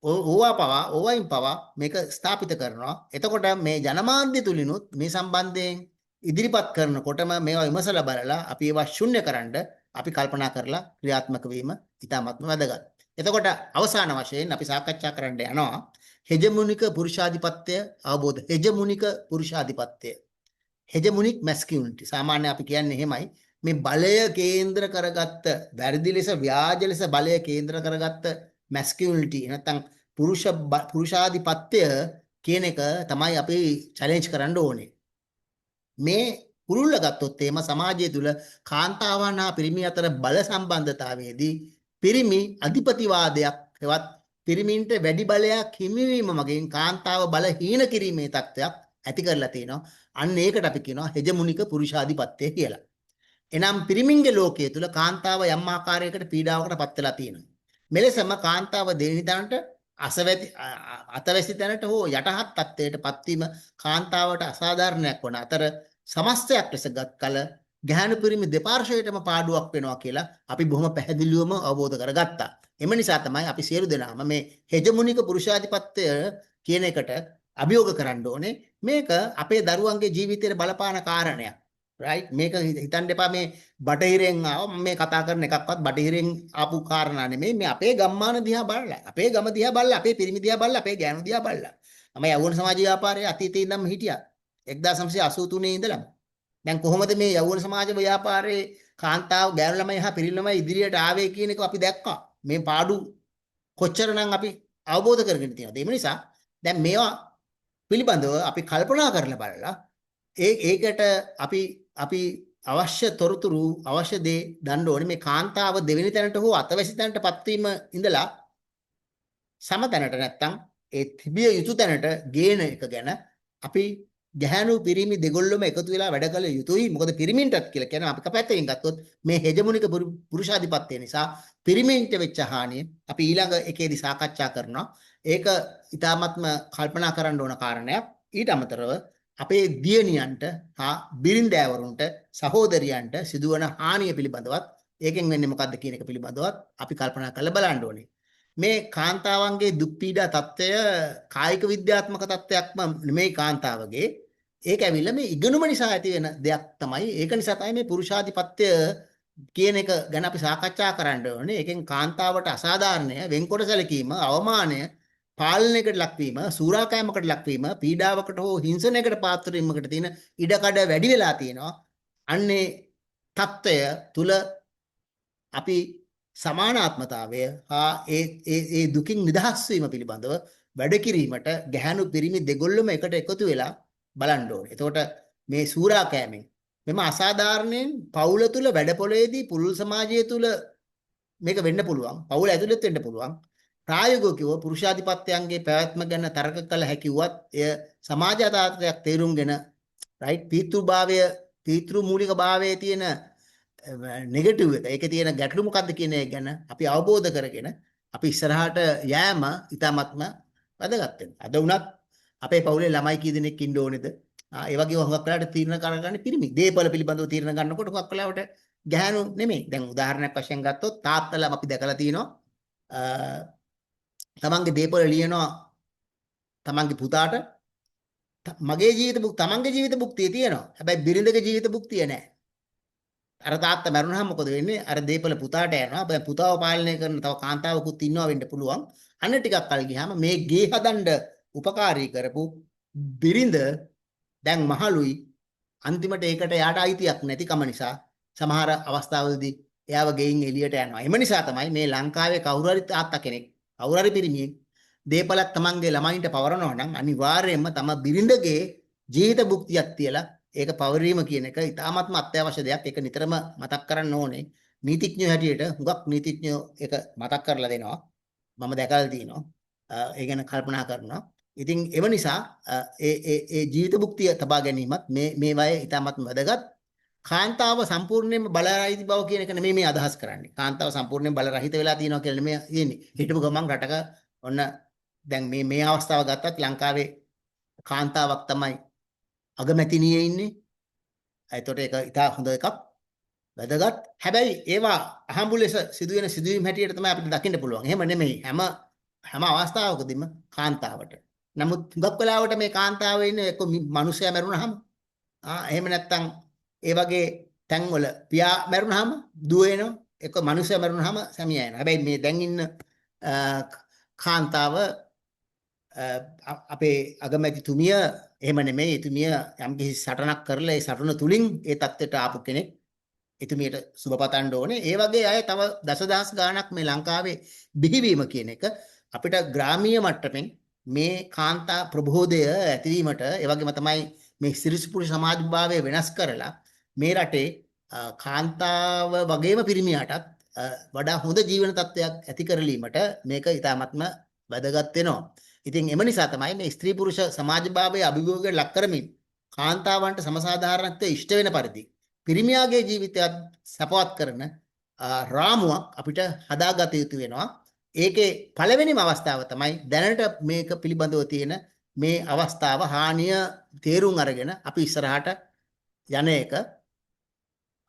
ඕවා පවා, ඕවයින් පවා මේක ස්ථාපිත කරනවා. එතකොට මේ ජනමාධ්‍ය තුලිනුත් මේ සම්බන්ධයෙන් ඉදිරිපත් කරනකොටම මේවා විමසලා බලලා අපි ඒවා ශුන්‍ය කරන්න අපි කල්පනා කරලා ක්‍රියාත්මක වීම ඉතාමත්ම වැදගත්. එතකොට අවසාන වශයෙන් අපි සාකච්ඡා කරන්න යනවා හෙජමුනික පුරුෂාධිපත්‍ය අවබෝධ. හෙජමුනික පුරුෂාධිපත්‍ය, හෙජමුනික් මැස්කියුලිටි. සාමාන්‍ය අපි කියන්නේ එහෙමයි. මේ බලය කේන්ද්‍ර කරගත්ත, වැරදි ලෙස ව්‍යාජ ලෙස බලය කේන්ද්‍ර කරගත්ත මැස්කියුලිටි නැත්නම් පුරුෂාධිපත්‍ය කියන එක තමයි අපි චැලෙන්ජ් කරන්න ඕනේ. මේ කුරුල්ල ගත්තොත් එහෙම සමාජය තුල කාන්තාවන් හා පිරිමි අතර බල සම්බන්ධතාවයේදී පිරිමි අධිපතිවාදයක් හෙවත් පිරිමින්ට වැඩි බලයක් හිමිවීම මගින් කාන්තාව බල හීන කිරීමේ තත්ත්වයක් ඇති කරලා තියෙනවා. අන්න ඒකට අපි කියනවා හෙජමුනික පුරුෂාධිපත්‍ය කියලා. එනම් පිරිමින්ගේ ලෝකයේ තුල කාන්තාව යම් ආකාරයකට පීඩාවකට පත් වෙලා තියෙනවා. මෙලෙසම කාන්තාව දෙවෙනි තැනට අසවැති අතවැසි තැනට හෝ යටහත් තත්ත්වයට පත්වීම කාන්තාවට අසාධාරණයක් වන අතර සමස්තයක් ලෙස ගත් කල ගැහැණු පිරිමි දෙපාර්ශ්වයටම පාඩුවක් වෙනවා කියලා අපි බොහොම පැහැදිලිවම අවබෝධ කරගත්තා. එම නිසා තමයි අපි සියලු දෙනාම මේ හෙජමුනික පුරුෂාධිපත්‍ය කියන එකට අභියෝග කරන්න ඕනේ. මේක අපේ දරුවන්ගේ ජීවිතයට බලපාන කාරණයක්. රයිට්? මේක හිතන්න එපා මේ බටහිරෙන් ආව මම මේ කතා කරන එකක්වත් බටහිරෙන් ආපු කාරණා නෙමෙයි. මේ අපේ ගම්මාන දිහා බලලා, අපේ ගම දිහා බලලා, අපේ පිරිමි දිහා බලලා, අපේ ගෑනු දිහා බලලා. මම යෞවන සමාජ ව්‍යාපාරයේ අතීතයේ ඉඳන්ම හිටියා. 1983 ඉඳලම. දැන් කොහොමද මේ යෞවන සමාජ ව්‍යාපාරයේ කාන්තාව ගෑනු ළමයි හා පිරිමි ළමයි ඉදිරියට ආවේ කියන එක අපි දැක්කා. මේ පාඩු කොච්චරනම් අපි අවබෝධ කරගෙන තියෙනවද? ඒ නිසා දැන් මේවා පිළිබඳව අපි කල්පනා කරලා බලලා ඒකට අපි අපි අවශ්‍ය තොරතුරු අවශ්‍ය දේ දන්න ඕනේ. මේ කාන්තාව දෙවෙනි තැනට හෝ අතවැසි තැනට පත්වීම ඉඳලා සම තැනට නැත්තම් ඒ තිබිය යුතු තැනට ගේන එක ගැන අපි ගැහැණු පිරිමි දෙගොල්ලොම එකතු වෙලා වැඩ කළ යුතුයි. මොකද පිරිමින්ටත් කියලා කියන්නේ අපි කපැත්තකින් ගත්තොත් මේ හෙජමොනික පුරුෂාධිපත්‍ය නිසා පිරිමින්ට වෙච්ච හානිය අපි ඊළඟ එකේදී සාකච්ඡා කරනවා. ඒක ඉතාමත්ම කල්පනා කරන්න ඕන කාරණයක්. ඊට අමතරව අපේ දියණියන්ට හා බිරින්දෑවරුන්ට සහෝදරියන්ට සිදුවන හානිය පිළිබඳවත් ඒකෙන් වෙන්නේ මොකද්ද කියන එක පිළිබඳවත් අපි කල්පනා කරලා බලන්න ඕනේ. මේ කාන්තාවන්ගේ දුක් පීඩා තත්ත්වය කායික විද්‍යාත්මක තත්ත්වයක්ම නෙමෙයි කාන්තාවගේ. ඒක ඇවිල්ලා මේ ඉගෙනුම නිසා ඇති වෙන දෙයක් තමයි. ඒක නිසා තමයි මේ පුරුෂාධිපත්‍ය කියන එක ගැන අපි සාකච්ඡා කරන්න ඕනේ. ඒකෙන් කාන්තාවට අසාධාරණය, වෙන්කොට සැලකීම, අවමානය, පාලනයකට ලක්වීම, සූරාකෑමකට ලක්වීම, පීඩාවකට හෝ හිංසනයකට පාත්‍ර වීමකට තියෙන ඉඩකඩ වැඩි වෙලා තියෙනවා. අන්නේ තත්ත්වය තුල අපි සමානාත්මතාවය හා ඒ ඒ ඒ දුකින් නිදහස් වීම පිළිබඳව වැඩ කිරීමට ගැහැණු පිරිමි දෙගොල්ලම එකට එකතු වෙලා බලන්න ඕනේ. එතකොට මේ සූරාකෑමෙන් මෙම අසාධාරණයෙන් පවුල තුල වැඩ පොළේදී පුළුල් සමාජය තුල මේක වෙන්න පුළුවන්. පවුල ඇතුළත් වෙන්න පුළුවන්. ප්‍රායෝගිකව පුරුෂාධිපත්‍යයන්ගේ පැවැත්ම ගැන තර්ක කළ හැකි වුවත් එය සමාජ යථාර්ථයක් තේරුම්ගෙන රයිට් පීතෘභාවය පීතෘ මූලික භාවයේ තියෙන නෙගටිව් එක, ඒකේ තියෙන ගැටලු මොකද්ද කියන එක ගැන අපි අවබෝධ කරගෙන අපි ඉස්සරහට යෑම ඉතාමත්ම වැදගත් වෙනවා. අද වුණත් අපේ පවුලේ ළමයි කී දෙනෙක් ඉන්න ඕනේද? ඒ වගේ හුඟක් වෙලාවට තීරණ කරගන්නේ පිරිමි. දේපල පිළිබඳව තීරණ ගන්නකොට හුඟක් වෙලාවට ගැහැණු නෙමෙයි. දැන් උදාහරණයක් වශයෙන් ගත්තොත් තාත්තලා අපි දැකලා තියෙනවා. තමන්ගේ දේපල ලියනවා තමන්ගේ පුතාට. මගේ ජීවිත බුක් තමන්ගේ ජීවිත භුක්තිය තියෙනවා. හැබැයි බිරිඳගේ ජීවිත භුක්තිය නෑ. අර තාත්තා මැරුණාම මොකද වෙන්නේ? අර දේපල පුතාට යනවා. දැන් පුතාව පාලනය කරන තව කාන්තාවකුත් ඉන්නවා වෙන්න පුළුවන්. අන්න ටිකක් කල් ගියාම මේ ගේ හදන්න උපකාරී කරපු බිරිඳ දැන් මහලුයි. අන්තිමට ඒකට එයාට අයිතියක් නැතිකම නිසා සමහර අවස්ථාවලදී එයාව ගෙයින් එළියට යනවා. එම නිසා තමයි මේ ලංකාවේ කවුරු හරි තාත්තා කෙනෙක්, කවුරු හරි පිරිමියෙක් දේපලක් තමන්ගේ ළමයින්ට පවරනවා නම් අනිවාර්යයෙන්ම තම බිරිඳගේ ජීවිත භුක්තියක් තියලා ඒක පවරීම කියන එක ඉතාමත්ම අත්‍යවශ්‍ය දෙයක්. ඒක නිතරම මතක් කරන්න ඕනේ. නීතිඥයෝ හැටියට හුඟක් නීතිඥයෝ ඒක මතක් කරලා දෙනවා. මම දැකලා තියෙනවා. ඒ ගැන කල්පනා කරනවා. ඉතින් එව නිසා ඒ ඒ ඒ ජීවිත භුක්තිය තබා ගැනීමත් මේ මේ වයේ ඉතාමත්ම වැදගත්. කාන්තාව සම්පූර්ණයෙන්ම බලරහිත බව කියන එක නෙමෙයි මේ අදහස් කරන්නේ. කාන්තාව සම්පූර්ණයෙන් බලරහිත වෙලා තියෙනවා කියලා නෙමෙයි කියන්නේ. හිටපු ගමන් රටක ඔන්න දැන් මේ මේ අවස්ථාව ගත්තත් ලංකාවේ කාන්තාවක් තමයි අගමැතිනියේ ඉන්නේ. එතකොට ඒක ඉතා හොඳ එකක්. වැදගත්. හැබැයි ඒවා අහඹු ලෙස සිදුවෙන සිදුවීම් හැටියට තමයි අපිට දකින්න පුළුවන්. එහෙම නෙමෙයි. හැම හැම අවස්ථාවකදීම කාන්තාවට. නමුත් හුඟක් වෙලාවට මේ කාන්තාව ඉන්නේ එක්ක මිනිසයා මැරුණාම එහෙම නැත්තම් ඒ වගේ තැන්වල පියා මැරුණාම දුව එනවා. එක්ක මිනිසයා මැරුණාම සැමියා එනවා. හැබැයි මේ දැන් ඉන්න කාන්තාව අපේ අගමැතිතුමිය එහෙම නෙමෙයි. එතුමිය යම්කිසි සටනක් කරලා ඒ සටන තුලින් ඒ තත්ත්වයට ආපු කෙනෙක්. එතුමියට සුබ පතන්න ඕනේ. ඒ වගේ අය තව දසදහස් ගාණක් මේ ලංකාවේ බිහිවීම කියන එක අපිට ග්‍රාමීය මට්ටමින් මේ කාන්තා ප්‍රබෝධය ඇතිවීමට, ඒ වගේම තමයි මේ ස්ත්‍රී පුරුෂ සමාජභාවය වෙනස් කරලා මේ රටේ කාන්තාව වගේම පිරිමියාටත් වඩා හොඳ ජීවන තත්ත්වයක් ඇති කරලීමට මේක ඉතාමත්ම වැදගත් වෙනවා. ඉතින් එම නිසා තමයි මේ ස්ත්‍රී පුරුෂ සමාජභාවයේ අභියෝගයට ලක් කරමින් කාන්තාවන්ට සමසාධාරණත්වය ඉෂ්ට වෙන පරිදි පිරිමියාගේ ජීවිතයත් සපවත් කරන රාමුවක් අපිට හදාගත යුතු වෙනවා. ඒකේ පළවෙනිම අවස්ථාව තමයි දැනට මේක පිළිබඳව තියෙන මේ අවස්ථාව හානිය තේරුම් අරගෙන අපි ඉස්සරහට යන එක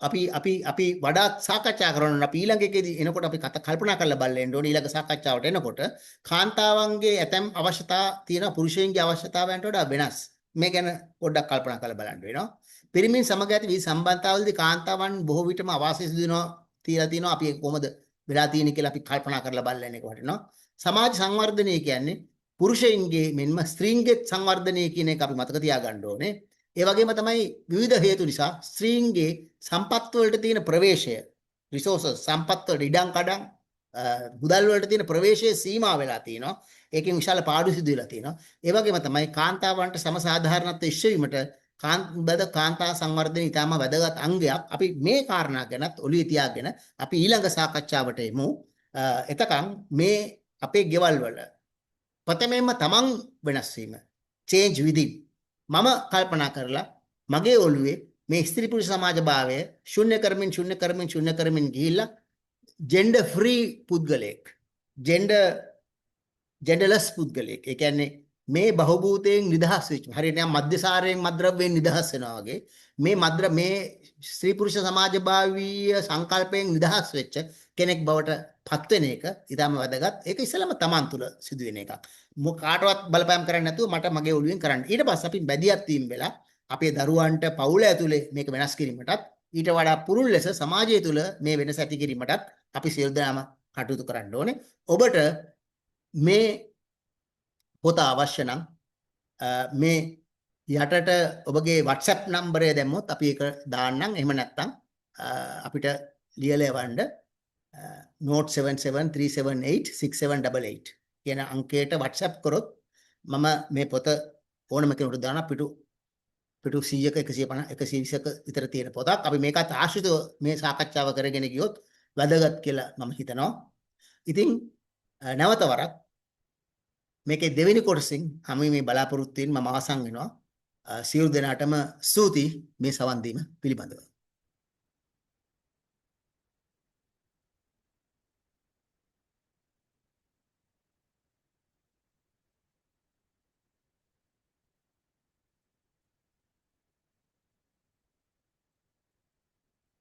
අපි අපි අපි වඩාත් සාකච්ඡා කරනවා. අපි ඊළඟ එකේදී එනකොට අපි කල්පනා කරලා බලන්න එන්න ඕනේ. ඊළඟ සාකච්ඡාවට එනකොට කාන්තාවන්ගේ ඇතැම් අවශ්‍යතා තියෙන පුරුෂයන්ගේ අවශ්‍යතාවයන්ට වඩා වෙනස්. මේ ගැන පොඩ්ඩක් කල්පනා කරලා බලන්න වෙනවා. පිරිමින් සමග ඇති විවිධ සම්බන්ධතාවලදී කාන්තාවන් බොහෝ විටම අවාසි සිදු වෙනවා තියලා තියෙනවා. අපි ඒක කොහොමද වෙලා තියෙන්නේ කියලා අපි කල්පනා කරලා බලන්න එක වටිනවා. සමාජ සංවර්ධනය කියන්නේ පුරුෂයින්ගේ මෙන්ම ස්ත්‍රීන්ගේ සංවර්ධනය කියන එක අපි මතක තියාගන්න ඕනේ. ඒ වගේම තමයි විවිධ හේතු නිසා ස්ත්‍රීන්ගේ සම්පත් වලට තියෙන ප්‍රවේශය, රිසෝසස් සම්පත් වලට ඉඩම් කඩම් මුදල් වලට තියෙන ප්‍රවේශය සීමා වෙලා තියෙනවා. ඒකෙන් විශාල පාඩු සිදු වෙලා තියෙනවා. ඒ වගේම තමයි කාන්තාවන්ට සම සාධාරණත්වය ඉෂ්ට වීමට බද කාන්තා සංවර්ධනය ඉතාම වැදගත් අංගයක්. අපි මේ කාරණා ගැනත් ඔළුවේ තියාගෙන අපි ඊළඟ සාකච්ඡාවට එමු. එතකන් මේ අපේ ගෙවල් වල ප්‍රථමයෙන්ම තමන් වෙනස් වීම, change within. මම කල්පනා කරලා මගේ ඔළුවේ මේ ස්ත්‍රී පුරුෂ සමාජභාවය ශුන්‍ය කරමින් ශුන්‍ය කරමින් ශුන්‍ය කරමින් ගිහිල්ලා ජෙන්ඩර් ෆ්‍රී පුද්ගලයෙක්, ජෙන්ඩර්ලස් පුද්ගලයෙක්. ඒ කියන්නේ මේ බහුභූතයෙන් නිදහස් වෙච්ච, හරියට නිකන් මද්‍යසාරයෙන් මත්ද්‍රව්‍යයෙන් නිදහස් වෙනවා වගේ මේ මේ ස්ත්‍රී පුරුෂ සමාජභාවීය සංකල්පයෙන් නිදහස් වෙච්ච කෙනෙක් බවට පත් වෙන එක ඉතාම වැදගත්. ඒක ඉස්සෙල්ලාම තමන් තුළ සිදුවෙන එකක්. කාටවත් බලපෑම් කරන්නේ නැතුව මට මගේ ඔළුවෙන් කරන්න. ඊට පස්සේ අපි මැදිහත් වීම වෙලා අපේ දරුවන්ට පවුල ඇතුලේ මේක වෙනස් කිරීමටත්, ඊට වඩා පුළුල් ලෙස සමාජය තුළ මේ වෙනස ඇති කිරීමටත් අපි සියලු දෙනාම කටයුතු කරන්න ඕනේ. ඔබට මේ පොත අවශ්‍ය නම් මේ යටට ඔබගේ WhatsApp නම්බරය දැම්මොත් අපි ඒක දාන්නම්. එහෙම නැත්නම් අපිට ලියලා එවන්න 077 378 6788 කියන අංකයට WhatsApp කරොත් මම මේ පොත ඕනම කෙනෙකුට දානවා. පිටු පිටු 100ක 150 120ක විතර තියෙන පොතක්. අපි මේකත් ආශ්‍රිතව මේ සාකච්ඡාව කරගෙන ගියොත් වැදගත් කියලා මම හිතනවා. ඉතින් නැවත වරක් මේකේ දෙවෙනි කොටසින් හැම මේ බලාපොරොත්තු වෙන මම අවසන් වෙනවා. සියලු දෙනාටම ස්තුතියි මේ සවන් දීම පිළිබඳව.